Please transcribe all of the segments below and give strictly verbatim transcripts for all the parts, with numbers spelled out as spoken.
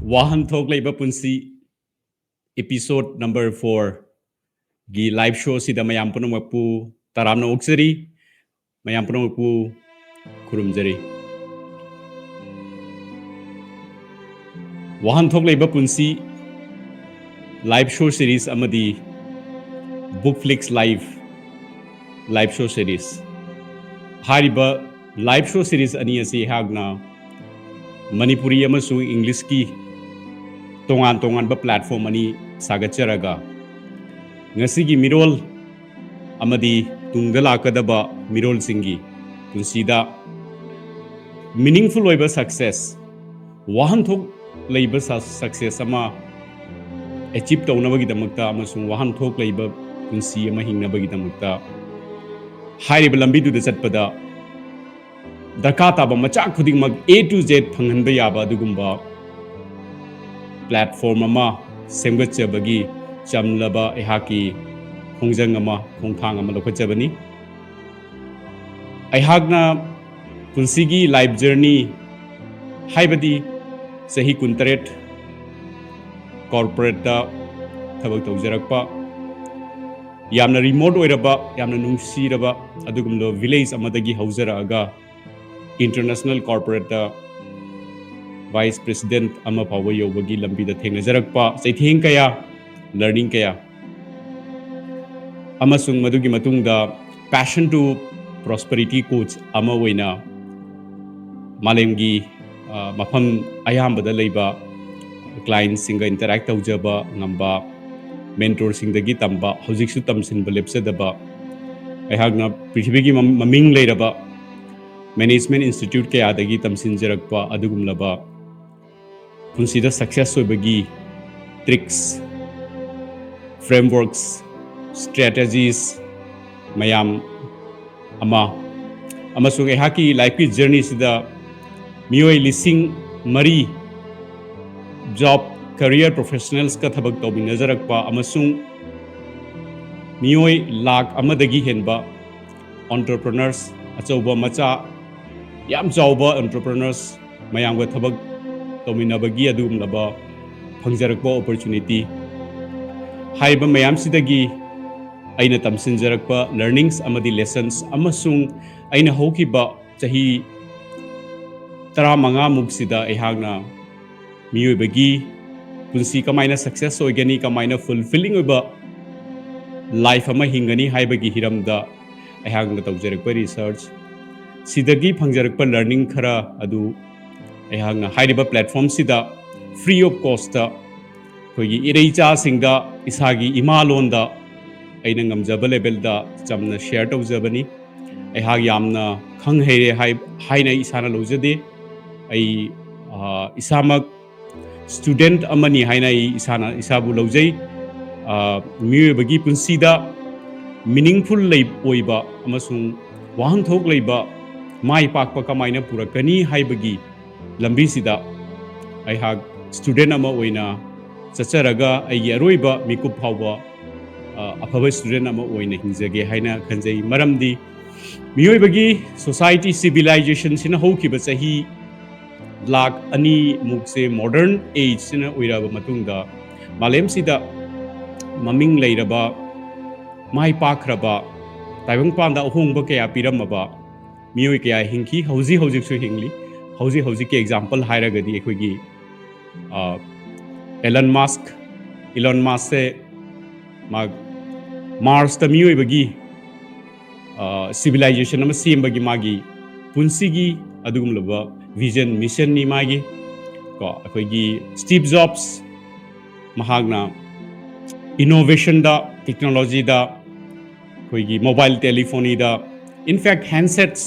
ꯋꯥꯍꯟꯊꯣꯛ ꯂꯩꯕ ꯄꯨꯟꯁꯤ, episode number four ꯒꯤ live show ꯁꯤꯗ ꯃꯌꯥꯝ ꯄꯨꯝꯅꯃꯛꯄꯨ ꯇꯔꯥꯝꯅ ꯑꯣꯛꯆꯔꯤ꯫ ꯃꯌꯥꯝ ꯄꯨꯝꯅꯃꯛꯄꯨ ꯈꯨꯔꯨꯝꯖꯔꯤ꯫ ꯋꯥꯍꯟꯊꯣꯛ ꯂꯩꯕ ꯄꯨꯟꯁꯤ live show series ꯑꯃꯗꯤ Bookflix Live live show series ꯍꯥꯏꯔꯤꯕ live show series ꯑꯅꯤ ꯑꯁꯤ ꯑꯩꯍꯥꯛꯅ ꯃꯅꯤꯄꯨꯔꯤ ꯑꯃꯁꯨꯡ ꯏꯪꯂꯤꯁꯀꯤ ꯇꯣꯉꯥꯟ ꯇꯣꯉꯥꯟꯕ platform ꯑꯅꯤ ꯁꯥꯒꯠꯆꯔꯒ ꯉꯁꯤꯒꯤ ꯃꯤꯔꯣꯜ ꯑꯃꯗꯤ ꯇꯨꯡꯗ ꯂꯥꯛꯀꯗꯕ ꯃꯤꯔꯣꯜꯁꯤꯡꯒꯤ ꯄꯨꯟꯁꯤꯗ meaningful ꯑꯣꯏꯕ success, ꯋꯥꯍꯟꯊꯣꯛ ꯂꯩꯕ success ꯑꯃ achieve ꯇꯧꯅꯕꯒꯤꯗꯃꯛꯇ ꯑꯃꯁꯨꯡ ꯋꯥꯍꯟꯊꯣꯛ ꯂꯩꯕ ꯄꯨꯟꯁꯤ ꯑꯃ ꯍꯤꯡꯅꯕꯒꯤꯗꯃꯛꯇ ꯍꯥꯏꯔꯤꯕ ꯂꯝꯕꯤꯗꯨꯗ ꯆꯠꯄꯗ ꯗꯔꯀꯥꯔ ꯇꯥꯕ ꯃꯆꯥꯛ ꯈꯨꯗꯤꯡꯃꯛ A to Z ꯐꯪꯍꯟꯕ ꯌꯥꯕ ꯑꯗꯨꯒꯨꯝꯕ platform ꯑꯃ ꯁꯦꯝꯒꯠꯆꯕꯒꯤ ꯆꯝꯂꯕ ꯑꯩꯍꯥꯛꯀꯤ ꯈꯣꯡꯖꯪ ꯑꯃ, ꯈꯣꯡꯊꯥꯡ ꯑꯃ ꯂꯧꯈꯠꯆꯕꯅꯤ꯫ ꯑꯩꯍꯥꯛꯅ ꯄꯨꯟꯁꯤꯒꯤ life journey, ꯍꯥꯏꯕꯗꯤ ꯆꯍꯤ ꯀꯨꯟꯇꯔꯦꯠ corporate ꯊꯕꯛ ꯇꯧꯖꯔꯛꯄ, ꯌꯥꯝꯅ remote ꯑꯣꯏꯔꯕ, ꯌꯥꯝꯅ ꯅꯨꯡꯁꯤꯔꯕ ꯑꯗꯨꯒꯨꯝꯂꯕ village ꯑꯃꯗꯒꯤ ꯍꯧꯖꯔꯛꯑꯒ international corporate vice president ꯑꯃ ꯐꯥꯎꯕ ꯌꯧꯕꯒꯤ ꯂꯝꯕꯤꯗ ꯊꯦꯡꯅꯖꯔꯛꯄ ꯆꯩꯊꯦꯡ ꯀꯌꯥ, learning ꯀꯌꯥ, ꯑꯃꯁꯨꯡ ꯃꯗꯨꯒꯤ ꯃꯇꯨꯡꯗ Passion to Prosperity coach ꯑꯃ ꯑꯣꯏꯅ ꯃꯥꯂꯦꯝꯒꯤ, ꯑ, ꯃꯐꯝ ꯑꯌꯥꯝꯕꯗ ꯂꯩꯕ clientꯁꯤꯡꯒ interact ꯇꯧꯖꯕ ꯉꯝꯕ, mentorꯁꯤꯡꯗꯒꯤ ꯇꯝꯕ, ꯍꯧꯖꯤꯛꯁꯨ ꯇꯝꯁꯤꯟꯕ ꯂꯦꯞꯆꯗꯕ, ꯑꯩꯍꯥꯛꯅ ꯄ꯭ꯔꯤꯊꯤꯕꯤꯒꯤ ꯃꯝ-, ꯃꯃꯤꯡ ꯂꯩꯔꯕ management institute ꯀꯌꯥꯗꯒꯤ ꯇꯝꯁꯤꯟꯖꯔꯛꯄ ꯑꯗꯨꯒꯨꯝꯂꯕ ꯄꯨꯟꯁꯤꯗ success ꯑꯣꯏꯕꯒꯤ tricks, frameworks, strategies ꯃꯌꯥꯝ ꯑꯃ, ꯑꯃꯁꯨꯡ ꯑꯩꯍꯥꯛꯀꯤ lifeꯀꯤ journeyꯁꯤꯗ ꯃꯤꯑꯣꯏ ꯂꯤꯁꯤꯡ ꯃꯔꯤ job, career professionalsꯀ ꯊꯕꯛ ꯇꯧꯃꯤꯟꯅꯖꯔꯛꯄ ꯑꯃꯁꯨꯡ ꯃꯤꯑꯣꯏ ꯂꯥꯈ ꯑꯃꯗꯒꯤ ꯍꯦꯟꯕ entrepreneurs, ꯑꯆꯧꯕ ꯃꯆꯥ ꯌꯥꯝ ꯆꯥꯎꯕ entrepreneurs ꯃꯌꯥꯝꯒ ꯊꯕꯛ ꯇꯧꯃꯤꯟꯅꯕꯒꯤ ꯑꯗꯨꯒꯨꯝꯂꯕ ꯐꯪꯖꯔꯛꯄ opportunity, ꯍꯥꯏꯔꯤꯕ ꯃꯌꯥꯝꯁꯤꯗꯒꯤ ꯑꯩꯅ ꯇꯝꯁꯤꯟꯖꯔꯛꯄ learnings ꯑꯃꯗꯤ lessons ꯑꯃꯁꯨꯡ ꯑꯩꯅ ꯍꯧꯈꯤꯕ ꯆꯍꯤ ꯇꯔꯥꯃꯉꯥ ꯃꯨꯛꯁꯤꯗ ꯑꯩꯍꯥꯛꯅ ꯃꯤꯑꯣꯏꯕꯒꯤ ꯄꯨꯟꯁꯤ ꯀꯃꯥꯏꯅ success ꯑꯣꯏꯒꯅꯤ, ꯀꯃꯥꯏꯅ fulfilling ꯑꯣꯏꯕ life ꯑꯃ ꯍꯤꯡꯒꯅꯤ ꯍꯥꯏꯕꯒꯤ ꯍꯤꯔꯝꯗ ꯑꯩꯍꯥꯛꯅ ꯇꯧꯖꯔꯛꯄ research, ꯁꯤꯗꯒꯤ ꯐꯪꯖꯔꯛꯄ learning ꯈꯔ ꯑꯗꯨ ꯑꯩꯍꯥꯛꯅ ꯍꯥꯏꯔꯤꯕ platform ꯁꯤꯗ free of cost ꯑꯩꯈꯣꯏꯒꯤ ꯏꯔꯩꯆꯥꯁꯤꯡꯗ ꯏꯁꯥꯒꯤ ꯏꯃꯥ ꯂꯣꯟꯗ ꯑꯩꯅ ꯉꯝꯖꯕ level ꯗ ꯆꯝꯅ share ꯇꯧꯖꯕꯅꯤ꯫ ꯑꯩꯍꯥꯛ ꯌꯥꯝꯅ ꯈꯪ ꯍꯩꯔꯦ ꯍꯥꯏ-, ꯍꯥꯏꯅ ꯑꯩ ꯏꯁꯥꯅ ꯂꯧꯖꯗꯦ꯫ ꯑꯩ, ꯑ, ꯏꯁꯥꯃꯛ student ꯑꯃꯅꯤ ꯍꯥꯏꯅ ꯑꯩ ꯏꯁꯥꯅ ꯏꯁꯥꯕꯨ ꯂꯧꯖꯩ꯫ ꯑ, ꯃꯤꯑꯣꯏꯕꯒꯤ ꯄꯨꯟꯁꯤꯗ meaningful ꯂꯩ-, ꯑꯣꯏꯕ ꯑꯃꯁꯨꯡ ꯋꯥꯍꯟꯊꯣꯛ ꯂꯩꯕ ꯃꯥꯏ ꯄꯥꯛꯄ ꯀꯃꯥꯏꯅ ꯄꯨꯔꯛꯀꯅꯤ ꯍꯥꯏꯕꯒꯤ ꯂꯝꯕꯤꯁꯤꯗ ꯑꯩꯍꯥꯛ student ꯑꯃ ꯑꯣꯏꯅ ꯆꯠꯆꯔꯒ ꯑꯩꯒꯤ ꯑꯔꯣꯏꯕ ꯃꯤꯀꯨꯞ ꯐꯥꯎꯕ, ꯑ, ꯑꯐꯕ student ꯑꯃ ꯑꯣꯏꯅ ꯍꯤꯡꯖꯒꯦ ꯍꯥꯏꯅ ꯈꯟꯖꯩ꯫ ꯃꯔꯝꯗꯤ ꯃꯤꯑꯣꯏꯕꯒꯤ society civilization ꯁꯤꯅ ꯍꯧꯈꯤꯕ ꯆꯍꯤ ꯂꯥꯈ ꯑꯅꯤ ꯃꯨꯛꯁꯦ modern age ꯁꯤꯅ ꯑꯣꯏꯔꯛꯑꯕ ꯃꯇꯨꯡꯗ ꯃꯥꯂꯦꯝꯁꯤꯗ ꯃꯃꯤꯡ ꯂꯩꯔꯕ, ꯃꯥꯏ ꯄꯥꯛꯈ꯭ꯔꯕ, ꯇꯥꯏꯕꯪꯄꯥꯟꯗ ꯑꯍꯣꯡꯕ ꯀꯌꯥ ꯄꯤꯔꯝꯃꯕ ꯃꯤꯑꯣꯏ ꯀꯌꯥ ꯍꯤꯡꯈꯤ, ꯍꯧꯖꯤꯛ ꯍꯧꯖꯤꯛꯁꯨ ꯍꯤꯡꯂꯤ꯫ ꯍꯧꯖꯤꯛ ꯍꯧꯖꯤꯛꯀꯤ example ꯍꯥꯏꯔꯒꯗꯤ ꯑꯩꯈꯣꯏꯒꯤ, ꯑ, Elon Musk, Elon Musk ꯁꯦ ꯃꯥ Mars ꯇ ꯃꯤꯑꯣꯏꯕꯒꯤ, ꯑ, civilization ꯑꯃ ꯁꯦꯝꯕꯒꯤ ꯃꯥꯒꯤ ꯄꯨꯟꯁꯤꯒꯤ ꯑꯗꯨꯒꯨꯝꯂꯕ vision, mission ꯅꯤ ꯃꯥꯒꯤ꯫ ꯀꯣ, ꯑꯩꯈꯣꯏꯒꯤ Steve Jobs, ꯃꯍꯥꯛꯅ innovation ꯗ, technology ꯗ, ꯑꯩꯈꯣꯏꯒꯤ mobile telephony the, in fact handsets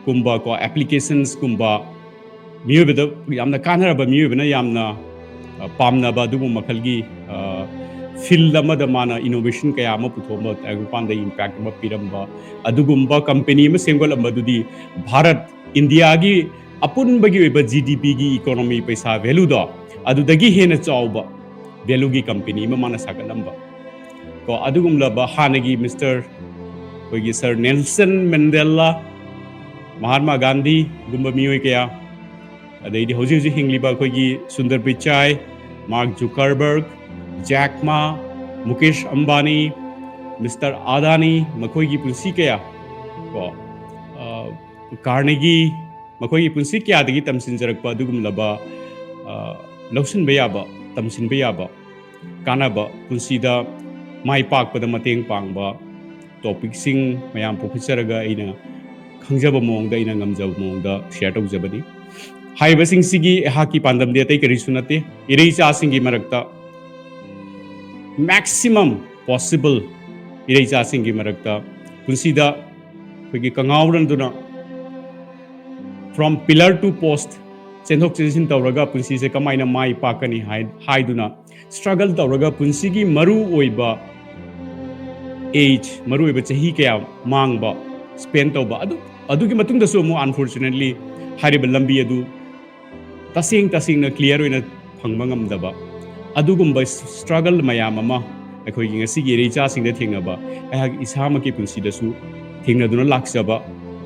ꯀꯨꯝꯕ ꯀꯣ, applications ꯀꯨꯝꯕ, ꯃꯤꯑꯣꯏꯕꯗ ꯌꯥꯝꯅ ꯀꯥꯟꯅꯔꯕ, ꯃꯤꯑꯣꯏꯕꯅ ꯌꯥꯝꯅ, ꯑ, ꯄꯥꯝꯅꯕ ꯑꯗꯨꯒꯨꯝꯕ ꯃꯈꯜꯒꯤ, ꯑ, field ꯑꯃꯗ ꯃꯥꯅ innovation ꯀꯌꯥ ꯑꯃ ꯄꯨꯊꯣꯛꯑꯝꯕ, ꯇꯥꯏꯕꯪꯄꯥꯟꯗ impact ꯑꯃ ꯄꯤꯔꯝꯕ ꯑꯗꯨꯒꯨꯝꯕ company ꯑꯃ ꯁꯦꯝꯒꯠꯂꯝꯕꯗꯨꯗꯤ ꯚꯥꯔꯠ, ꯏꯟꯗꯤꯌꯥꯒꯤ ꯑꯄꯨꯟꯕꯒꯤ ꯑꯣꯏꯕ G D P ꯒꯤ economy ꯄꯩꯁꯥ value ꯗꯣ ꯑꯗꯨꯗꯒꯤ ꯍꯦꯟꯅ ꯆꯥꯎꯕ value ꯒꯤ company ꯑꯃ ꯃꯥꯅ ꯁꯥꯒꯠꯂꯝꯕ꯫ ꯀꯣ, ꯑꯗꯨꯒꯨꯝꯂꯕ ꯍꯥꯟꯅꯒꯤ Mister ꯑꯩꯈꯣꯏꯒꯤ Sir Nelson Mandela, ꯃꯍꯥꯠꯃꯥ ꯒꯥꯟꯙꯤꯒꯨꯝꯕ ꯃꯤꯑꯣꯏ ꯀꯌꯥ, ꯑꯗꯩꯗꯤ ꯍꯧꯖꯤꯛ ꯍꯧꯖꯤꯛ ꯍꯤꯡꯂꯤꯕ ꯑꯩꯈꯣꯏꯒꯤ ꯁꯨꯟꯗꯔ ꯄꯤꯆꯥꯏ, ꯃꯥꯔꯛ ꯖꯨꯀꯔꯕꯔꯒ, ꯖꯦꯛ ꯃꯥ, ꯃꯨꯀꯦꯁ ꯑꯝꯕꯥꯅꯤ, ꯃꯤꯁꯇꯔ ꯑꯗꯥꯅꯤ, ꯃꯈꯣꯏꯒꯤ ꯄꯨꯟꯁꯤ ꯀꯌꯥ ꯀꯣ, ꯑ, ꯀꯥꯔꯅꯦꯒꯤ, ꯃꯈꯣꯏꯒꯤ ꯄꯨꯟꯁꯤ ꯀꯌꯥꯗꯒꯤ ꯇꯝꯁꯤꯟꯖꯔꯛꯄ ꯑꯗꯨꯒꯨꯝꯂꯕ, ꯑ, ꯂꯧꯁꯤꯟꯕ ꯌꯥꯕ, ꯇꯝꯁꯤꯟꯕ ꯌꯥꯕ, ꯀꯥꯟꯅꯕ, ꯄꯨꯟꯁꯤꯗ ꯃꯥꯏ ꯄꯥꯛꯄꯗ ꯃꯇꯦꯡ ꯄꯥꯡꯕ ꯇꯣꯄꯤꯛꯁꯤꯡ ꯃꯌꯥꯝ ꯄꯨꯈꯠꯆꯔꯒ ꯑꯩꯅ ꯈꯪꯖꯕ ꯃꯑꯣꯡꯗ, ꯑꯩꯅ ꯉꯝꯖꯕ ꯃꯑꯣꯡꯗ ꯁꯤꯌꯔ ꯇꯧꯖꯕꯅꯤ꯫ ꯍꯥꯏꯔꯤꯕꯁꯤꯡꯁꯤꯒꯤ ꯑꯩꯍꯥꯛꯀꯤ ꯄꯥꯟꯗꯝꯗꯤ ꯑꯇꯩ ꯀꯔꯤꯁꯨ ꯅꯠꯇꯦ, ꯏꯔꯩꯆꯥꯁꯤꯡꯒꯤ ꯃꯔꯛꯇ maximum possible ꯏꯔꯩꯆꯥꯁꯤꯡꯒꯤ ꯃꯔꯛꯇ ꯄꯨꯟꯁꯤꯗ ꯑꯩꯈꯣꯏꯒꯤ ꯀꯉꯥꯎꯔꯟꯗꯨꯅ from pillar to post ꯆꯦꯟꯊꯣꯛ ꯆꯦꯟꯁꯤꯟ ꯇꯧꯔꯒ ꯄꯨꯟꯁꯤꯁꯦ ꯀꯃꯥꯏꯅ ꯃꯥꯏ ꯄꯥꯛꯀꯅꯤ ꯍꯥꯏ-, ꯍꯥꯏꯗꯨꯅ struggle ꯇꯧꯔꯒ ꯄꯨꯟꯁꯤꯒꯤ ꯃꯔꯨ ꯑꯣꯏꯕ age, ꯃꯔꯨ ꯑꯣꯏꯕ ꯆꯍꯤ ꯀꯌꯥ ꯃꯥꯡꯕ, spend ꯇꯧꯕ, ꯑꯗꯨ, ꯑꯗꯨꯒꯤ ꯃꯇꯨꯡꯗꯁꯨ ꯑꯃꯨꯛ unfortunately ꯍꯥꯏꯔꯤꯕ ꯂꯝꯕꯤ ꯑꯗꯨ ꯇꯁꯦꯡ ꯇꯁꯦꯡꯅ clear ꯑꯣꯏꯅ ꯐꯪꯕ ꯉꯝꯗꯕ, ꯑꯗꯨꯒꯨꯝꯕ struggle ꯃꯌꯥꯝ ꯑꯃ ꯑꯩꯈꯣꯏꯒꯤ ꯉꯁꯤꯒꯤ ꯏꯔꯩꯆꯥꯁꯤꯡꯗ ꯊꯦꯡꯅꯕ, ꯑꯩꯍꯥꯛ ꯏꯁꯥꯃꯛꯀꯤ ꯄꯨꯟꯁꯤꯗꯁꯨ ꯊꯦꯡꯅꯗꯨꯅ ꯂꯥꯛꯆꯕ,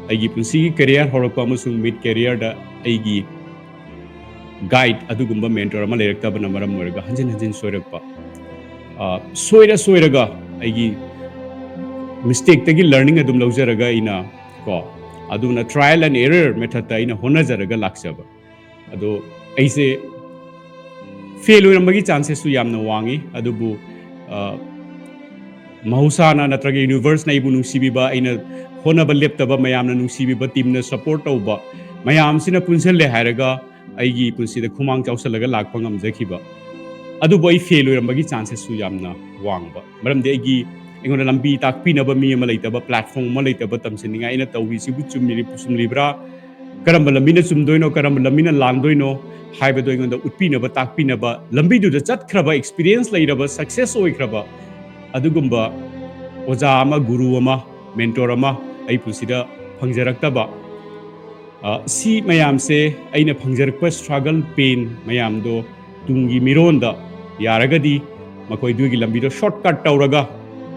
ꯑꯩꯒꯤ ꯄꯨꯟꯁꯤꯒꯤ career ꯍꯧꯔꯛꯄ ꯑꯃꯁꯨꯡ mid careerꯗ ꯑꯩꯒꯤ guide ꯑꯗꯨꯒꯨꯝꯕ mentor ꯑꯃ ꯂꯩꯔꯛꯇꯕꯅ ꯃꯔꯝ ꯑꯣꯏꯔꯒ ꯍꯟꯖꯤꯟ ꯍꯟꯖꯤꯟ ꯁꯣꯏꯔꯛꯄ, ꯑ, ꯁꯣꯏꯔ ꯁꯣꯏꯔꯒ ꯑꯩꯒꯤ mistakeꯇꯒꯤ learning ꯑꯗꯨꯝ ꯂꯧꯖꯔꯒ ꯑꯩꯅ ꯀꯣ, ꯑꯗꯨꯅ trial and error methodꯇ ꯑꯩꯅ ꯍꯣꯠꯅꯖꯔꯒ ꯂꯥꯛꯆꯕ꯫ ꯑꯗꯣ ꯑꯩꯁꯦ fail ꯑꯣꯏꯔꯝꯕꯒꯤ chances ꯁꯨ ꯌꯥꯝꯅ ꯋꯥꯡꯉꯤ, ꯑꯗꯨꯕꯨ, ꯑ, ꯃꯍꯧꯁꯥꯅ ꯅꯠꯇ꯭ꯔꯒ universeꯅ ꯑꯩꯕꯨ ꯅꯨꯡꯁꯤꯕꯤꯕ, ꯑꯩꯅ ꯍꯣꯠꯅꯕ ꯂꯦꯞꯇꯕ, ꯃꯌꯥꯝꯅ ꯅꯨꯡꯁꯤꯕꯤꯕ, teamꯅ support ꯇꯧꯕ ꯃꯌꯥꯝꯁꯤꯅ ꯄꯨꯟꯁꯤꯜꯂꯦ ꯍꯥꯏꯔꯒ ꯑꯩꯒꯤ ꯄꯨꯟꯁꯤꯗ ꯈꯨꯃꯥꯡ ꯆꯥꯎꯁꯜꯂꯒ ꯂꯥꯛꯄ ꯉꯝꯖꯈꯤꯕ꯫ ꯑꯗꯨꯕꯨ ꯑꯩ fail ꯑꯣꯏꯔꯝꯕꯒꯤ chances ꯁꯨ ꯌꯥꯝꯅ ꯋꯥꯡꯕ, ꯃꯔꯝꯗꯤ ꯑꯩꯒꯤ, ꯑꯩꯉꯣꯟꯗ ꯂꯝꯕꯤ ꯇꯥꯛꯄꯤꯅꯕ ꯃꯤ ꯑꯃ ꯂꯩꯇꯕ, platform ꯑꯃ ꯂꯩꯇꯕ, ꯇꯝꯁꯤꯟꯅꯤꯡꯉꯥꯏ, ꯑꯩꯅ ꯇꯧꯔꯤꯁꯤꯕꯨ ꯆꯨꯝꯃꯤꯔꯤ-, ꯆꯨꯝꯂꯤꯕ꯭ꯔꯥ, ꯀꯔꯝꯕ ꯂꯝꯕꯤꯅ ꯆꯨꯝꯗꯣꯏꯅꯣ, ꯀꯔꯝꯕ ꯂꯝꯕꯤꯅ ꯂꯥꯟꯗꯣꯏꯅꯣ ꯍꯥꯏꯕꯗꯣ ꯑꯩꯉꯣꯟꯗ ꯎꯠꯄꯤꯅꯕ, ꯇꯥꯛꯄꯤꯅꯕ, ꯂꯝꯕꯤꯗꯨꯗ ꯆꯠꯈ꯭ꯔꯕ, experience ꯂꯩꯔꯕ, success ꯑꯣꯏꯈ꯭ꯔꯕ ꯑꯗꯨꯒꯨꯝꯕ ꯑꯣꯖꯥ ꯑꯃ, ꯒꯨꯔꯨ ꯑꯃ, mentor ꯑꯃ ꯑꯩ ꯄꯨꯟꯁꯤꯗ ꯐꯪꯖꯔꯛꯇꯕ꯫ ꯑ, ꯁꯤ ꯃꯌꯥꯝꯁꯦ, ꯑꯩꯅ ꯐꯪꯖꯔꯛꯄ struggle, pain ꯃꯌꯥꯝꯗꯣ ꯇꯨꯡꯒꯤ ꯃꯤꯔꯣꯟꯗ ꯌꯥꯔꯒꯗꯤ ꯃꯈꯣꯏꯗꯨꯒꯤ ꯂꯝꯕꯤꯗꯣ shortcut ꯇꯧꯔꯒ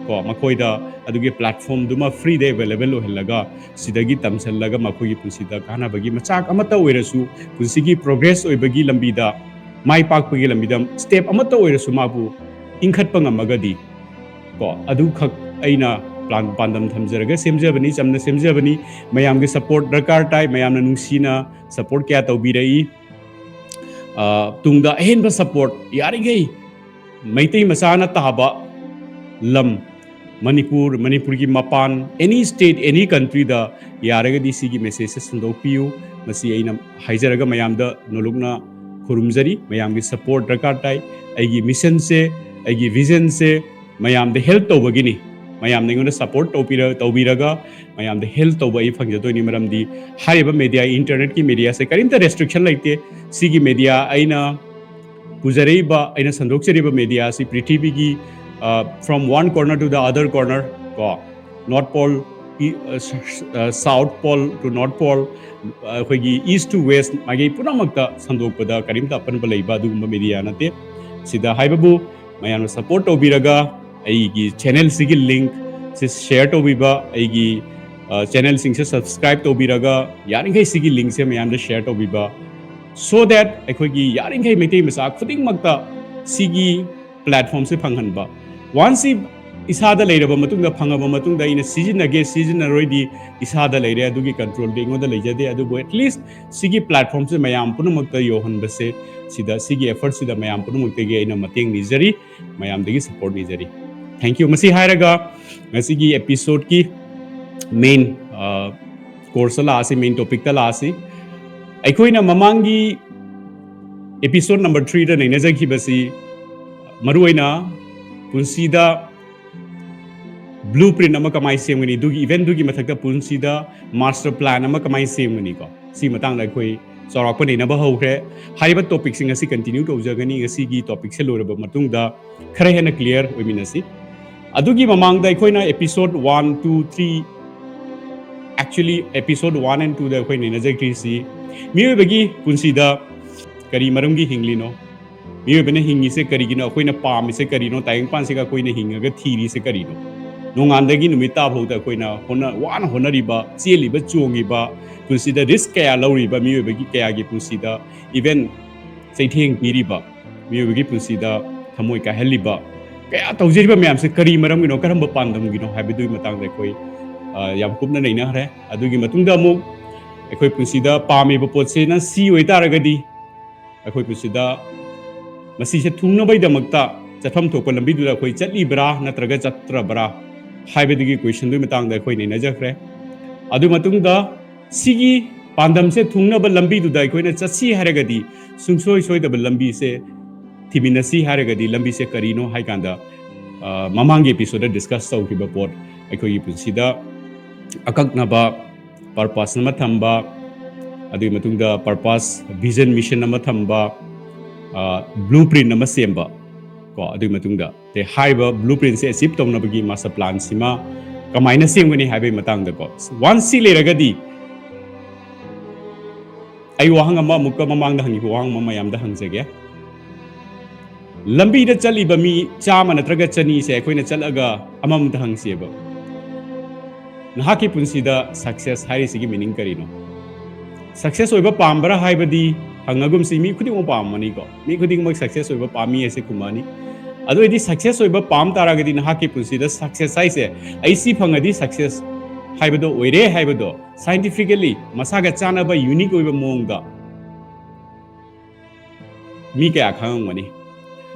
ꯀꯣ, ꯃꯈꯣꯏꯗ ꯑꯗꯨꯒꯤ platformꯗꯨꯃ freeꯗ available ꯑꯣꯏꯍꯜꯂꯒ, ꯁꯤꯗꯒꯤ ꯇꯝꯁꯤꯜꯂꯒ ꯃꯈꯣꯏꯒꯤ ꯄꯨꯟꯁꯤꯗ ꯀꯥꯟꯅꯕꯒꯤ ꯃꯆꯥꯛ ꯑꯃꯠꯇ ꯑꯣꯏꯔꯁꯨ, ꯄꯨꯟꯁꯤꯒꯤ progress ꯑꯣꯏꯕꯒꯤ ꯂꯝꯕꯤꯗ, ꯃꯥꯏ ꯄꯥꯛꯄꯒꯤ ꯂꯝꯕꯤꯗ step ꯑꯃꯠꯇ ꯑꯣꯏꯔꯁꯨ ꯃꯥꯕꯨ ꯏꯟꯈꯠꯄ ꯉꯝꯃꯒꯗꯤ, ꯀꯣ, ꯑꯗꯨꯈꯛ ꯑꯩꯅ plan, ꯄꯥꯟꯗꯝ ꯊꯝꯖꯔꯒ ꯁꯦꯝꯖꯕꯅꯤ, ꯆꯝꯅ ꯁꯦꯝꯖꯕꯅꯤ꯫ ꯃꯌꯥꯝꯒꯤ support ꯗꯔꯀꯥꯔ ꯇꯥꯏ, ꯃꯌꯥꯝꯅ ꯅꯨꯡꯁꯤꯅ support ꯀꯌꯥ ꯇꯧꯕꯤꯔꯛꯏ꯫ ꯑ, ꯇꯨꯡꯗ ꯑꯍꯦꯟꯕ support, ꯌꯥꯔꯤꯈꯩ ꯃꯩꯇꯩ ꯃꯆꯥꯅ ꯇꯥꯕ ꯂꯝ, ꯃꯅꯤꯄꯨꯔ, ꯃꯅꯤꯄꯨꯔꯒꯤ ꯃꯄꯥꯟ, any state, any countryꯗ ꯌꯥꯔꯒꯗꯤ ꯁꯤꯒꯤ messageꯁꯦ ꯁꯟꯗꯣꯛꯄꯤꯌꯨ꯫ ꯃꯁꯤ ꯑꯩꯅ ꯍꯥꯏꯖꯔꯒ ꯃꯌꯥꯝꯗ ꯅꯣꯂꯨꯛꯅ ꯈꯨꯔꯨꯝꯖꯔꯤ꯫ ꯃꯌꯥꯝꯒꯤ support ꯗꯔꯀꯥꯔ ꯇꯥꯏ꯫ ꯑꯩꯒꯤ missionꯁꯦ, ꯑꯩꯒꯤ visionꯁꯦ ꯃꯌꯥꯝꯗ help ꯇꯧꯕꯒꯤꯅꯤ꯫ ꯃꯌꯥꯝꯅ ꯑꯩꯉꯣꯟꯗ support ꯇꯧꯕꯤꯔ-, ꯇꯧꯕꯤꯔꯒ ꯃꯌꯥꯝꯗ help ꯇꯧꯕ ꯑꯩ ꯐꯪꯖꯗꯣꯏꯅꯤ꯫ ꯃꯔꯝꯗꯤ ꯍꯥꯏꯔꯤꯕ media, internetꯀꯤ mediaꯁꯦ ꯀꯔꯤꯝꯇ restriction ꯂꯩꯇꯦ꯫ ꯁꯤꯒꯤ media ꯑꯩꯅ ꯄꯨꯖꯔꯛꯏꯕ, ꯑꯩꯅ ꯁꯟꯗꯣꯛꯆꯔꯤꯕ mediaꯁꯤ ꯄ꯭ꯔꯤꯊꯤꯕꯤꯒꯤ, ꯑ, from one corner to the other corner, ꯀꯣ, North Pole, ꯏ-, ꯑ, ꯁ-, ꯁ-, ꯑ, South Pole to North Pole, ꯑ, ꯑꯩꯈꯣꯏꯒꯤ East to West ꯃꯥꯏꯀꯩ ꯄꯨꯝꯅꯃꯛꯇ ꯁꯟꯗꯣꯛꯄꯗ ꯀꯔꯤꯝꯇ ꯑꯄꯟꯕ ꯂꯩꯕ ꯑꯗꯨꯒꯨꯝꯕ media ꯅꯠꯇꯦ꯫ ꯁꯤꯗ ꯍꯥꯏꯕꯕꯨ ꯃꯌꯥꯝꯅ support ꯇꯧꯕꯤꯔꯒ ꯑꯩꯒꯤ channelꯁꯤꯒꯤ linkꯁꯤ share ꯇꯧꯕꯤꯕ, ꯑꯩꯒꯤ, ꯑ, channelꯁꯤꯡꯁꯦ subscribe ꯇꯧꯕꯤꯔꯒ ꯌꯥꯔꯤꯈꯩ ꯁꯤꯒꯤ linkꯁꯦ ꯃꯌꯥꯝꯗ share ꯇꯧꯕꯤꯕ, so that ꯑꯩꯈꯣꯏꯒꯤ ꯌꯥꯔꯤꯈꯩ ꯃꯩꯇꯩ ꯃꯆꯥ ꯈꯨꯗꯤꯡꯃꯛꯇ ꯁꯤꯒꯤ platformꯁꯦ ꯐꯪꯍꯟꯕ꯫ Once ꯁꯤ ꯏꯁꯥꯗ ꯂꯩꯔꯕ ꯃꯇꯨꯡꯗ, ꯐꯪꯉꯕ ꯃꯇꯨꯡꯗ ꯑꯩꯅ ꯁꯤꯖꯤꯟꯅꯒꯦ ꯁꯤꯖꯤꯟꯅꯔꯣꯏꯗꯤ ꯏꯁꯥꯗ ꯂꯩꯔꯦ, ꯑꯗꯨꯒꯤ controlꯗꯤ ꯑꯩꯉꯣꯟꯗ ꯂꯩꯖꯗꯦ꯫ ꯑꯗꯨꯕꯨ at least ꯁꯤꯒꯤ platformꯁꯦ ꯃꯌꯥꯝ ꯄꯨꯝꯅꯃꯛꯇ ꯌꯧꯍꯟꯕꯁꯦ, ꯁꯤꯗ, ꯁꯤꯒꯤ effortꯁꯤꯗ ꯃꯌꯥꯝ ꯄꯨꯝꯅꯃꯛꯇꯒꯤ ꯑꯩꯅ ꯃꯇꯦꯡ ꯅꯤꯖꯔꯤ, ꯃꯌꯥꯝꯗꯒꯤ support ꯅꯤꯖꯔꯤ꯫ Thank you꯫ ꯃꯁꯤ ꯍꯥꯏꯔꯒ ꯉꯁꯤꯒꯤ episodeꯀꯤ main, ꯑ, courseꯇ ꯂꯥꯛꯑꯁꯤ, main topicꯇ ꯂꯥꯛꯑꯁꯤ꯫ ꯑꯩꯈꯣꯏꯅ ꯃꯃꯥꯡꯒꯤ episode number threeꯗ ꯅꯩꯅꯖꯈꯤꯕꯁꯤ ꯃꯔꯨꯑꯣꯏꯅ ꯄꯨꯟꯁꯤꯗ blueprint ꯑꯃ ꯀꯃꯥꯏꯅ ꯁꯦꯝꯒꯅꯤ, ꯑꯗꯨꯒꯤ eventꯗꯨꯒꯤ ꯃꯊꯛꯇ ꯄꯨꯟꯁꯤꯗ master plan ꯑꯃ ꯀꯃꯥꯏꯅ ꯁꯦꯝꯒꯅꯤꯀꯣ, ꯁꯤ ꯃꯇꯥꯡꯗ ꯑꯩꯈꯣꯏ ꯆꯥꯎꯔꯥꯛꯄ ꯅꯩꯅꯕ ꯍꯧꯈ꯭ꯔꯦ꯫ ꯍꯥꯏꯔꯤꯕ topicꯁꯤꯡ ꯑꯁꯤ continue ꯇꯧꯖꯒꯅꯤ꯫ ꯉꯁꯤꯒꯤ topicꯁꯦ ꯂꯣꯏꯔꯕ ꯃꯇꯨꯡꯗ ꯈꯔ ꯍꯦꯟꯅ clear ꯑꯣꯏꯃꯤꯟꯅꯁꯤ꯫ ꯑꯗꯨꯒꯤ ꯃꯃꯥꯡꯗ ꯑꯩꯈꯣꯏꯅ episode one, two, three, actually episode one and twoꯗ ꯑꯩꯈꯣꯏ ꯅꯩꯅꯖꯈ꯭ꯔꯤꯁꯤ ꯃꯤꯑꯣꯏꯕꯒꯤ ꯄꯨꯟꯁꯤꯗ ꯀꯔꯤ ꯃꯔꯝꯒꯤ ꯍꯤꯡꯂꯤꯅꯣ, ꯃꯤꯑꯣꯏꯕꯅ ꯍꯤꯡꯉꯤꯁꯦ ꯀꯔꯤꯒꯤꯅꯣ? ꯑꯩꯈꯣꯏꯅ ꯄꯥꯝꯃꯤꯁꯦ ꯀꯔꯤꯅꯣ? ꯇꯥꯏꯕꯪꯄꯥꯟꯁꯤꯒ ꯑꯩꯈꯣꯏꯅ ꯍꯤꯡꯉꯒ ꯊꯤꯔꯤꯁꯦ ꯀꯔꯤꯅꯣ? ꯅꯣꯡꯉꯥꯟꯗꯒꯤ ꯅꯨꯃꯤꯠ ꯇꯥꯐꯥꯎꯗ ꯑꯩꯈꯣꯏꯅ ꯍꯣꯠꯅ-, ꯋꯥꯅ ꯍꯣꯠꯅꯔꯤꯕ, ꯆꯦꯜꯂꯤꯕ, ꯆꯣꯡꯉꯤꯕ, ꯄꯨꯟꯁꯤꯗ ꯔꯤꯁꯛ ꯀꯌꯥ ꯂꯧꯔꯤꯕ, ꯃꯤꯑꯣꯏꯕꯒꯤ ꯀꯌꯥꯒꯤ ꯄꯨꯟꯁꯤꯗ ꯏꯚꯦꯟ ꯆꯩꯊꯦꯡ ꯄꯤꯔꯤꯕ, ꯃꯤꯑꯣꯏꯕꯒꯤ ꯄꯨꯟꯁꯤꯗ ꯊꯃꯣꯏ ꯀꯥꯏꯍꯜꯂꯤꯕ ꯀꯌꯥ ꯇꯧꯖꯔꯤꯕ ꯃꯌꯥꯝꯁꯦ ꯀꯔꯤ ꯃꯔꯝꯒꯤꯅꯣ? ꯀꯔꯝꯕ ꯄꯥꯟꯗꯝꯒꯤꯅꯣ ꯍꯥꯏꯕꯗꯨꯒꯤ ꯃꯇꯥꯡꯗ ꯑꯩꯈꯣꯏ, ꯑ, ꯌꯥꯝ ꯀꯨꯞꯅ ꯅꯩꯅꯈ꯭ꯔꯦ꯫ ꯑꯗꯨꯒꯤ ꯃꯇꯨꯡꯗ ꯑꯃꯨꯛ ꯑꯩꯈꯣꯏ ꯄꯨꯟꯁꯤꯗ ꯄꯥꯝꯃꯤꯕ ꯄꯣꯠꯁꯤꯅ ꯁꯤ ꯑꯣꯏꯇꯥꯔꯒꯗꯤ, ꯑꯩꯈꯣꯏ ꯄꯨꯟꯁꯤꯗ ꯃꯁꯤꯁꯦ ꯊꯨꯡꯅꯕꯒꯤꯗꯃꯛꯇ ꯆꯠꯐꯝ ꯊꯣꯛꯄ ꯂꯝꯕꯤꯗꯨꯗ ꯑꯩꯈꯣꯏ ꯆꯠꯂꯤꯕ꯭ꯔꯥ ꯅꯠꯇ꯭ꯔꯒ ꯆꯠꯇ꯭ꯔꯕ꯭ꯔꯥ ꯍꯥꯏꯕꯗꯨꯒꯤ ꯀꯣꯏꯁꯟꯗꯨꯒꯤ ꯃꯇꯥꯡꯗ ꯑꯩꯈꯣꯏ ꯅꯩꯅꯖꯈ꯭ꯔꯦ꯫ ꯑꯗꯨ ꯃꯇꯨꯡꯗ ꯁꯤꯒꯤ ꯄꯥꯟꯗꯝꯁꯦ ꯊꯨꯡꯅꯕ ꯂꯝꯕꯤꯗꯨꯗ ꯑꯩꯈꯣꯏꯅ ꯆꯠꯁꯤ ꯍꯥꯏꯔꯒꯗꯤ, ꯁꯨꯡꯁꯣꯏ ꯁꯣꯏꯗꯕ ꯂꯝꯕꯤꯁꯦ ꯊꯤꯃꯤꯟꯅꯁꯤ ꯍꯥꯏꯔꯒꯗꯤ, ꯂꯝꯕꯤꯁꯦ ꯀꯔꯤꯅꯣ ꯍꯥꯏ ꯀꯥꯟꯗ, ꯑ, ꯃꯃꯥꯡꯒꯤ episode discuss ꯇꯧꯈꯤꯕ ꯄꯣꯠ, ꯑꯩꯈꯣꯏꯒꯤ ꯄꯨꯟꯁꯤꯗ ꯑꯀꯛꯅꯕ purpose ꯑꯃ ꯊꯝꯕ, ꯑꯗꯨꯒꯤ ꯃꯇꯨꯡꯗ purpose, vision, mission ꯑꯃ ꯊꯝꯕ, ꯑ, blueprint ꯑꯃ ꯁꯦꯝꯕ, ꯀꯣ, ꯑꯗꯨꯒꯤ ꯃꯇꯨꯡꯗ, ꯇꯦ, ꯍꯥꯏꯔꯤꯕ blueprintꯁꯦ achieve ꯇꯧꯅꯕꯒꯤ master planꯁꯤꯃ ꯀꯃꯥꯏꯅ ꯁꯦꯝꯒꯅꯤ ꯍꯥꯏꯕꯒꯤ ꯃꯇꯥꯡꯗꯀꯣ, once ꯁꯤ ꯂꯩꯔꯒꯗꯤ, ꯑꯩ ꯋꯥꯍꯪ ꯑꯃ ꯑꯃꯨꯛꯀ ꯃꯃꯥꯡꯗ ꯍꯪꯈꯤꯕ ꯋꯥꯍꯪ ꯑꯃ ꯃꯌꯥꯝꯗ ꯍꯪꯖꯒꯦ꯫ ꯂꯝꯕꯤꯗ ꯆꯠꯂꯤꯕ ꯃꯤ ꯆꯥꯝꯃ ꯅꯠꯇ꯭ꯔꯒ ꯆꯅꯤꯁꯦ ꯑꯩꯈꯣꯏꯅ ꯆꯠꯂꯒ ꯑꯃꯃꯝꯇ ꯍꯪꯁꯦꯕ, "ꯅꯍꯥꯛꯀꯤ ꯄꯨꯟꯁꯤꯗ success ꯍꯥꯏꯔꯤꯁꯤꯒꯤ meaning ꯀꯔꯤꯅꯣ?" Success ꯑꯣꯏꯕ ꯄꯥꯝꯕ꯭ꯔꯥ ꯍꯥꯏꯕꯗꯤ ꯍꯪꯉꯒꯨꯝꯁꯤ, ꯃꯤ ꯈꯨꯗꯤꯡꯃꯛ ꯄꯥꯝꯃꯅꯤꯀꯣ, ꯃꯤ ꯈꯨꯗꯤꯡꯃꯛ success ꯑꯣꯏꯕ ꯄꯥꯝꯃꯤ ꯍꯥꯏꯁꯦ ꯈꯨꯝꯃꯛꯑꯅꯤ꯫ ꯑꯗꯨ ꯑꯣꯏꯗꯤ success ꯑꯣꯏꯕ ꯄꯥꯝ ꯇꯥꯔꯒꯗꯤ ꯅꯍꯥꯛꯀꯤ ꯄꯨꯟꯁꯤꯗ success ꯍꯥꯏꯁꯦ, "ꯑꯩ ꯁꯤ ꯐꯪꯉꯗꯤ success ꯍꯥꯏꯕꯗꯣ ꯑꯣꯏꯔꯦ" ꯍꯥꯏꯕꯗꯣ scientifically ꯃꯁꯥꯒ ꯆꯥꯟꯅꯕ unique ꯑꯣꯏꯕ ꯃꯑꯣꯡꯗ ꯃꯤ ꯀꯌꯥ ꯈꯪꯉꯝꯒꯅꯤ?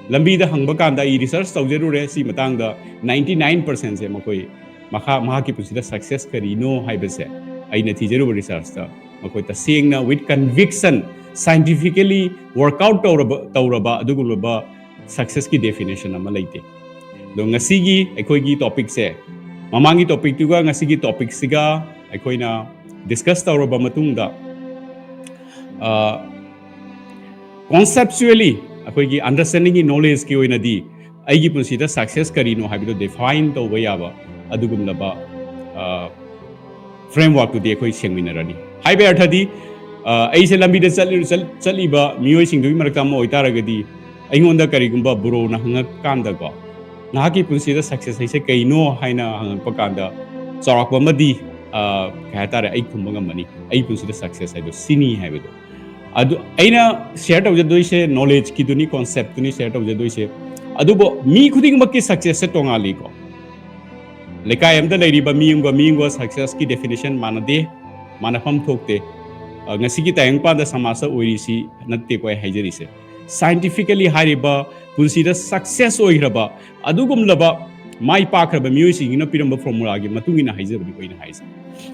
ꯂꯝꯕꯤꯗ ꯍꯪꯕ ꯀꯥꯟꯗ ꯑꯩ research ꯇꯧꯖꯔꯨꯔꯦ ꯁꯤ ꯃꯇꯥꯡꯗ, ninety nine percentꯁꯦ ꯃꯈꯣꯏ ꯃꯈꯥ, ꯃꯍꯥꯛꯀꯤ ꯄꯨꯟꯁꯤꯗ success ꯀꯔꯤꯅꯣ ꯍꯥꯏꯕꯁꯦ ꯑꯩꯅ ꯊꯤꯖꯔꯨꯕ researchꯇ ꯃꯈꯣꯏ ꯇꯁꯦꯡꯅ with conviction, scientifically work out ꯇꯧꯔꯕ, ꯇꯧꯔꯕ ꯑꯗꯨꯒꯨꯝꯂꯕ successꯀꯤ definition ꯑꯃ ꯂꯩꯇꯦ꯫ ꯑꯗꯣ ꯉꯁꯤꯒꯤ ꯑꯩꯈꯣꯏꯒꯤ topicꯁꯦ, ꯃꯃꯥꯡꯒꯤ topicꯇꯨꯒ ꯉꯁꯤꯒꯤ topicꯁꯤꯒ ꯑꯩꯈꯣꯏꯅ discuss ꯇꯧꯔꯕ ꯃꯇꯨꯡꯗ, ꯑ, conceptually ꯑꯩꯈꯣꯏꯒꯤ understandingꯒꯤ knowledgeꯀꯤ ꯑꯣꯏꯅꯗꯤ ꯑꯩꯒꯤ ꯄꯨꯟꯁꯤꯗ success ꯀꯔꯤꯅꯣ ꯍꯥꯏꯕꯗꯣ define ꯇꯧꯕ ꯌꯥꯕ ꯑꯗꯨꯒꯨꯝꯂꯕ, ꯑ, frameworkꯇꯨꯗꯤ ꯑꯩꯈꯣꯏ ꯁꯦꯡꯃꯤꯟꯅꯔꯅꯤ꯫ ꯍꯥꯏꯕꯒꯤ ꯑꯔꯊꯗꯤ, ꯑ, ꯑꯩꯁꯦ ꯂꯝꯕꯤꯗ ꯆꯠꯂꯤ-, ꯆꯠ-, ꯆꯠꯂꯤꯕ ꯃꯤꯑꯣꯏꯁꯤꯡꯗꯨꯒꯤ ꯃꯔꯛꯇ ꯑꯃ ꯑꯣꯏꯇꯥꯔꯒꯗꯤ, ꯑꯩꯉꯣꯟꯗ ꯀꯔꯤꯒꯨꯝꯕ ꯕ꯭ꯔꯣꯅ ꯍꯪꯉꯛꯀꯥꯟꯗꯀꯣ, "ꯅꯍꯥꯛꯀꯤ ꯄꯨꯟꯁꯤꯗ ꯁꯛꯁꯦꯁ ꯍꯥꯏꯁꯦ ꯀꯩꯅꯣ?" ꯍꯥꯏꯅ ꯍꯪꯉꯛꯄ ꯀꯥꯟꯗ, ꯆꯥꯎꯔꯥꯛꯄ ꯑꯃꯗꯤ, ꯑ, ꯀꯩ ꯍꯥꯏꯇꯥꯔꯦ, ꯑꯩ ꯈꯨꯝꯕ ꯉꯝꯃꯅꯤ, "ꯑꯩ ꯄꯨꯟꯁꯤꯗ ꯁꯛꯁꯦꯁ ꯍꯥꯏꯗꯣ ꯁꯤꯅꯤ" ꯍꯥꯏꯕꯗꯣ꯫ ꯑꯗꯨ ꯑꯩꯅ ꯁꯤꯌꯔ ꯇꯧꯖꯗꯣꯏꯁꯦ ꯅꯣꯂꯦꯖꯀꯤꯗꯨꯅꯤ, ꯀꯣꯟꯁꯦꯞꯇꯨꯅꯤ ꯁꯤꯌꯔ ꯇꯧꯖꯗꯣꯏꯁꯦ꯫ ꯑꯗꯨꯕꯨ ꯃꯤ ꯈꯨꯗꯤꯡꯃꯛꯀꯤ ꯁꯛꯁꯦꯁꯁꯦ ꯇꯣꯉꯥꯜꯂꯤꯀꯣ꯫ ꯂꯩꯀꯥꯏ ꯑꯃꯗ ꯂꯩꯔꯤꯕ ꯃꯤ ꯑꯃꯒ ꯃꯤ ꯑꯃꯒ ꯁꯛꯁꯦꯁꯀꯤ ꯗꯦꯐꯤꯅꯦꯁꯟ ꯃꯥꯟꯅꯗꯦ, ꯃꯥꯟꯅꯐꯝ ꯊꯣꯛꯇꯦ꯫ ꯑ, ꯉꯁꯤꯒꯤ ꯇꯥꯏꯕꯪꯄꯥꯟꯗ ꯁꯃꯥꯖꯇ ꯑꯣꯏꯔꯤꯁꯤ ꯅꯠꯇꯦꯀꯣ ꯑꯩ ꯍꯥꯏꯖꯔꯤꯁꯦ꯫ ꯁꯥꯏꯟꯇꯤꯐꯤꯀꯦꯂꯤ ꯍꯥꯏꯔꯤꯕ ꯄꯨꯟꯁꯤꯗ ꯁꯛꯁꯦꯁ ꯑꯣꯏꯈ꯭ꯔꯕ ꯑꯗꯨꯒꯨꯝꯂꯕ ꯃꯥꯏ ꯄꯥꯛꯈ꯭ꯔꯕ ꯃꯤꯑꯣꯏꯁꯤꯡꯁꯤꯅ ꯄꯤꯔꯝꯕ ꯐꯣꯔꯃꯨꯂꯥꯒꯤ ꯃꯇꯨꯡ ꯏꯟꯅ ꯍꯥꯏꯖꯕꯅꯤꯀꯣ ꯑꯩꯅ ꯍꯥꯏꯁꯦ꯫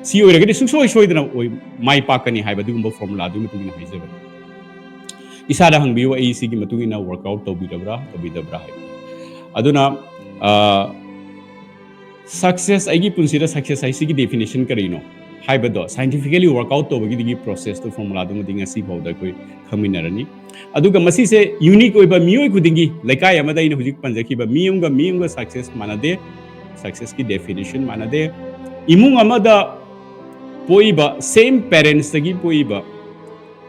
ꯁꯤ ꯑꯣꯏꯔꯒꯗꯤ ꯁꯨꯡꯁꯣꯏ ꯁꯣꯏꯗꯅ ꯑꯣꯏ-, ꯃꯥꯏ ꯄꯥꯛꯀꯅꯤ ꯍꯥꯏꯕ ꯑꯗꯨꯒꯨꯝꯕ ꯐꯣꯔꯃꯨꯂꯥꯗꯨꯒꯤ ꯃꯇꯨꯡ ꯏꯟꯅ ꯍꯥꯏꯖꯕꯅꯤ꯫ ꯏꯁꯥꯗ ꯍꯪꯕꯤꯌꯨ, "ꯑꯩ ꯁꯤꯒꯤ ꯃꯇꯨꯡ ꯏꯟꯅ ꯋꯥꯔꯛꯑꯥꯎꯠ ꯇꯧꯕꯤꯔꯕ꯭ꯔꯥ, ꯇꯧꯕꯤꯗꯕ꯭ꯔꯥ?" ꯍꯥꯏꯕꯗꯣ꯫ ꯑꯗꯨꯅ, ꯑ, ꯁꯛꯁꯦꯁ, ꯑꯩꯒꯤ ꯄꯨꯟꯁꯤꯗ ꯁꯛꯁꯦꯁ ꯍꯥꯏꯁꯤꯒꯤ ꯗꯦꯐꯤꯅꯦꯁꯟ ꯀꯔꯤꯅꯣ ꯍꯥꯏꯕꯗꯣ ꯁꯥꯏꯟꯇꯤꯐꯤꯀꯦꯂꯤ ꯋꯥꯔꯛꯑꯥꯎꯠ ꯇꯧꯕꯒꯤꯗꯒꯤ ꯄ꯭ꯔꯣꯁꯦꯁꯇꯣ, ꯐꯣꯔꯃꯨꯂꯥꯗꯨꯃꯗꯤ ꯉꯁꯤ ꯐꯥꯎꯗ ꯑꯩꯈꯣꯏ ꯈꯪꯃꯤꯟꯅꯔꯅꯤ꯫ ꯑꯗꯨꯒ ꯃꯁꯤꯁꯦ ꯌꯨꯅꯤꯛ ꯑꯣꯏꯕ ꯃꯤꯑꯣꯏ ꯈꯨꯗꯤꯡꯒꯤ, ꯂꯩꯀꯥꯏ ꯑꯃꯗ ꯑꯩꯅ ꯍꯧꯖꯤꯛ ꯄꯟꯖꯈꯤꯕ ꯃꯤ ꯑꯃꯒ ꯃꯤ ꯑꯃꯒ ꯁꯛꯁꯦꯁ ꯃꯥꯟꯅꯗꯦ, ꯁꯛꯁꯦꯁꯀꯤ ꯗꯦꯐꯤꯅꯦꯁꯟ ꯃꯥꯟꯅꯗꯦ꯫ ꯏꯃꯨꯡ ꯑꯃꯗ ꯄꯣꯛꯏꯕ, ꯁꯦꯝ ꯄꯦꯔꯦꯟꯁꯇꯒꯤ ꯄꯣꯛꯏꯕ,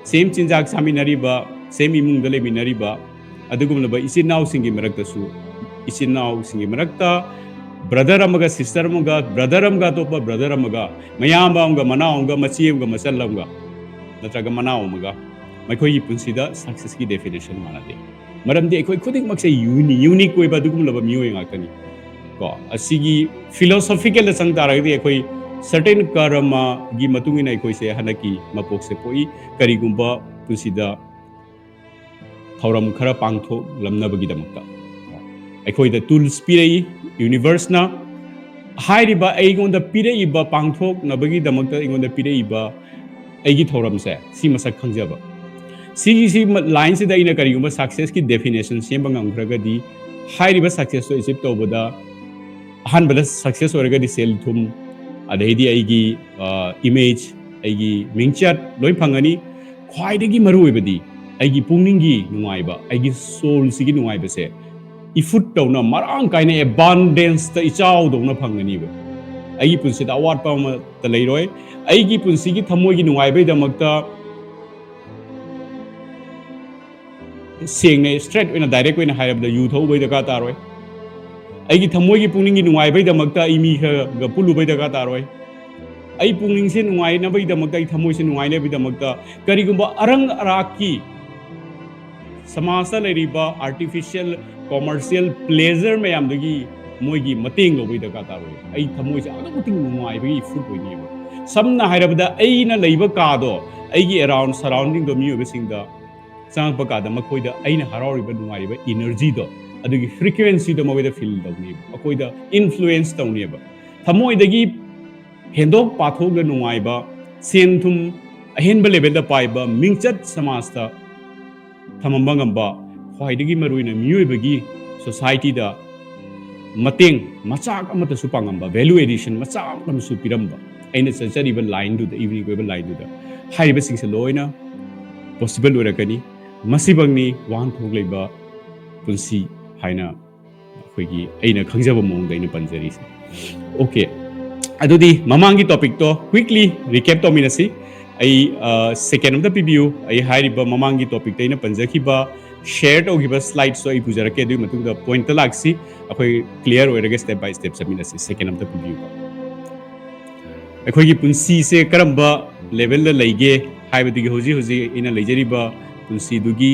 ꯁꯦꯝ ꯆꯤꯟꯖꯥꯛ ꯆꯥꯃꯤꯟꯅꯔꯤꯕ, ꯁꯦꯝ ꯏꯃꯨꯡꯗ ꯂꯩꯃꯤꯟꯅꯔꯤꯕ ꯑꯗꯨꯒꯨꯝꯂꯕ ꯏꯆꯤꯟ ꯏꯅꯥꯎꯁꯤꯡꯒꯤ ꯃꯔꯛꯇꯁꯨ, ꯏꯆꯤꯟ ꯏꯅꯥꯎꯁꯤꯡꯒꯤ ꯃꯔꯛꯇ ꯕ꯭ꯔꯗꯔ ꯑꯃꯒ ꯁꯤꯁꯇꯔ ꯑꯃꯒ, ꯕ꯭ꯔꯗꯔ ꯑꯃꯒ ꯑꯇꯣꯞꯄ ꯕ꯭ꯔꯗꯔ ꯑꯃꯒ, ꯃꯌꯥꯝꯕ ꯑꯃꯒ ꯃꯅꯥꯎ ꯑꯃꯒ, ꯃꯆꯦ ꯑꯃꯒ ꯃꯆꯜ ꯑꯃꯒ, ꯅꯠꯇ꯭ꯔꯒ ꯃꯅꯥꯎ ꯑꯃꯒ, ꯃꯈꯣꯏꯒꯤ ꯄꯨꯟꯁꯤꯗ ꯁꯛꯁꯦꯁꯀꯤ ꯗꯦꯐꯤꯅꯦꯁꯟ ꯃꯥꯟꯅꯗꯦ꯫ ꯃꯔꯝꯗꯤ ꯑꯩꯈꯣꯏ ꯈꯨꯗꯤꯡꯃꯛꯁꯦ ꯌꯨꯅꯤ-, ꯌꯨꯅꯤꯛ ꯑꯣꯏꯕ ꯑꯗꯨꯒꯨꯝꯂꯕ ꯃꯤꯑꯣꯏ ꯉꯥꯛꯇꯅꯤ꯫ ꯀꯣ, ꯑꯁꯤꯒꯤ ꯐꯤꯂꯣꯁꯣꯐꯤꯀꯦꯜꯗ ꯆꯪ ꯇꯥꯔꯒꯗꯤ ꯑꯩꯈꯣꯏ ꯁꯔꯇꯦꯟ ꯀꯔꯃꯒꯤ ꯃꯇꯨꯡ ꯏꯟꯅ ꯑꯩꯈꯣꯏꯁꯦ ꯍꯟꯗꯛꯀꯤ ꯃꯄꯣꯛꯁꯦ ꯄꯣꯛꯏ꯫ ꯀꯔꯤꯒꯨꯝꯕ ꯄꯨꯟꯁꯤꯗ ꯊꯧꯔꯝ ꯈꯔ ꯄꯥꯡꯊꯣꯛꯂꯝꯅꯕꯒꯤꯗꯃꯛꯇ ꯑꯩꯈꯣꯏꯗ ꯇꯨꯜꯁ ꯄꯤꯔꯛꯏ ꯌꯨꯅꯤꯚꯔꯁꯅ꯫ ꯍꯥꯏꯔꯤꯕ ꯑꯩꯉꯣꯟꯗ ꯄꯤꯔꯛꯏꯕ, ꯄꯥꯡꯊꯣꯛꯅꯕꯒꯤꯗꯃꯛꯇ ꯑꯩꯉꯣꯟꯗ ꯄꯤꯔꯛꯏꯕ ꯑꯩꯒꯤ ꯊꯧꯔꯝꯁꯦ ꯁꯤ ꯃꯁꯛ ꯈꯪꯖꯕ꯫ ꯁꯤꯒꯤ, ꯁꯤ ꯃ-, ꯂꯥꯏꯟꯁꯤꯗ ꯑꯩꯅ ꯀꯔꯤꯒꯨꯝꯕ ꯁꯛꯁꯦꯁꯀꯤ ꯗꯦꯐꯤꯅꯦꯁꯟ ꯁꯦꯝꯕ ꯉꯝꯈ꯭ꯔꯒꯗꯤ, ꯍꯥꯏꯔꯤꯕ ꯁꯛꯁꯦꯁꯇꯣ ꯑꯦꯆꯤꯞ ꯇꯧꯕꯗ ꯑꯍꯥꯟꯕꯗ ꯁꯛꯁꯦꯁ ꯑꯣꯏꯔꯒꯗꯤ ꯁꯦꯜ ꯊꯨꯝ, ꯑꯗꯩꯗꯤ ꯑꯩꯒꯤ, ꯑ, ꯏꯃꯦꯖ, ꯑꯩꯒꯤ ꯃꯤꯡꯆꯠ ꯂꯣꯏ ꯐꯪꯒꯅꯤ꯫ ꯈ꯭ꯋꯥꯏꯗꯒꯤ ꯃꯔꯨꯑꯣꯏꯕꯗꯤ ꯑꯩꯒꯤ ꯄꯨꯛꯅꯤꯡꯒꯤ ꯅꯨꯡꯉꯥꯏꯕ, ꯑꯩꯒꯤ ꯁꯣꯜꯁꯤꯒꯤ ꯅꯨꯡꯉꯥꯏꯕꯁꯦ ꯏꯐꯨꯠ ꯇꯧꯅ ꯃꯔꯥꯡ ꯀꯥꯏꯅ ꯑꯦꯕꯥꯟꯗꯦꯟꯁꯇ ꯏꯆꯥꯎꯗꯧꯅ ꯐꯪꯒꯅꯤꯕ꯫ ꯑꯩꯒꯤ ꯄꯨꯟꯁꯤꯗ ꯑꯋꯥꯠꯄ ꯑꯃꯠꯇ ꯂꯩꯔꯣꯏ꯫ ꯑꯩꯒꯤ ꯄꯨꯟꯁꯤꯒꯤ ꯊꯃꯣꯏꯒꯤ ꯅꯨꯡꯉꯥꯏꯕꯒꯤꯗꯃꯛꯇ ꯁꯦꯡꯅ straight ꯑꯣꯏꯅ direct ꯑꯣꯏꯅ ꯍꯥꯏꯔꯕꯗ ꯌꯨ ꯊꯛꯎꯕꯩ ꯗꯔꯀꯥꯔ ꯇꯥꯔꯣꯏ꯫ ꯑꯩꯒꯤ ꯊꯃꯣꯏꯒꯤ ꯄꯨꯛꯅꯤꯡꯒꯤ ꯅꯨꯡꯉꯥꯏꯕꯩꯗꯃꯛꯇ ꯑꯩ ꯃꯤ ꯈꯔꯒ ꯄꯨꯜꯂꯨꯕꯩ ꯗꯔꯀꯥꯔ ꯇꯥꯔꯣꯏ꯫ ꯑꯩ ꯄꯨꯛꯅꯤꯡꯁꯦ ꯅꯨꯡꯉꯥꯏꯅꯕꯒꯤꯗꯃꯛꯇ, ꯑꯩ ꯊꯃꯣꯏꯁꯦ ꯅꯨꯡꯉꯥꯏꯅꯕꯒꯤꯗꯃꯛꯇ ꯀꯔꯤꯒꯨꯝꯕ ꯑꯔꯪ ꯑꯔꯥꯛꯀꯤ ꯁꯃꯥꯖꯇ ꯂꯩꯔꯤꯕ artificial commercial pleasure ꯃꯌꯥꯝꯗꯒꯤ ꯃꯣꯏꯒꯤ ꯃꯇꯦꯡ ꯂꯧꯕꯒꯤ ꯗꯔꯀꯥꯔ ꯇꯥꯔꯣꯏ꯫ ꯑꯩ ꯊꯃꯣꯏꯁꯦ ꯑꯗꯨꯛꯀꯤ ꯃꯇꯤꯛ ꯅꯨꯡꯉꯥꯏꯕꯒꯤ fruit ꯑꯣꯏꯅꯦꯕ꯫ ꯁꯝꯅ ꯍꯥꯏꯔꯕꯗ, ꯑꯩꯅ ꯂꯩꯕ ꯀꯥꯗꯣ, ꯑꯩꯒꯤ around surroundingꯗꯣ ꯃꯤꯑꯣꯏꯕꯁꯤꯡꯗ ꯆꯪꯉꯛꯄ ꯀꯥꯟꯗ ꯃꯈꯣꯏꯗ ꯑꯩꯅ ꯍꯔꯥꯎꯔꯤꯕ, ꯅꯨꯡꯉꯥꯏꯔꯤꯕ energyꯗꯣ, ꯑꯗꯨꯒꯤ frequencyꯗꯣ ꯃꯈꯣꯏꯗ feel ꯇꯧꯅꯦꯕ, ꯃꯈꯣꯏꯗ influence ꯇꯧꯅꯦꯕ꯫ ꯊꯃꯣꯏꯗꯒꯤ ꯍꯦꯟꯗꯣꯛ ꯄꯥꯊꯣꯛꯅ ꯅꯨꯡꯉꯥꯏꯕ, ꯁꯦꯟ ꯊꯨꯝ ꯑꯍꯦꯟꯕ levelꯗ ꯄꯥꯏꯕ, ꯃꯤꯡꯆꯠ ꯁꯃꯥꯖꯇ ꯊꯝꯃꯝꯕ ꯉꯝꯕ, ꯈ꯭ꯋꯥꯏꯗꯒꯤ ꯃꯔꯨꯑꯣꯏꯅ ꯃꯤꯑꯣꯏꯕꯒꯤ societyꯗ ꯃꯇꯦꯡ ꯃꯆꯥꯛ ꯑꯃꯠꯇꯁꯨ ꯄꯥꯡꯉꯝꯕ, value addition ꯃꯆꯥ ꯑꯃꯁꯨ ꯄꯤꯔꯝꯕ, ꯑꯩꯅ ꯆꯠꯆꯔꯤꯕ lineꯗꯨꯗ, eveningꯒꯤ ꯑꯣꯏꯕ lineꯗꯨꯗ, ꯍꯥꯏꯔꯤꯕꯁꯤꯡꯁꯦ ꯂꯣꯏꯅ possible ꯑꯣꯏꯔꯛꯀꯅꯤ꯫ ꯃꯁꯤꯃꯛꯅꯤ ꯋꯥꯍꯟꯊꯣꯛ ꯂꯩꯕ ꯄꯨꯟꯁꯤ ꯍꯥꯏꯅ ꯑꯩꯈꯣꯏꯒꯤ ꯑꯩꯅ ꯈꯪꯖꯕ ꯃꯑꯣꯡꯗ ꯑꯩꯅ ꯄꯟꯖꯔꯤꯁꯦ꯫ Okay, ꯑꯗꯨꯗꯤ ꯃꯃꯥꯡꯒꯤ topicꯇꯣ quickly recap ꯇꯧꯃꯤꯟꯅꯁꯤ꯫ ꯑꯩ, ꯑ, second ꯑꯝꯇ ꯄꯤꯕꯤꯌꯨ꯫ ꯑꯩ ꯍꯥꯏꯔꯤꯕ ꯃꯃꯥꯡꯒꯤ topicꯇ ꯑꯩꯅ ꯄꯟꯖꯈꯤꯕ, share ꯇꯧꯈꯤꯕ slideꯁꯇꯣ ꯑꯩ ꯄꯨꯖꯔꯛꯀꯦ, ꯑꯗꯨꯒꯤ ꯃꯇꯨꯡꯗ pointꯇ ꯂꯥꯛꯁꯤ꯫ ꯑꯩꯈꯣꯏ clear ꯑꯣꯏꯔꯒ step by step ꯆꯠꯃꯤꯟꯅꯁꯤ꯫ Second ꯑꯝꯇ ꯄꯤꯕꯤꯌꯨ꯫ ꯑꯩꯈꯣꯏꯒꯤ ꯄꯨꯟꯁꯤꯁꯦ ꯀꯔꯝꯕ levelꯗ ꯂꯩꯒꯦ ꯍꯥꯏꯕꯗꯨꯒꯤ ꯍꯧꯖꯤꯛ ꯍꯧꯖꯤꯛ ꯑꯩꯅ ꯂꯩꯖꯔꯤꯕ ꯄꯨꯟꯁꯤꯗꯨꯒꯤ,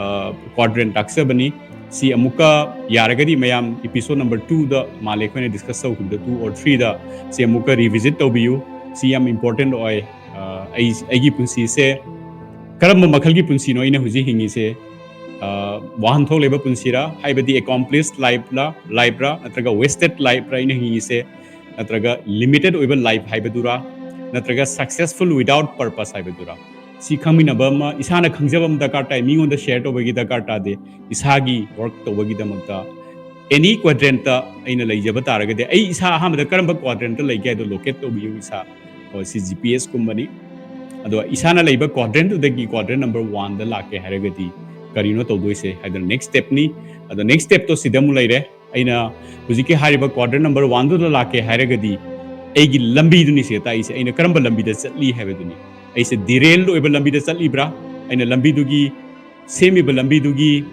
ꯑ, quadrant ꯇꯥꯛꯆꯕꯅꯤ꯫ ꯁꯤ ꯑꯃꯨꯛꯀ ꯌꯥꯔꯒꯗꯤ ꯃꯌꯥꯝ episode number twoꯗ ꯃꯥꯜꯂꯦ ꯑꯩꯈꯣꯏꯅ discuss ꯇꯧꯈꯤꯕꯗ, two or threeꯗ ꯁꯤ ꯑꯃꯨꯛꯀ revisit ꯇꯧꯕꯤꯌꯨ꯫ ꯁꯤ ꯌꯥꯝ important ꯑꯣꯏ꯫ ꯑ, ꯑꯩ, ꯑꯩꯒꯤ ꯄꯨꯟꯁꯤꯁꯦ ꯀꯔꯝꯕ ꯃꯈꯜꯒꯤ ꯄꯨꯟꯁꯤꯅꯣ ꯑꯩꯅ ꯍꯧꯖꯤꯛ ꯍꯤꯡꯉꯤꯁꯦ? ꯑ, ꯋꯥꯍꯟꯊꯣꯛ ꯂꯩꯕ ꯄꯨꯟꯁꯤꯔꯥ, ꯍꯥꯏꯕꯗꯤ accomplished lifeꯂ, lifeꯔꯥ, ꯅꯠꯇ꯭ꯔꯒ wasted lifeꯔꯥ ꯑꯩꯅ ꯍꯤꯡꯉꯤꯁꯦ? ꯅꯠꯇ꯭ꯔꯒ limited ꯑꯣꯏꯕ life ꯍꯥꯏꯕꯗꯨꯔꯥ, ꯅꯠꯇ꯭ꯔꯒ successful without purpose ꯍꯥꯏꯕꯗꯨꯔꯥ? ꯁꯤ ꯈꯪꯃꯤꯟꯅꯕ ꯑꯃ, ꯏꯁꯥꯅ ꯈꯪꯖꯕ ꯑꯃ ꯗꯔꯀꯥꯔ ꯇꯥꯏ, ꯃꯤꯉꯣꯟꯗ share ꯇꯧꯕꯒꯤ ꯗꯔꯀꯥꯔ ꯇꯥꯗꯦ꯫ ꯏꯁꯥꯒꯤ work ꯇꯧꯕꯒꯤꯗꯃꯛꯇ any quadrantꯇ ꯑꯩꯅ ꯂꯩꯖꯕ ꯇꯥꯔꯒꯗꯤ, ꯑꯩ ꯏꯁꯥ ꯑꯍꯥꯟꯕꯗ ꯀꯔꯝꯕ quadrantꯇ ꯂꯩꯒꯦ ꯍꯥꯏꯗꯣ locate ꯇꯧꯕꯤꯌꯨ ꯏꯁꯥ꯫ ꯍꯣꯏ, ꯁꯤ G P Sꯀꯨꯝꯕꯅꯤ꯫ ꯑꯗꯣ ꯏꯁꯥꯅ ꯂꯩꯕ quadrantꯇꯨꯗꯒꯤ quadrant number oneꯗ ꯂꯥꯛꯀꯦ ꯍꯥꯏꯔꯒꯗꯤ ꯀꯔꯤꯅꯣ ꯇꯧꯗꯣꯏꯁꯦ ꯍꯥꯏꯗꯅ next stepꯅꯤ꯫ ꯑꯗꯣ next stepꯇꯣ ꯁꯤꯗ ꯑꯃꯨꯛ ꯂꯩꯔꯦ꯫ ꯑꯩꯅ ꯍꯧꯖꯤꯛꯀꯤ ꯍꯥꯏꯔꯤꯕ quadrant number oneꯗꯨꯗ ꯂꯥꯛꯀꯦ ꯍꯥꯏꯔꯒꯗꯤ ꯑꯩꯒꯤ ꯂꯝꯕꯤꯗꯨꯅꯤ ꯁꯤꯗ ꯇꯥꯛꯏꯁꯦ꯫ ꯑꯩꯅ ꯀꯔꯝꯕ ꯂꯝꯕꯤꯗ ꯆꯠꯂꯤ ꯍꯥꯏꯕꯗꯨꯅꯤ꯫ ꯑꯩꯁꯦ derailed ꯑꯣꯏꯕ ꯂꯝꯕꯤꯗ ꯆꯠꯂꯤꯕ꯭ꯔꯥ? ꯑꯩꯅ ꯂꯝꯕꯤꯗꯨꯒꯤ ꯁꯦꯝꯃꯤꯕ ꯂꯝꯕꯤꯗꯨꯒꯤ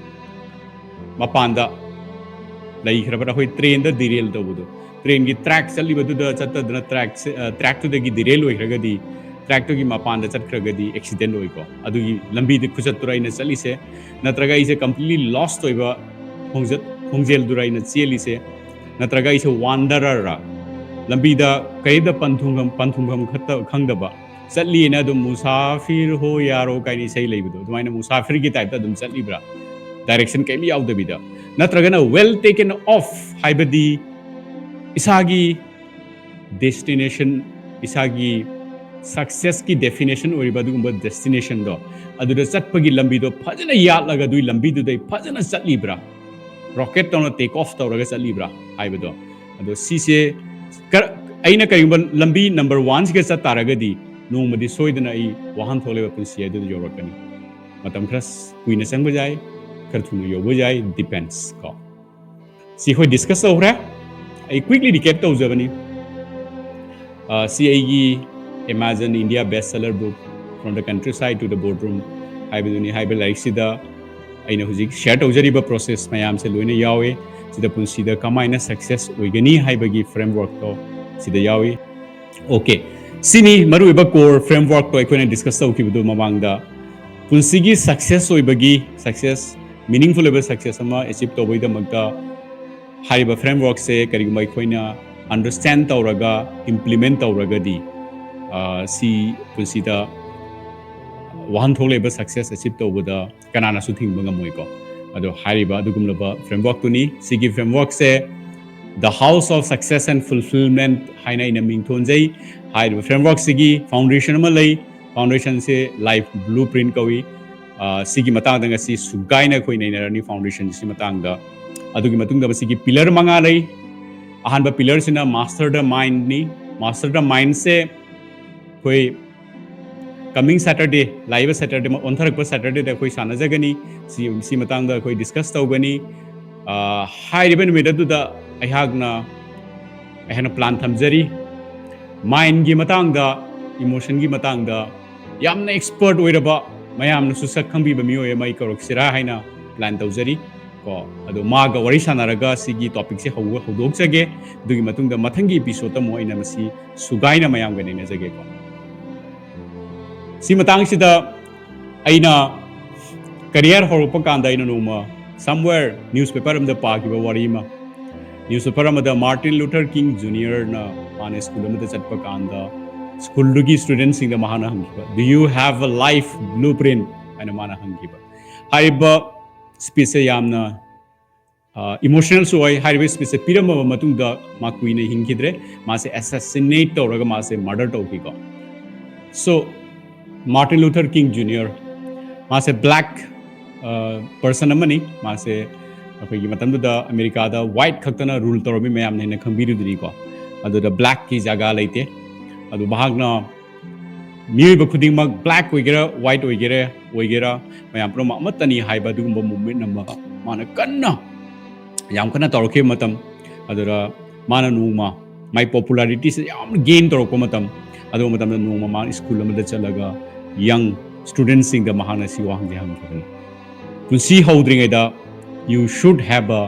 ꯃꯄꯥꯟꯗ ꯂꯩꯈ꯭ꯔꯕ꯭ꯔꯥ? ꯑꯩꯈꯣꯏ ꯇ꯭ꯔꯦꯟꯗ ꯗꯤꯔꯦꯜ ꯇꯧꯕꯗꯣ, ꯇ꯭ꯔꯦꯟꯒꯤ ꯇ꯭ꯔꯦꯛ ꯆꯠꯂꯤꯕꯗꯨꯗ ꯆꯠꯇꯗꯅ ꯇ꯭ꯔꯦꯛ ꯇ꯭ꯔꯦꯛꯇꯨꯗꯒꯤ ꯗꯤꯔꯦꯜ ꯑꯣꯏꯈ꯭ꯔꯒꯗꯤ, ꯇ꯭ꯔꯦꯛꯇꯨꯒꯤ ꯃꯄꯥꯟꯗ ꯆꯠꯈ꯭ꯔꯒꯗꯤ ꯑꯦꯛꯁꯤꯗꯦꯟ ꯑꯣꯏꯀꯣ꯫ ꯑꯗꯨꯒꯤ ꯂꯝꯕꯤꯗꯤ ꯈꯨꯆꯠꯇꯨꯔ ꯑꯩꯅ ꯆꯠꯂꯤꯁꯦ, ꯅꯠꯇ꯭ꯔꯒ ꯑꯩꯁꯦ ꯀꯝꯄ꯭ꯂꯤꯠꯂꯤ ꯂꯣꯁ ꯑꯣꯏꯕ ꯈꯣꯡꯆꯠ ꯈꯣꯡꯖꯦꯜꯗꯨꯔ ꯑꯩꯅ ꯆꯦꯜꯂꯤꯁꯦ, ꯅꯠꯇ꯭ꯔꯒ ꯑꯩꯁꯦ ꯋꯥꯟꯗꯔꯔ, ꯂꯝꯕꯤꯗ ꯀꯔꯤꯗ ꯄꯟꯊꯨꯡꯐꯝ ꯄꯟꯊꯨꯡꯐꯝ ꯈꯛꯇ ꯈꯪꯗꯕ ꯆꯠꯂꯤꯅ ꯑꯗꯨꯝ ꯃꯨꯁꯥꯐꯤꯔ ꯍꯣ ꯌꯥꯔꯣ ꯀꯥꯏꯅ ꯏꯁꯩ ꯂꯩꯕꯗꯣ, ꯑꯗꯨꯃꯥꯏꯅ ꯃꯨꯁꯥꯐꯤꯔꯒꯤ ꯇꯥꯏꯞꯇ ꯑꯗꯨꯝ ꯆꯠꯂꯤꯕ꯭ꯔꯥ, ꯗꯥꯏꯔꯦꯛꯁꯟ ꯀꯔꯤꯝ ꯌꯥꯎꯗꯕꯤꯗ? ꯅꯠꯇ꯭ꯔꯒꯅ ꯋꯦꯜ ꯇꯦꯀꯟ ꯑꯣꯐ ꯍꯥꯏꯕꯗꯤ ꯏꯁꯥꯒꯤ ꯗꯦꯁꯇꯤꯅꯦꯁꯟ, ꯏꯁꯥꯒꯤ ꯁꯛꯁꯦꯁꯀꯤ ꯗꯦꯐꯤꯅꯦꯁꯟ ꯑꯣꯏꯔꯤꯕ ꯑꯗꯨꯒꯨꯝꯕ ꯗꯦꯁꯇꯤꯅꯦꯁꯟꯗꯣ, ꯑꯗꯨꯗ ꯆꯠꯄꯒꯤ ꯂꯝꯕꯤꯗꯣ ꯐꯖꯅ ꯌꯥꯠꯂꯒ ꯑꯗꯨꯒꯤ ꯂꯝꯕꯤꯗꯨꯗꯩ ꯐꯖꯅ ꯆꯠꯂꯤꯕ꯭ꯔꯥ, ꯔꯣꯀꯦꯠ ꯇꯧꯅ ꯇꯦꯛ ꯑꯣꯐ ꯇꯧꯔꯒ ꯆꯠꯂꯤꯕ꯭ꯔꯥ ꯍꯥꯏꯕꯗꯣ꯫ ꯑꯗꯣ ꯁꯤꯁꯦ ꯀ- ꯑꯩꯅ ꯀꯔꯤꯒꯨꯝꯕ ꯂꯝꯕꯤ ꯅꯝꯕꯔ ꯋꯥꯟꯁꯤꯒ ꯆꯠ ꯇꯥꯔꯒꯗꯤ, ꯅꯣꯡꯃꯗꯤ ꯁꯣꯏꯗꯅ ꯑꯩ ꯋꯥꯍꯟꯊꯣꯛ ꯂꯩꯕ ꯄꯨꯟꯁꯤ ꯑꯗꯨꯗ ꯌꯧꯔꯛꯀꯅꯤ꯫ ꯃꯇꯝ ꯈꯔ ꯀꯨꯏꯅ ꯆꯪꯕ ꯌꯥꯏ, ꯈꯔ ꯊꯨꯅ ꯌꯧꯕ ꯌꯥꯏ, ꯗꯤꯄꯦꯟꯁ ꯀꯣ꯫ ꯁꯤ ꯑꯩꯈꯣꯏ ꯗꯤꯁꯀꯁ ꯇꯧꯈ꯭ꯔꯦ꯫ ꯑꯩ ꯀ꯭ꯋꯤꯛꯂꯤ ꯔꯤꯀꯦꯞ ꯇꯧꯖꯕꯅꯤ꯫ ꯑ, ꯁꯤ ꯑꯩꯒꯤ Amazon India Best Seller Book, From the Countryside to the Boardroom ꯍꯥꯏꯕꯗꯨꯅꯤ꯫ ꯍꯥꯏꯕ ꯂꯥꯏꯔꯤꯛꯁꯤꯗ ꯑꯩꯅ ꯍꯧꯖꯤꯛ ꯁꯤꯌꯔ ꯇꯧꯖꯔꯤꯕ ꯄ꯭ꯔꯣꯁꯦꯁ ꯃꯌꯥꯝꯁꯦ ꯂꯣꯏꯅ ꯌꯥꯎꯏ꯫ ꯁꯤꯗ ꯄꯨꯟꯁꯤꯗ ꯀꯃꯥꯏꯅ ꯁꯛꯁꯦꯁ ꯑꯣꯏꯒꯅꯤ ꯍꯥꯏꯕꯒꯤ ꯐ꯭ꯔꯦꯝꯋꯔꯛꯇꯣ ꯁꯤꯗ ꯌꯥꯎꯏ꯫ ꯑꯣꯀꯦ, ꯁꯤꯅꯤ ꯃꯔꯨꯑꯣꯏꯕ ꯀꯣꯔ ꯐ꯭ꯔꯦꯝꯋꯔꯛꯇꯣ ꯑꯩꯈꯣꯏꯅ ꯗꯤꯁꯀꯁ ꯇꯧꯈꯤꯕꯗꯨ ꯃꯃꯥꯡꯗ꯫ ꯄꯨꯟꯁꯤꯒꯤ ꯁꯛꯁꯦꯁ ꯑꯣꯏꯕꯒꯤ, ꯁꯛꯁꯦꯁ, ꯃꯤꯅꯤꯡꯐꯨꯜ ꯑꯣꯏꯕ ꯁꯛꯁꯦꯁ ꯑꯃ ꯑꯦꯆꯤꯞ ꯇꯧꯕꯒꯤꯗꯃꯛꯇ ꯍꯥꯏꯔꯤꯕ ꯐ꯭ꯔꯦꯝꯋꯔꯛꯁꯦ ꯀꯔꯤꯒꯨꯝꯕ ꯑꯩꯈꯣꯏꯅ ꯑꯟꯗꯔꯁ꯭ꯇꯦꯟ ꯇꯧꯔꯒ ꯏꯝꯄ꯭ꯂꯤꯃꯦꯟ ꯇꯧꯔꯒꯗꯤ, ꯑ, ꯁꯤ ꯄꯨꯟꯁꯤꯗ ꯋꯥꯍꯟꯊꯣꯛ ꯂꯩꯕ ꯁꯛꯁꯦꯁ ꯑꯦꯆꯤꯞ ꯇꯧꯕꯗ ꯀꯅꯥꯅꯁꯨ ꯊꯤꯡꯕ ꯉꯝꯃꯣꯏꯀꯣ꯫ ꯑꯗꯣ ꯍꯥꯏꯔꯤꯕ ꯑꯗꯨꯒꯨꯝꯂꯕ ꯐ꯭ꯔꯦꯝꯋꯔꯛꯇꯨꯅꯤ꯫ ꯁꯤꯒꯤ ꯐ꯭ꯔꯦꯝꯋꯔꯛꯁꯦ The House of Success and Fulfillment ꯍꯥꯏꯅ ꯑꯩꯅ ꯃꯤꯡ ꯊꯣꯟꯖꯩ꯫ ꯍꯥꯏꯔꯤꯕ ꯐ꯭ꯔꯦꯝꯋꯔꯛꯁꯤꯒꯤ ꯐꯥꯎꯟꯗꯦꯁꯟ ꯑꯃ ꯂꯩ꯫ ꯐꯥꯎꯟꯗꯦꯁꯟꯁꯦ ꯂꯥꯏꯐ ꯕ꯭ꯂꯨ ꯄ꯭ꯔꯤꯟꯠ ꯀꯧꯏ꯫ ꯑ, ꯁꯤꯒꯤ ꯃꯇꯥꯡꯗ ꯉꯁꯤ ꯁꯨꯒꯥꯏꯅ ꯑꯩꯈꯣꯏ ꯅꯩꯅꯔꯅꯤ, ꯐꯥꯎꯟꯗꯦꯁꯟꯁꯤ ꯃꯇꯥꯡꯗ꯫ ꯑꯗꯨꯒꯤ ꯃꯇꯨꯡꯗ ꯃꯁꯤꯒꯤ ꯄꯤꯂꯔ ꯃꯉꯥ ꯂꯩ꯫ ꯑꯍꯥꯟꯕ ꯄꯤꯂꯔꯁꯤꯅ Master the Mindꯅꯤ꯫ Master the Mindꯁꯦ ꯑꯩꯈꯣꯏ ꯀꯃꯤꯡ ꯁꯦꯇꯔꯗꯦ, ꯂꯥꯛꯏꯕ ꯁꯦꯇꯔꯗꯦ, ꯑꯣꯟꯊꯔꯛꯄ ꯁꯦꯇꯔꯗꯦꯗ ꯑꯩꯈꯣꯏ ꯁꯥꯟꯅꯖꯒꯅꯤ꯫ ꯁꯤ, ꯁꯤ ꯃꯇꯥꯡꯗ ꯑꯩꯈꯣꯏ ꯗꯤꯁꯀꯁ ꯇꯧꯒꯅꯤ꯫ ꯑ, ꯍꯥꯏꯔꯤꯕ ꯅꯨꯃꯤꯠ ꯑꯗꯨꯗ ꯑꯩꯍꯥꯛꯅ, ꯑꯩꯍꯥꯛꯅ ꯄ꯭ꯂꯥꯟ ꯊꯝꯖꯔꯤ꯫ ꯃꯥꯏꯟꯒꯤ ꯃꯇꯥꯡꯗ, ꯏꯃꯣꯁꯟꯒꯤ ꯃꯇꯥꯡꯗ ꯌꯥꯝꯅ ꯑꯦꯛꯁꯄꯔꯠ ꯑꯣꯏꯔꯕ ꯃꯌꯥꯝꯅꯁꯨ ꯁꯛ ꯈꯪꯕꯤꯕ ꯃꯤꯑꯣꯏ ꯑꯃ ꯑꯩ ꯀꯧꯔꯛꯁꯤꯔꯥ ꯍꯥꯏꯅ plan ꯇꯧꯖꯔꯤ꯫ ꯀꯣ, ꯑꯗꯣ ꯃꯥꯒ ꯋꯥꯔꯤ ꯁꯥꯟꯅꯔꯒ ꯁꯤꯒꯤ topicꯁꯦ ꯍꯧ-, ꯍꯧꯗꯣꯛꯆꯒꯦ꯫ ꯑꯗꯨꯒꯤ ꯃꯇꯨꯡꯗ ꯃꯊꯪꯒꯤ episodeꯇ ꯑꯃꯨꯛ ꯑꯩꯅ ꯃꯁꯤ ꯁꯨꯒꯥꯏꯅ ꯃꯌꯥꯝꯒ ꯅꯩꯅꯖꯒꯦꯀꯣ꯫ ꯁꯤ ꯃꯇꯥꯡꯁꯤꯗ ꯑꯩꯅ career ꯍꯧꯔꯛꯄ ꯀꯥꯟꯗ ꯑꯩꯅ ꯅꯣꯡꯃ somewhere newspaper ꯑꯃꯗ ꯄꯥꯈꯤꯕ ꯋꯥꯔꯤ ꯑꯃ, newspaper ꯑꯃꯗ Martin Luther King Juniorꯅ ꯃꯥꯅ school ꯑꯃꯗ ꯆꯠꯄ ꯀꯥꯟꯗ schoolꯗꯨꯒꯤ studentꯁꯤꯡꯗ ꯃꯍꯥꯛꯅ ꯍꯪꯈꯤꯕ, "Do you have a life blueprint?" ꯍꯥꯏꯅ ꯃꯥꯅ ꯍꯪꯈꯤꯕ꯫ ꯍꯥꯏꯔꯤꯕ speechꯁꯦ ꯌꯥꯝꯅ emotionalꯁꯨ ꯑꯣꯏ꯫ ꯍꯥꯏꯔꯤꯕ speechꯁꯦ ꯄꯤꯔꯝꯃꯕ ꯃꯇꯨꯡꯗ ꯃꯥ ꯀꯨꯏꯅ ꯍꯤꯡꯈꯤꯗ꯭ꯔꯦ꯫ ꯃꯥꯁꯦ assassinate ꯇꯧꯔꯒ ꯃꯥꯁꯦ murder ꯇꯧꯈꯤꯀꯣ꯫ So, Martin Luther King Junior ꯃꯥꯁꯦ black person ꯑꯃꯅꯤ꯫ ꯃꯥꯁꯦ ꯑꯩꯈꯣꯏꯒꯤ ꯃꯇꯝꯗꯨꯗ ꯑꯃꯦꯔꯤꯀꯥꯗ white ꯈꯛꯇꯅ rule ꯇꯧꯔꯝꯃꯤ, ꯃꯌꯥꯝꯅ ꯍꯦꯟꯅ ꯈꯪꯕꯤꯔꯤꯗꯨꯅꯤꯀꯣ꯫ ꯑꯗꯨꯗ blackꯀꯤ ꯖꯒꯥ ꯂꯩꯇꯦ꯫ ꯑꯗꯨ ꯃꯍꯥꯛꯅ ꯃꯤꯑꯣꯏꯕ ꯈꯨꯗꯤꯡꯃꯛ black ꯑꯣꯏꯒꯦꯔꯥ, white ꯑꯣꯏꯒꯦꯔꯥ, ꯑꯣꯏꯒꯦꯔꯥ, ꯃꯌꯥꯝ ꯄꯨꯝꯅꯃꯛ ꯑꯃꯠꯇꯅꯤ ꯍꯥꯏꯕ ꯑꯗꯨꯒꯨꯝꯕ movement ꯑꯃ ꯃꯥꯅ ꯀꯟꯅ, ꯌꯥꯝ ꯀꯟꯅ ꯇꯧꯔꯛꯈꯤꯕ ꯃꯇꯝ꯫ ꯑꯗꯨꯗ ꯃꯥꯅ ꯅꯣꯡꯃ ꯃꯥꯏ popularityꯁꯦ ꯌꯥꯝ gain ꯇꯧꯔꯛꯄ ꯃꯇꯝ, ꯑꯗꯨꯒꯨꯝꯕ ꯃꯇꯝꯗ ꯅꯣꯡꯃ ꯃꯥꯅ school ꯑꯃꯗ ꯆꯠꯂꯒ young studentꯁꯤꯡꯗ ꯃꯍꯥꯛꯅ ꯁꯤ ꯋꯥꯍꯪꯁꯦ ꯍꯪꯈꯤꯕꯅꯤ, "ꯄꯨꯟꯁꯤ ꯍꯧꯗ꯭ꯔꯤꯉꯩꯗ you should have a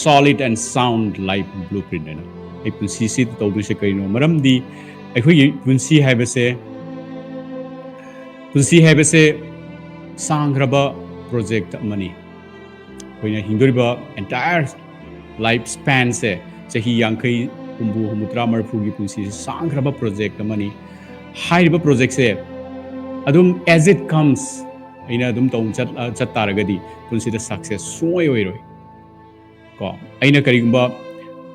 solid and sound life blueprint" ꯍꯥꯏꯅ꯫ ꯑꯩ ꯄꯨꯟꯁꯤꯁꯤ ꯇꯧꯗꯣꯏꯁꯦ ꯀꯔꯤꯅꯣ? ꯃꯔꯝꯗꯤ ꯑꯩꯈꯣꯏꯒꯤ ꯄꯨꯟꯁꯤ ꯍꯥꯏꯕꯁꯦ, ꯄꯨꯟꯁꯤ ꯍꯥꯏꯕꯁꯦ ꯁꯥꯡꯈ꯭ꯔꯕ project ꯑꯃꯅꯤ꯫ ꯑꯩꯈꯣꯏꯅ ꯍꯤꯡꯗꯣꯔꯤꯕ entire life spanꯁꯦ, ꯆꯍꯤ ꯌꯥꯡꯈꯩ, ꯍꯨꯝꯐꯨ, ꯍꯨꯝꯐꯨꯇꯔꯥ, ꯃꯔꯤꯐꯨꯒꯤ ꯄꯨꯟꯁꯤꯁꯦ ꯁꯥꯡꯈ꯭ꯔꯕ project ꯑꯃꯅꯤ꯫ ꯍꯥꯏꯔꯤꯕ projectꯁꯦ ꯑꯗꯨꯝ as it comes ꯑꯩꯅ ꯑꯗꯨꯝ ꯇꯧ ꯆꯠ-, ꯑ, ꯆꯠ ꯇꯥꯔꯒꯗꯤ ꯄꯨꯟꯁꯤꯗ success ꯁꯨꯡꯑꯣꯏ ꯑꯣꯏꯔꯣꯏ꯫ ꯀꯣ, ꯑꯩꯅ ꯀꯔꯤꯒꯨꯝꯕ,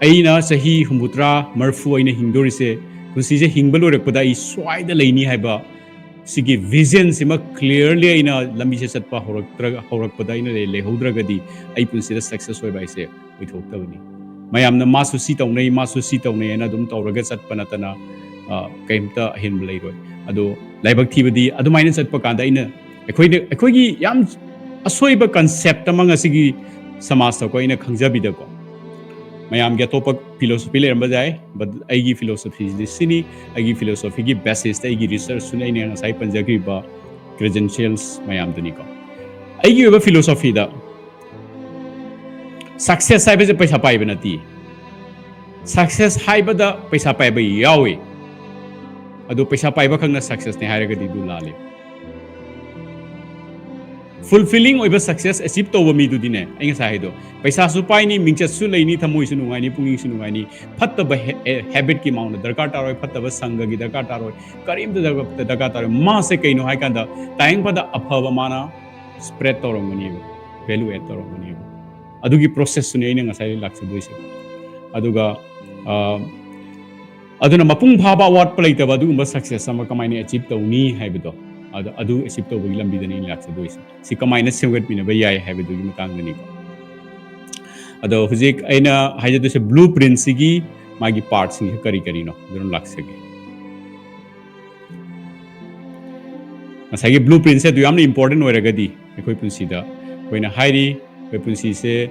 ꯑꯩꯅ ꯆꯍꯤ ꯍꯨꯝꯐꯨꯇꯔꯥ, ꯃꯔꯤꯐꯨ ꯑꯩꯅ ꯍꯤꯡꯗꯣꯔꯤꯁꯦ, ꯄꯨꯟꯁꯤꯁꯦ ꯍꯤꯡꯕ ꯂꯣꯏꯔꯛꯄꯗ ꯑꯩ ꯁ꯭ꯋꯥꯏꯗ ꯂꯩꯅꯤ ꯍꯥꯏꯕ ꯁꯤꯒꯤ visionꯁꯤꯃ clearly ꯑꯩꯅ ꯂꯝꯕꯤꯁꯦ ꯆꯠꯄ ꯍꯧꯔꯛꯇ꯭ꯔꯒ, ꯍꯧꯔꯛꯄꯗ ꯑꯩꯅ ꯂꯩ-, ꯂꯩꯍꯧꯗ꯭ꯔꯒꯗꯤ ꯑꯩ ꯄꯨꯟꯁꯤꯗ success ꯑꯣꯏꯕ ꯍꯥꯏꯁꯦ ꯑꯣꯏꯊꯣꯛꯇꯕꯅꯤ꯫ ꯃꯌꯥꯝꯅ "ꯃꯥꯁꯨ ꯁꯤ ꯇꯧꯅꯩ, ꯃꯥꯁꯨ ꯁꯤ ꯇꯧꯅꯩ" ꯍꯥꯏꯅ ꯑꯗꯨꯝ ꯇꯧꯔꯒ ꯆꯠꯄ ꯅꯠꯇꯅ, ꯑ, ꯀꯩꯝꯇ ꯑꯍꯦꯟꯕ ꯂꯩꯔꯣꯏ꯫ ꯑꯗꯣ ꯂꯥꯏꯕꯛ ꯊꯤꯕꯗꯤ ꯑꯗꯨꯃꯥꯏꯅ ꯆꯠꯄ ꯀꯥꯟꯗ ꯑꯩꯅ, ꯑꯩꯈꯣꯏꯅ, ꯑꯩꯈꯣꯏꯒꯤ ꯌꯥꯝ ꯑꯁꯣꯏꯕ concept ꯑꯃ ꯉꯁꯤꯒꯤ ꯁꯃꯥꯖꯇꯀꯣ ꯑꯩꯅ ꯈꯪꯖꯕꯤꯗꯀꯣ, ꯃꯌꯥꯝꯒꯤ ꯑꯇꯣꯞꯄ philosophy ꯂꯩꯔꯝꯕ ꯌꯥꯏ, but ꯑꯩꯒꯤ philosophyꯁꯤꯗꯤ ꯁꯤꯅꯤ꯫ ꯑꯩꯒꯤ philosophyꯒꯤ basisꯇ ꯑꯩꯒꯤ researchꯁꯨꯅꯤ, ꯑꯩꯅ ꯉꯁꯥꯏ ꯄꯟꯖꯈ꯭ꯔꯤꯕ credentials ꯃꯌꯥꯝꯗꯨꯅꯤꯀꯣ꯫ ꯑꯩꯒꯤ ꯑꯣꯏꯕ philosophyꯗ success ꯍꯥꯏꯕꯁꯦ ꯄꯩꯁꯥ ꯄꯥꯏꯕ ꯅꯠꯇꯦ꯫ Success ꯍꯥꯏꯕꯗ ꯄꯩꯁꯥ ꯄꯥꯏꯕ ꯌꯥꯎꯏ, ꯑꯗꯨ ꯄꯩꯁꯥ ꯄꯥꯏꯕ ꯈꯛꯅ successꯅꯦ ꯍꯥꯏꯔꯒꯗꯤ ꯑꯗꯨ ꯂꯥꯜꯂꯤ꯫ Fulfilling ꯑꯣꯏꯕ success achieve ꯇꯧꯕ ꯃꯤꯗꯨꯗꯤꯅꯦ, ꯑꯩ ꯉꯁꯥꯏ ꯍꯥꯏꯗꯣ, ꯄꯩꯁꯥꯁꯨ ꯄꯥꯏꯅꯤ, ꯃꯤꯡꯆꯠꯁꯨ ꯂꯩꯅꯤ, ꯊꯃꯣꯏꯁꯨ ꯅꯨꯡꯉꯥꯏꯅꯤ, ꯄꯨꯛꯅꯤꯡꯁꯨ ꯅꯨꯡꯉꯥꯏꯅꯤ, ꯐꯠꯇꯕ ꯍꯦ-, ꯑꯦ, habitꯀꯤ ꯃꯑꯣꯡꯗ ꯗꯔꯀꯥꯔ ꯇꯥꯔꯣꯏ, ꯐꯠꯇꯕ ꯁꯪꯒꯒꯤ ꯗꯔꯀꯥꯔ ꯇꯥꯔꯣꯏ, ꯀꯔꯤꯝꯇ ꯗꯔꯀꯥꯔ, ꯗꯔꯀꯥꯔ ꯇꯥꯔꯣꯏ꯫ ꯃꯥꯁꯦ ꯀꯩꯅꯣ ꯍꯥꯏꯀꯥꯟꯗ, ꯇꯥꯏꯕꯪꯄꯥꯟꯗ ꯑꯐꯕ ꯃꯥꯅ spread ꯇꯧꯔꯝꯒꯅꯦꯕ, value add ꯇꯧꯔꯝꯒꯅꯦꯕ꯫ ꯑꯗꯨꯒꯤ processꯇꯨꯅꯦ ꯑꯩꯅ ꯉꯁꯥꯏ ꯂꯥꯛꯆꯗꯣꯏꯁꯦ꯫ ꯑꯗꯨꯒ, ꯑ, ꯑꯗꯨꯅ ꯃꯄꯨꯡ ꯐꯥꯕ, ꯑꯋꯥꯠꯄ ꯂꯩꯇꯕ ꯑꯗꯨꯒꯨꯝꯕ success ꯑꯃ ꯀꯃꯥꯏꯅ achieve ꯇꯧꯅꯤ ꯍꯥꯏꯕꯗꯣ, ꯑꯗꯨ, ꯑꯗꯨ achieve ꯇꯧꯕꯒꯤ ꯂꯝꯕꯤꯗꯅꯤ ꯑꯩꯅ ꯂꯥꯛꯆꯗꯣꯏꯁꯦ꯫ ꯁꯤ ꯀꯃꯥꯏꯅ ꯁꯦꯝꯒꯠꯃꯤꯟꯅꯕ ꯌꯥꯏ ꯍꯥꯏꯕꯗꯨꯒꯤ ꯃꯇꯥꯡꯗꯅꯤꯀꯣ꯫ ꯑꯗꯣ ꯍꯧꯖꯤꯛ ꯑꯩꯅ ꯍꯥꯏꯖꯗꯣꯏꯁꯦ blueprintꯁꯤꯒꯤ ꯃꯥꯒꯤ partꯁꯤꯡꯁꯦ ꯀꯔꯤ ꯀꯔꯤꯅꯣ, ꯑꯗꯨꯅ ꯂꯥꯛꯆꯒꯦ꯫ ꯉꯁꯥꯏꯒꯤ blueprintꯁꯦ ꯑꯗꯨ ꯌꯥꯝꯅ important ꯑꯣꯏꯔꯒꯗꯤ, ꯑꯩꯈꯣꯏ ꯄꯨꯟꯁꯤꯗ ꯑꯩꯈꯣꯏꯅ ꯍꯥꯏꯔꯤ, ꯑꯩꯈꯣꯏ ꯄꯨꯟꯁꯤꯁꯦ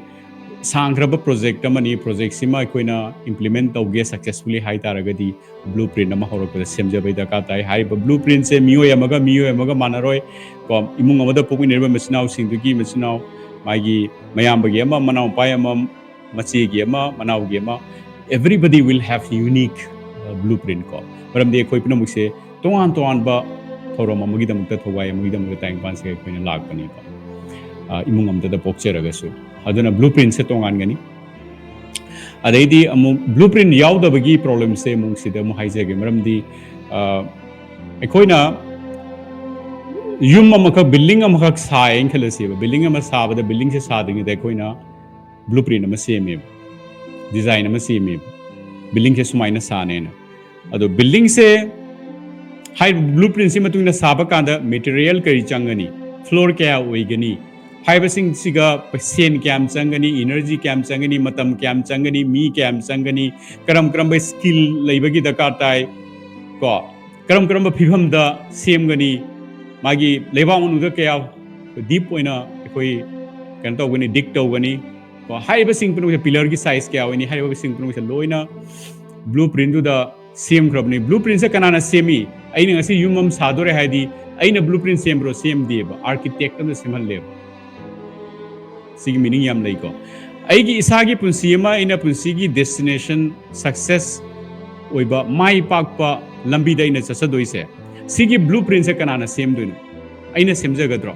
ꯁꯥꯡꯈ꯭ꯔꯕ project ꯑꯃꯅꯤ, projectꯁꯤꯃ ꯑꯩꯈꯣꯏꯅ implement ꯇꯧꯒꯦ successfully ꯍꯥꯏ ꯇꯥꯔꯒꯗꯤ, blueprint ꯑꯃ ꯍꯧꯔꯛꯄꯗ ꯁꯦꯝꯖꯕꯩ ꯗꯔꯀꯥꯔ ꯇꯥꯏ꯫ ꯍꯥꯏꯔꯤꯕ blueprintꯁꯦ ꯃꯤꯑꯣꯏ ꯑꯃꯒ ꯃꯤꯑꯣꯏ ꯑꯃꯒ ꯃꯥꯟꯅꯔꯣꯏ ꯀꯣ꯫ ꯏꯃꯨꯡ ꯑꯃꯗ ꯄꯣꯛꯃꯤꯟꯅꯔꯤꯕ ꯃꯆꯤꯟ ꯃꯅꯥꯎꯁꯤꯡꯗꯨꯒꯤ ꯃꯆꯤꯟ ꯃꯅꯥꯎ, ꯃꯥꯒꯤ ꯃꯌꯥꯝꯕꯒꯤ ꯑꯃ, ꯃꯅꯥꯎꯄꯥꯒꯤ ꯑꯃ, ꯃꯆꯦꯒꯤ ꯑꯃ, ꯃꯅꯥꯎꯒꯤ ꯑꯃ, everybody will have unique, uh, blueprint ꯀꯣ꯫ ꯃꯔꯝꯗꯤ ꯑꯩꯈꯣꯏ ꯄꯨꯝꯅꯃꯛꯁꯦ ꯇꯣꯉꯥꯟ ꯇꯣꯉꯥꯟꯕ ꯊꯧꯔꯝ ꯑꯃꯒꯤꯗꯃꯛꯇ, ꯊꯧꯒꯥꯏ ꯑꯃꯒꯤꯗꯃꯛꯇ ꯇꯥꯏꯕꯪꯄꯥꯟꯁꯤꯗ ꯑꯩꯈꯣꯏꯅ ꯂꯥꯛꯄꯅꯦꯕ꯫ ꯑ, ꯏꯃꯨꯡ ꯑꯃꯗ ꯄꯣꯛꯆꯔꯒꯁꯨ꯫ ꯑꯗꯨꯅ blueprintꯁꯦ ꯇꯣꯉꯥꯟꯒꯅꯤ꯫ ꯑꯗꯩꯗꯤ ꯑꯃꯨꯛ blueprint ꯌꯥꯎꯗꯕꯒꯤ problemꯁꯦ ꯑꯃꯨꯛ ꯁꯤꯗ ꯑꯃꯨꯛ ꯍꯥꯏꯖꯒꯦ꯫ ꯃꯔꯝꯗꯤ, ꯑ, ꯑꯩꯈꯣꯏꯅ ꯌꯨꯝ ꯑꯃꯈꯛ, building ꯑꯃꯈꯛ ꯁꯥꯏꯌꯦꯅ ꯈꯜꯂꯁꯦꯕ꯫ Building ꯑꯃ ꯁꯥꯕꯗ, buildingꯁꯦ ꯁꯥꯗ꯭ꯔꯤꯉꯩꯗ ꯑꯩꯈꯣꯏꯅ blueprint ꯑꯃ ꯁꯦꯝꯃꯦꯕ, design ꯑꯃ ꯁꯦꯝꯃꯦꯕ, buildingꯁꯦ ꯁꯨꯃꯥꯏꯅ ꯁꯥꯅꯦꯅ꯫ ꯑꯗꯣ buildingꯁꯦ ꯍꯥꯏꯔꯤꯕ blueprintꯁꯤ ꯃꯇꯨꯡ ꯏꯟꯅ ꯁꯥꯕ ꯀꯥꯟꯗ material ꯀꯔꯤ ꯆꯪꯒꯅꯤ, floor ꯀꯌꯥ ꯑꯣꯏꯒꯅꯤ, ꯍꯥꯏꯕꯁꯤꯡꯁꯤꯒ ꯁꯦꯟ ꯀꯌꯥꯝ ꯆꯪꯒꯅꯤ, energy ꯀꯌꯥꯝ ꯆꯪꯒꯅꯤ, ꯃꯇꯝ ꯀꯌꯥꯝ ꯆꯪꯒꯅꯤ, ꯃꯤ ꯀꯌꯥꯝ ꯆꯪꯒꯅꯤ, ꯀꯔꯝ ꯀꯔꯝꯕ skill ꯂꯩꯕꯒꯤ ꯗꯔꯀꯥꯔ ꯇꯥꯏ ꯀꯣ, ꯀꯔꯝ ꯀꯔꯝꯕ ꯐꯤꯕꯝꯗ ꯁꯦꯝꯒꯅꯤ, ꯃꯥꯒꯤ ꯂꯩꯕꯥꯛ ꯃꯅꯨꯡꯗ ꯀꯌꯥ deep ꯑꯣꯏꯅ ꯑꯩꯈꯣꯏ ꯀꯩꯅꯣ ꯇꯧꯒꯅꯤ, dig ꯇꯧꯒꯅꯤ ꯀꯣ, ꯍꯥꯏꯔꯤꯕꯁꯤꯡ ꯄꯨꯝꯅꯃꯛꯁꯦ, pillarꯒꯤ size ꯀꯌꯥ ꯑꯣꯏꯅꯤ, ꯍꯥꯏꯔꯤꯕꯁꯤꯡ ꯄꯨꯝꯅꯃꯛꯁꯦ ꯂꯣꯏꯅ blueprintꯗꯨꯗ ꯁꯦꯝꯈ꯭ꯔꯕꯅꯤ꯫ Blueprintꯁꯦ ꯀꯅꯥꯅ ꯁꯦꯝꯃꯤ? ꯑꯩꯅ ꯉꯁꯤ ꯌꯨꯝ ꯑꯃ ꯁꯥꯗꯣꯔꯦ ꯍꯥꯏꯗꯤ ꯑꯩꯅ ꯕ꯭ꯂꯨ ꯄ꯭ꯔꯤꯟ ꯁꯦꯝꯕ꯭ꯔꯣ? ꯁꯦꯝꯗꯦꯕ, ꯑꯥꯔꯀꯤꯇꯦꯛ ꯑꯃꯅ ꯁꯦꯝꯍꯜꯂꯦꯕ꯫ ꯁꯤꯒꯤ ꯃꯤꯅꯤꯡ ꯌꯥꯝ ꯂꯩꯀꯣ꯫ ꯑꯩꯒꯤ ꯏꯁꯥꯒꯤ ꯄꯨꯟꯁꯤ ꯑꯃ, ꯑꯩꯅ ꯄꯨꯟꯁꯤꯒꯤ ꯗꯦꯁꯇꯤꯅꯦꯁꯟ, ꯁꯛꯁꯦꯁ ꯑꯣꯏꯕ, ꯃꯥꯏ ꯄꯥꯛꯄ ꯂꯝꯕꯤꯗ ꯑꯩꯅ ꯆꯠꯆꯗꯣꯏꯁꯦ, ꯁꯤꯒꯤ ꯕ꯭ꯂꯨ ꯄ꯭ꯔꯤꯟꯁꯦ ꯀꯅꯥꯅ ꯁꯦꯝꯗꯣꯏꯅꯣ? ꯑꯩꯅ ꯁꯦꯝꯖꯒꯗ꯭ꯔꯣ?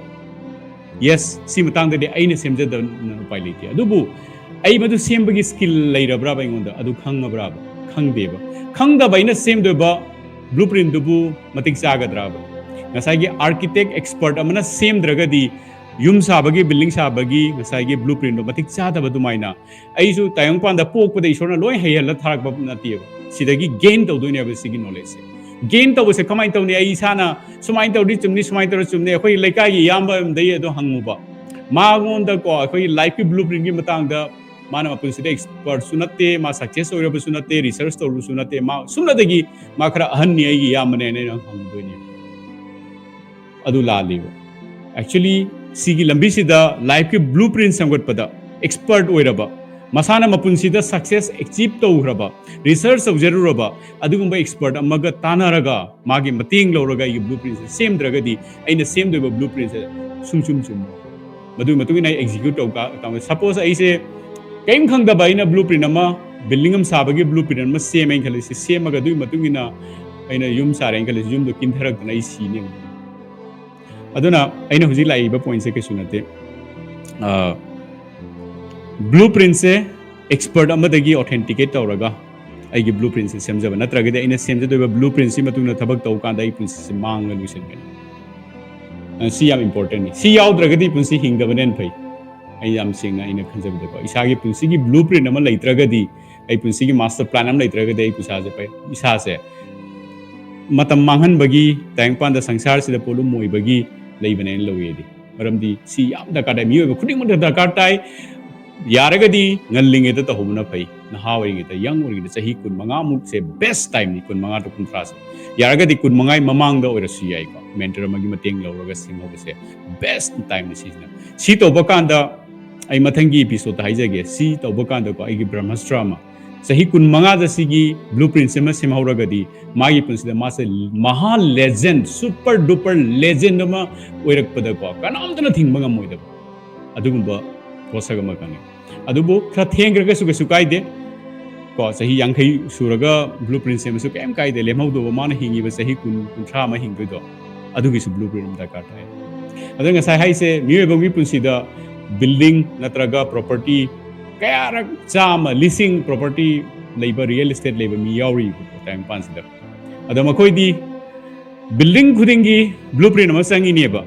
ꯌꯦꯁ, ꯁꯤ ꯃꯇꯥꯡꯗꯗꯤ ꯑꯩꯅ ꯁꯦꯝꯖꯗꯕꯅ ꯎꯄꯥꯏ ꯂꯩꯇꯦ꯫ ꯑꯗꯨꯕꯨ ꯑꯩ ꯃꯗꯨ ꯁꯦꯝꯕꯒꯤ ꯁ꯭ꯀꯤꯜ ꯂꯩꯔꯕ꯭ꯔꯥꯕ ꯑꯩꯉꯣꯟꯗ? ꯑꯗꯨ ꯈꯪꯉꯕ꯭ꯔꯥꯕ? ꯈꯪꯗꯦꯕ꯫ ꯈꯪꯗꯕ ꯑꯩꯅ ꯁꯦꯝꯗꯣꯏꯕ ꯕ꯭ꯂꯨ ꯄ꯭ꯔꯤꯟꯗꯨꯕꯨ ꯃꯇꯤꯛ ꯆꯥꯒꯗ꯭ꯔꯥꯕ? ꯉꯁꯥꯏꯒꯤ ꯑꯥꯔꯀꯤꯇꯦꯛ ꯑꯦꯛꯁꯄꯔꯠ ꯑꯃꯅ ꯁꯦꯝꯗ꯭ꯔꯒꯗꯤ ꯌꯨꯝ ꯁꯥꯕꯒꯤ, ꯕꯤꯜꯗꯤꯡ ꯁꯥꯕꯒꯤ ꯉꯁꯥꯏꯒꯤ ꯕ꯭ꯂꯨ ꯄ꯭ꯔꯤꯟꯗꯣ ꯃꯇꯤꯛ ꯆꯥꯗꯕ ꯑꯗꯨꯃꯥꯏꯅ, ꯑꯩꯁꯨ ꯇꯥꯏꯕꯪꯄꯥꯟꯗ ꯄꯣꯛꯄꯗ ꯏꯁꯣꯔꯅ ꯂꯣꯏ ꯍꯩꯍꯜꯂ ꯊꯥꯔꯛꯄ ꯅꯠꯇꯦꯕ꯫ ꯁꯤꯗꯒꯤ ꯒꯦꯟ ꯇꯧꯗꯣꯏꯅꯦꯕ ꯁꯤꯒꯤ ꯅꯣꯂꯦꯖꯁꯦ꯫ ꯒꯦꯟ ꯇꯧꯕꯁꯦ ꯀꯃꯥꯏꯅ ꯇꯧꯅꯤ? ꯑꯩ ꯏꯁꯥꯅ ꯁꯨꯃꯥꯏꯅ ꯇꯧꯔꯗꯤ ꯆꯨꯝꯅꯤ, ꯁꯨꯃꯥꯏꯅ ꯇꯧꯔ ꯆꯨꯝꯅꯤ꯫ ꯑꯩꯈꯣꯏ ꯂꯩꯀꯥꯏꯒꯤ ꯏꯌꯥꯝꯕ ꯑꯃꯗꯩ ꯑꯗꯣ ꯍꯪꯉꯨꯕ, ꯃꯉꯣꯟꯗꯀꯣ ꯑꯩꯈꯣꯏꯒꯤ ꯂꯥꯏꯐꯀꯤ ꯕ꯭ꯂꯨ ꯄ꯭ꯔꯤꯟꯒꯤ ꯃꯇꯥꯡꯗ, ꯃꯥꯅ ꯃꯄꯨꯟꯁꯤꯗ ꯑꯦꯛꯁꯄꯔꯠꯁꯨ ꯅꯠꯇꯦ, ꯃꯥ ꯁꯛꯁꯦꯁ ꯑꯣꯏꯔꯕꯁꯨ ꯅꯠꯇꯦ, ꯔꯤꯁꯔꯁ ꯇꯧꯔꯨꯕꯁꯨ ꯅꯠꯇꯦ, ꯃꯥ ꯁꯨꯝꯅꯗꯒꯤ ꯃꯥ ꯈꯔ ꯑꯍꯟꯅꯤ, ꯑꯩꯒꯤ ꯏꯌꯥꯝꯕꯅꯦꯅ ꯑꯩꯅ ꯍꯪꯗꯣꯏꯅꯦꯕ꯫ ꯑꯗꯨ ꯂꯥꯜꯂꯤꯕ꯫ ꯑꯦꯛꯆꯨꯋꯦꯂꯤ ꯁꯤꯒꯤ ꯂꯝꯕꯤꯁꯤꯗ ꯂꯥꯏꯐꯀꯤ ꯕ꯭ꯂꯨ ꯄ꯭ꯔꯤꯟ ꯁꯦꯝꯒꯠꯄꯗ ꯑꯦꯛꯁꯄꯔꯠ ꯑꯣꯏꯔꯕ, ꯃꯁꯥꯅ ꯃꯄꯨꯟꯁꯤꯗ ꯁꯛꯁꯦꯁ ꯑꯦꯆꯤꯞ ꯇꯧꯈ꯭ꯔꯕ, ꯔꯤꯁꯔꯁ ꯇꯧꯖꯔꯨꯔꯕ ꯑꯗꯨꯒꯨꯝꯕ ꯑꯦꯛꯁꯄꯔꯠ ꯑꯃꯒ ꯇꯥꯟꯅꯔꯒ ꯃꯥꯒꯤ ꯃꯇꯦꯡ ꯂꯧꯔꯒ ꯑꯩꯒꯤ ꯕ꯭ꯂꯨ ꯄ꯭ꯔꯤꯟꯁꯦ ꯁꯦꯝꯗ꯭ꯔꯒꯗꯤ ꯑꯩꯅ ꯁꯦꯝꯗꯣꯏꯕ ꯕ꯭ꯂꯨ ꯄ꯭ꯔꯤꯟꯁꯦ ꯁꯨꯡꯆꯨꯝ ꯆꯨꯝꯃꯣꯏ꯫ ꯃꯗꯨꯒꯤ ꯃꯇꯨꯡ ꯏꯟꯅ ꯑꯩ ꯑꯦꯛꯖꯤꯀ꯭ꯌꯨꯠ ꯇꯧꯕ ꯀꯥꯟꯗ, ꯁꯄꯣꯁ ꯑꯩꯁꯦ ꯀꯔꯤꯝ ꯈꯪꯗꯕ ꯑꯩꯅ ꯕ꯭ꯂꯨ ꯄ꯭ꯔꯤꯟ ꯑꯃ, ꯕꯤꯜꯗꯤꯡ ꯑꯃ ꯁꯥꯕꯒꯤ ꯕ꯭ꯂꯨ ꯄ꯭ꯔꯤꯟ ꯑꯃ ꯁꯦꯝꯃꯦꯅ ꯈꯜꯂꯁꯤ, ꯁꯦꯝꯃꯒ ꯑꯗꯨꯒꯤ ꯃꯇꯨꯡ ꯏꯟꯅ ꯑꯩꯅ ꯌꯨꯝ ꯁꯥꯔꯦꯅ ꯈꯜꯂꯁꯤ, ꯌꯨꯝꯗꯣ ꯀꯤꯟꯊꯔꯛꯇꯅ ꯑꯩ ꯁꯤꯅꯦꯕ꯫ ꯑꯗꯨꯅ ꯑꯩꯅ ꯍꯧꯖꯤꯛ ꯂꯥꯛꯏꯕ ꯄꯣꯏꯟꯠꯁꯦ ꯀꯩꯁꯨ ꯅꯠꯇꯦ꯫ ꯕ꯭ꯂꯨ ꯄ꯭ꯔꯤꯟꯁꯦ ꯑꯦꯛꯁꯄꯔꯠ ꯑꯃꯗꯒꯤ ꯑꯣꯊꯦꯟꯇꯤꯀꯦꯠ ꯇꯧꯔꯒ ꯑꯩꯒꯤ ꯕ꯭ꯂꯨ ꯄ꯭ꯔꯤꯟꯁꯦ ꯁꯦꯝꯖꯕ, ꯅꯠꯇ꯭ꯔꯒꯗꯤ ꯑꯩꯅ ꯁꯦꯝꯖꯗꯣꯏꯕ ꯕ꯭ꯂꯨ ꯄ꯭ꯔꯤꯟꯁꯤ ꯃꯇꯨꯡꯗ ꯊꯕꯛ ꯇꯧꯕ ꯀꯥꯟꯗ ꯑꯩ ꯄꯨꯟꯁꯤꯁꯦ ꯃꯥꯡꯉ ꯂꯣꯏꯁꯤꯟꯒꯅꯤ꯫ ꯑ, ꯁꯤ ꯌꯥꯝ ꯏꯝꯄꯣꯔꯇꯦꯟꯠꯅꯤ꯫ ꯁꯤ ꯌꯥꯎꯗ꯭ꯔꯒꯗꯤ ꯄꯨꯟꯁꯤ ꯍꯤꯡꯗꯕꯅ ꯍꯦꯟꯅ ꯐꯩ꯫ ꯑꯩ ꯌꯥꯝ ꯁꯦꯡꯅ ꯑꯩꯅ ꯈꯟꯖꯕꯗꯀꯣ, ꯏꯁꯥꯒꯤ ꯄꯨꯟꯁꯤꯒꯤ ꯕ꯭ꯂꯨ ꯄ꯭ꯔꯤꯟ ꯑꯃ ꯂꯩꯇ꯭ꯔꯒꯗꯤ, ꯑꯩ ꯄꯨꯟꯁꯤꯒꯤ ꯃꯥꯁꯇꯔ ꯄ꯭ꯂꯥꯟ ꯑꯃ ꯂꯩꯇ꯭ꯔꯒꯗꯤ ꯑꯩ ꯏꯁꯥꯁꯦ ꯄꯩ-, ꯏꯁꯥꯁꯦ ꯃꯇꯝ ꯃꯥꯡꯍꯟꯕꯒꯤ, ꯇꯥꯏꯕꯪꯄꯥꯟꯗ ꯁꯪꯁꯥꯔꯁꯤꯗ ꯄꯣꯠꯂꯨꯝ ꯑꯣꯏꯕꯒꯤ ꯂꯩꯕꯅꯦꯅ ꯂꯧꯏ ꯑꯩꯗꯤ꯫ ꯃꯔꯝꯗꯤ ꯁꯤ ꯌꯥꯝ ꯗꯔꯀꯥꯔ ꯇꯥꯏ, ꯃꯤꯑꯣꯏꯕ ꯈꯨꯗꯤꯡꯃꯛꯇ ꯗꯔꯀꯥꯔ ꯇꯥꯏ꯫ ꯌꯥꯔꯒꯗꯤ ꯉꯜꯂꯤꯉꯩꯗ ꯇꯧꯍꯧꯕꯅ ꯐꯩ, ꯅꯍꯥ ꯑꯣꯏꯔꯤꯉꯩꯗ, ꯌꯪ ꯑꯣꯏꯔꯤꯉꯩꯗ, ꯆꯍꯤ ꯀꯨꯟꯃꯉꯥꯃꯨꯛꯁꯦ ꯕꯦꯁ ꯇꯥꯏꯝꯅꯤ, ꯀꯨꯟꯃꯉꯥ ꯇꯨ ꯀꯨꯟꯊ꯭ꯔꯥꯁꯦ꯫ ꯌꯥꯔꯒꯗꯤ ꯀꯨꯟꯃꯉꯥꯒꯤ ꯃꯃꯥꯡꯗ ꯑꯣꯏꯔꯁꯨ ꯌꯥꯏꯀꯣ, ꯃꯦꯟꯇꯔ ꯑꯃꯒꯤ ꯃꯇꯦꯡ ꯂꯧꯔꯒ ꯁꯦꯝꯍꯧꯕꯁꯦ ꯕꯦꯁ ꯇꯥꯏꯝꯅꯤ ꯁꯤꯁꯤꯅ꯫ ꯁꯤ ꯇꯧꯕ ꯀꯥꯟꯗ ꯑꯩ ꯃꯊꯪꯒꯤ ꯏꯄꯤꯁꯣꯗꯇ ꯍꯥꯏꯖꯒꯦ, ꯁꯤ ꯇꯧꯕ ꯀꯥꯟꯗꯀꯣ ꯑꯩꯒꯤ ꯕ꯭ꯔꯍ꯭ꯃꯁꯇ꯭ꯔ ꯑꯃ, ꯆꯍꯤ ꯀꯨꯟ ꯃꯉꯥꯗ ꯁꯤꯒꯤ ꯕ꯭ꯂꯨ ꯄ꯭ꯔꯤꯟꯁꯦ ꯑꯃ ꯁꯦꯝꯍꯧꯔꯒꯗꯤ ꯃꯥꯒꯤ ꯄꯨꯟꯁꯤꯗ ꯃꯥꯁꯦ ꯃꯍꯥ ꯂꯦꯖꯦꯟ, ꯁꯨꯄꯔ ꯗꯨꯄꯔ ꯂꯦꯖꯦꯟ ꯑꯃ ꯑꯣꯏꯔꯛꯄꯗꯀꯣ ꯀꯅꯥꯝꯇꯅ ꯊꯤꯡꯕ ꯉꯝꯃꯣꯏꯗꯕ ꯑꯗꯨꯒꯨꯝꯕ ꯄꯣꯠꯁꯛ ꯑꯃ ꯈꯪꯉꯦ꯫ ꯑꯗꯨꯕꯨ ꯈꯔ ꯊꯦꯡꯈ꯭ꯔꯒꯁꯨ ꯀꯩꯁꯨ ꯀꯥꯏꯗꯦ꯫ ꯀꯣ, ꯆꯍꯤ ꯌꯥꯡꯈꯩ ꯁꯨꯔꯒ ꯕ꯭ꯂꯨ ꯄ꯭ꯔꯤꯟ ꯁꯦꯝꯕꯁꯨ ꯀꯩꯝ ꯀꯥꯏꯗꯦ꯫ ꯂꯦꯝꯍꯧꯗꯧꯕ ꯃꯥꯅ ꯍꯤꯡꯉꯤꯕ ꯆꯍꯤ ꯀꯨꯟ, ꯀꯨꯟꯊ꯭ꯔꯥ ꯑꯃ ꯍꯤꯡꯗꯣꯏꯗꯣ, ꯑꯗꯨꯒꯤꯁꯨ ꯕ꯭ꯂꯨ ꯄ꯭ꯔꯤꯟ ꯑꯃ ꯗꯔꯀꯥꯔ ꯇꯥꯏ꯫ ꯑꯗꯣ ꯉꯁꯥꯏ ꯍꯥꯏꯁꯦ, ꯃꯤꯑꯣꯏꯕꯒꯤ ꯄꯨꯟꯁꯤꯗ ꯕꯤꯜꯗꯤꯡ ꯅꯠꯇ꯭ꯔꯒ ꯄ꯭ꯔꯣꯄꯔꯇꯤ ꯀꯌꯥꯔꯛ, ꯆꯥꯝꯃ, ꯂꯤꯁꯤꯡ ꯄ꯭ꯔꯣꯄꯔꯇꯤ ꯂꯩꯕ, ꯔꯤꯌꯦꯜ ꯏꯁꯇꯦꯠ ꯂꯩꯕ ꯃꯤ ꯌꯥꯎꯔꯤꯕꯀꯣ ꯇꯥꯏꯕꯪꯄꯥꯟꯁꯤꯗ꯫ ꯑꯗꯣ ꯃꯈꯣꯏꯗꯤ ꯕꯤꯜꯗꯤꯡ ꯈꯨꯗꯤꯡꯒꯤ ꯕ꯭ꯂꯨ ꯄ꯭ꯔꯤꯟ ꯑꯃ ꯆꯪꯉꯤꯅꯦꯕ꯫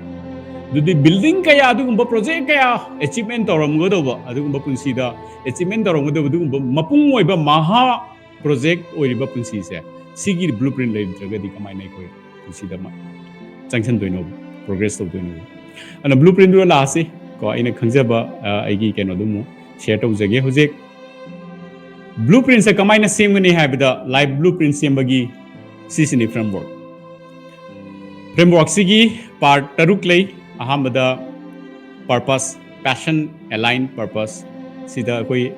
ꯑꯗꯨꯗꯤ ꯕꯤꯜꯗꯤꯡ ꯀꯌꯥ, ꯑꯗꯨꯒꯨꯝꯕ ꯄ꯭ꯔꯣꯖꯦꯛ ꯀꯌꯥ ꯑꯦꯆꯤꯞꯃꯦꯟ ꯇꯧꯔꯝꯒꯗꯧꯕ, ꯑꯗꯨꯒꯨꯝꯕ ꯄꯨꯟꯁꯤꯗ ꯑꯦꯆꯤꯞꯃꯦꯟ ꯇꯧꯔꯝꯒꯗꯧꯕ, ꯑꯗꯨꯒꯨꯝꯕ ꯃꯄꯨꯡ ꯑꯣꯏꯕ ꯃꯍꯥ ꯄ꯭ꯔꯣꯖꯦꯛ ꯑꯣꯏꯔꯤꯕ ꯄꯨꯟꯁꯤꯁꯦ, ꯁꯤꯒꯤ ꯕ꯭ꯂꯨ ꯄ꯭ꯔꯤꯟ ꯂꯩꯔꯝꯗ꯭ꯔꯒꯗꯤ ꯀꯃꯥꯏꯅ ꯑꯩꯈꯣꯏ ꯄꯨꯟꯁꯤꯗ ꯃ-, ꯆꯪꯁꯤꯟꯗꯣꯏꯅꯣꯕ, ꯄ꯭ꯔꯣꯒ꯭ꯔꯦꯁ ꯇꯧꯗꯣꯏꯅꯣꯕ? ꯑꯗꯨꯅ ꯕ꯭ꯂꯨ ꯄ꯭ꯔꯤꯟꯗꯨꯗ ꯂꯥꯛꯑꯁꯤ ꯀꯣ, ꯑꯩꯅ ꯈꯪꯖꯕ, ꯑ, ꯑꯩꯒꯤ ꯀꯩꯅꯣꯗꯨ ꯑꯃꯨꯛ ꯁꯤꯌꯔ ꯇꯧꯖꯒꯦ꯫ ꯍꯧꯖꯤꯛ ꯕ꯭ꯂꯨ ꯄ꯭ꯔꯤꯟꯁꯦ ꯀꯃꯥꯏꯅ ꯁꯦꯝꯒꯅꯤ ꯍꯥꯏꯕꯗ, ꯂꯥꯏꯐ ꯕ꯭ꯂꯨ ꯄ꯭ꯔꯤꯟ ꯁꯦꯝꯕꯒꯤ ꯁꯤꯁꯤꯅꯤ ꯐ꯭ꯔꯦꯝꯋꯥꯔꯛ꯫ ꯐ꯭ꯔꯦꯝꯋꯥꯔꯛꯁꯤꯒꯤ ꯄꯥꯔꯠ ꯇꯔꯨꯛ ꯂꯩ꯫ ꯑꯍꯥꯟꯕꯗ ꯄꯔꯄꯁ, ꯄꯦꯁꯟ ꯑꯦꯂꯥꯏꯟ ꯄꯔꯄꯁ꯫ ꯁꯤꯗ ꯑꯩꯈꯣꯏ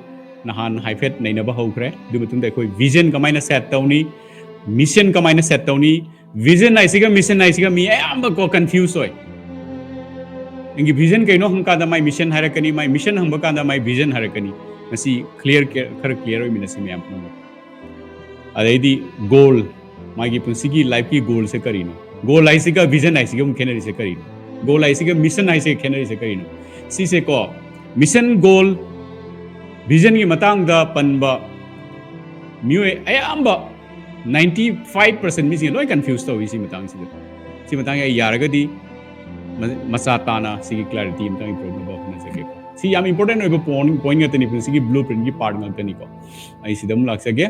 ꯅꯍꯥꯟ ꯍꯥꯏꯐꯦꯠ ꯅꯩꯅꯕ ꯍꯧꯈ꯭ꯔꯦ꯫ ꯑꯗꯨ ꯃꯇꯨꯡꯗ ꯑꯩꯈꯣꯏ ꯚꯤꯖꯟ ꯀꯃꯥꯏꯅ ꯁꯦꯠ ꯇꯧꯅꯤ, ꯃꯤꯁꯟ ꯀꯃꯥꯏꯅ ꯁꯦꯠ ꯇꯧꯅꯤ, ꯚꯤꯖꯟ ꯍꯥꯏꯁꯤꯒ ꯃꯤꯁꯟ ꯍꯥꯏꯁꯤꯒ ꯃꯤ ꯑꯌꯥꯝꯕ ꯀꯣ ꯀꯟꯐ꯭ꯌꯨꯁ ꯑꯣꯏ꯫ ꯅꯪꯒꯤ ꯚꯤꯖꯟ ꯀꯩꯅꯣ ꯍꯪꯕ ꯀꯥꯟꯗ ꯃꯥꯏ ꯃꯤꯁꯟ ꯍꯥꯏꯔꯛꯀꯅꯤ, ꯃꯥꯏ ꯃꯤꯁꯟ ꯍꯪꯕ ꯀꯥꯟꯗ ꯃꯥꯏ ꯚꯤꯖꯟ ꯍꯥꯏꯔꯛꯀꯅꯤ꯫ ꯉꯁꯤ ꯀ꯭ꯂꯤꯌꯔ, ꯈꯔ ꯀ꯭ꯂꯤꯌꯔ ꯑꯣꯏꯃꯤꯟꯅꯁꯤ ꯃꯌꯥꯝ ꯄꯨꯝꯅꯃꯛ꯫ ꯑꯗꯩꯗꯤ ꯒꯣꯜ, ꯃꯥꯒꯤ ꯄꯨꯟꯁꯤꯒꯤ ꯂꯥꯏꯐꯀꯤ ꯒꯣꯜꯁꯦ ꯀꯔꯤꯅꯣ? ꯒꯣꯜ ꯍꯥꯏꯁꯤꯒ ꯚꯤꯖꯟ ꯍꯥꯏꯁꯤꯒ ꯑꯃꯨꯛ ꯈꯦꯠꯅꯔꯤꯁꯦ ꯀꯔꯤꯅꯣ? ꯒꯣꯜ ꯍꯥꯏꯁꯤꯒ ꯃꯤꯁꯟ ꯍꯥꯏꯁꯤꯒ ꯈꯦꯠꯅꯔꯤꯁꯦ ꯀꯔꯤꯅꯣ? ꯁꯤꯁꯦ ꯀꯣ, ꯃꯤꯁꯟ, ꯒꯣꯜ, ꯚꯤꯖꯟꯒꯤ ꯃꯇꯥꯡꯗ ꯄꯟꯕ ꯃꯤꯑꯣꯏ ꯑꯌꯥꯝꯕ ninety five percent ꯃꯤꯁꯤꯡ ꯂꯣꯏ ꯀꯟꯐ꯭ꯌꯨꯁ ꯇꯧꯏ ꯁꯤ ꯃꯇꯥꯡꯁꯤꯗ꯫ ꯁꯤ ꯃꯇꯥꯡꯁꯦ ꯑꯩ ꯌꯥꯔꯒꯗꯤ ꯃ-, ꯃꯆꯥ ꯇꯥꯅ ꯁꯤꯒꯤ ꯀ꯭ꯂꯥꯔꯤꯇꯤ ꯑꯃꯇꯪ ꯄꯨꯔꯛꯅꯕ ꯍꯣꯠꯅꯖꯒꯦ꯫ ꯁꯤ ꯌꯥꯝ ꯏꯝꯄꯣꯔꯇꯦꯟ ꯑꯣꯏꯕ ꯄꯣꯏꯟ, ꯄꯣꯏꯟ ꯉꯥꯛꯇꯅꯤ, ꯄꯨꯟꯁꯤꯒꯤ ꯕ꯭ꯂꯨ ꯄ꯭ꯔꯤꯟꯒꯤ ꯄꯥꯔꯠ ꯉꯥꯛꯇꯅꯤꯀꯣ꯫ ꯑꯩ ꯁꯤꯗ ꯑꯃꯨꯛ ꯂꯥꯛꯆꯒꯦ꯫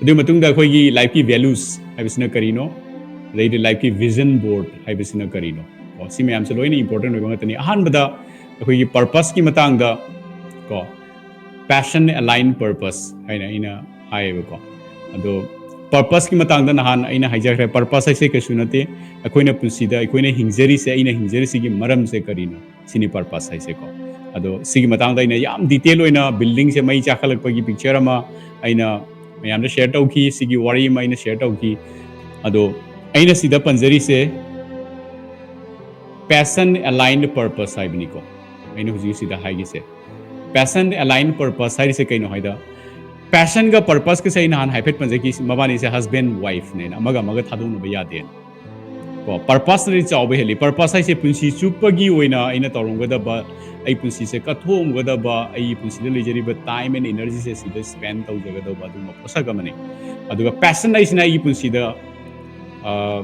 ꯑꯗꯨꯒꯤ ꯃꯇꯨꯡꯗ ꯑꯩꯈꯣꯏꯒꯤ ꯂꯥꯏꯐꯀꯤ ꯚꯦꯂꯨꯁ ꯍꯥꯏꯕꯁꯤꯅ ꯀꯔꯤꯅꯣ, ꯑꯗꯩꯗꯤ ꯂꯥꯏꯐꯀꯤ ꯚꯤꯖꯟ ꯕꯣꯔꯗ ꯍꯥꯏꯕꯁꯤꯅ ꯀꯔꯤꯅꯣ, ꯀꯣ, ꯁꯤ ꯃꯌꯥꯝꯁꯦ ꯂꯣꯏꯅ ꯏꯝꯄꯣꯔꯇꯦꯟ ꯑꯣꯏꯕ ꯉꯥꯛꯇꯅꯤ꯫ ꯑꯍꯥꯟꯕꯗ ꯑꯩꯈꯣꯏꯒꯤ ꯄꯔꯄꯁꯀꯤ ꯃꯇꯥꯡꯗ ꯀꯣ, ꯄꯦꯁꯟ ꯑꯦꯂꯥꯏꯟ ꯄꯔꯄꯁ ꯍꯥꯏꯅ ꯑꯩꯅ ꯍꯥꯏꯌꯦꯕꯀꯣ꯫ ꯑꯗꯣ ꯄꯔꯄꯁꯀꯤ ꯃꯇꯥꯡꯗ ꯅꯍꯥꯟ ꯑꯩꯅ ꯍꯥꯏꯖꯈ꯭ꯔꯦ, ꯄꯔꯄꯁ ꯍꯥꯏꯁꯦ ꯀꯩꯁꯨ ꯅꯠꯇꯦ, ꯑꯩꯈꯣꯏꯅ ꯄꯨꯟꯁꯤꯗ ꯑꯩꯈꯣꯏꯅ ꯍꯤꯡꯖꯔꯤꯁꯦ, ꯑꯩꯅ ꯍꯤꯡꯖꯔꯤꯁꯤꯒꯤ ꯃꯔꯝꯁꯦ ꯀꯔꯤꯅꯣ, ꯁꯤꯅꯤ ꯄꯔꯄꯁ ꯍꯥꯏꯁꯦꯀꯣ꯫ ꯑꯗꯣ ꯁꯤꯒꯤ ꯃꯇꯥꯡꯗ ꯑꯩꯅ ꯌꯥꯝ detail ꯑꯣꯏꯅ buildingꯁꯦ ꯃꯩ ꯆꯥꯈꯠꯂꯛꯄꯒꯤ picture ꯑꯃ ꯑꯩꯅ ꯃꯌꯥꯝꯗ share ꯇꯧꯈꯤ, ꯁꯤꯒꯤ ꯋꯥꯔꯤ ꯑꯃ ꯑꯩꯅ share ꯇꯧꯈꯤ꯫ ꯑꯗꯣ ꯑꯩꯅ ꯁꯤꯗ ꯄꯟꯖꯔꯤꯁꯦ passion aligned purpose ꯍꯥꯏꯕꯅꯤꯀꯣ꯫ ꯑꯩꯅ ꯍꯧꯖꯤꯛ ꯁꯤꯗ ꯍꯥꯏꯒꯤꯁꯦ, passion aligned purpose ꯍꯥꯏꯔꯤꯁꯦ ꯀꯩꯅꯣ ꯍꯥꯏꯗ, passionꯒ purposeꯀꯁꯦ ꯑꯩ ꯅꯍꯥꯟ ꯍꯥꯏꯐꯦꯠ ꯄꯟꯖꯈꯤ, ꯃꯕꯥꯅꯤꯁꯦ husband wifeꯅꯦꯅ, ꯑꯃꯒ ꯑꯃꯒ ꯊꯥꯗꯣꯛꯅꯕ ꯌꯥꯗꯦꯅ꯫ ꯀꯣ, purposeꯅꯗꯤ ꯆꯥꯎꯕ ꯍꯦꯜꯂꯤ꯫ Purpose ꯍꯥꯏꯁꯦ ꯄꯨꯟꯁꯤ ꯆꯨꯞꯄꯒꯤ ꯑꯣꯏꯅ ꯑꯩꯅ ꯇꯧꯔꯝꯒꯗꯕ, ꯑꯩ ꯄꯨꯟꯁꯤꯁꯦ ꯀꯠꯊꯣꯛꯑꯝꯒꯗꯕ, ꯑꯩꯒꯤ ꯄꯨꯟꯁꯤꯗ ꯂꯩꯖꯔꯤꯕ time and energyꯁꯦ ꯁꯤꯗ spend ꯇꯧꯖꯒꯗꯧꯕ ꯑꯗꯨꯒꯨꯝꯕ ꯄꯣꯠꯁꯛ ꯑꯃꯅꯤ꯫ ꯑꯗꯨꯒ passion ꯍꯥꯏꯁꯤꯅ ꯑꯩꯒꯤ ꯄꯨꯟꯁꯤꯗ, ꯑ,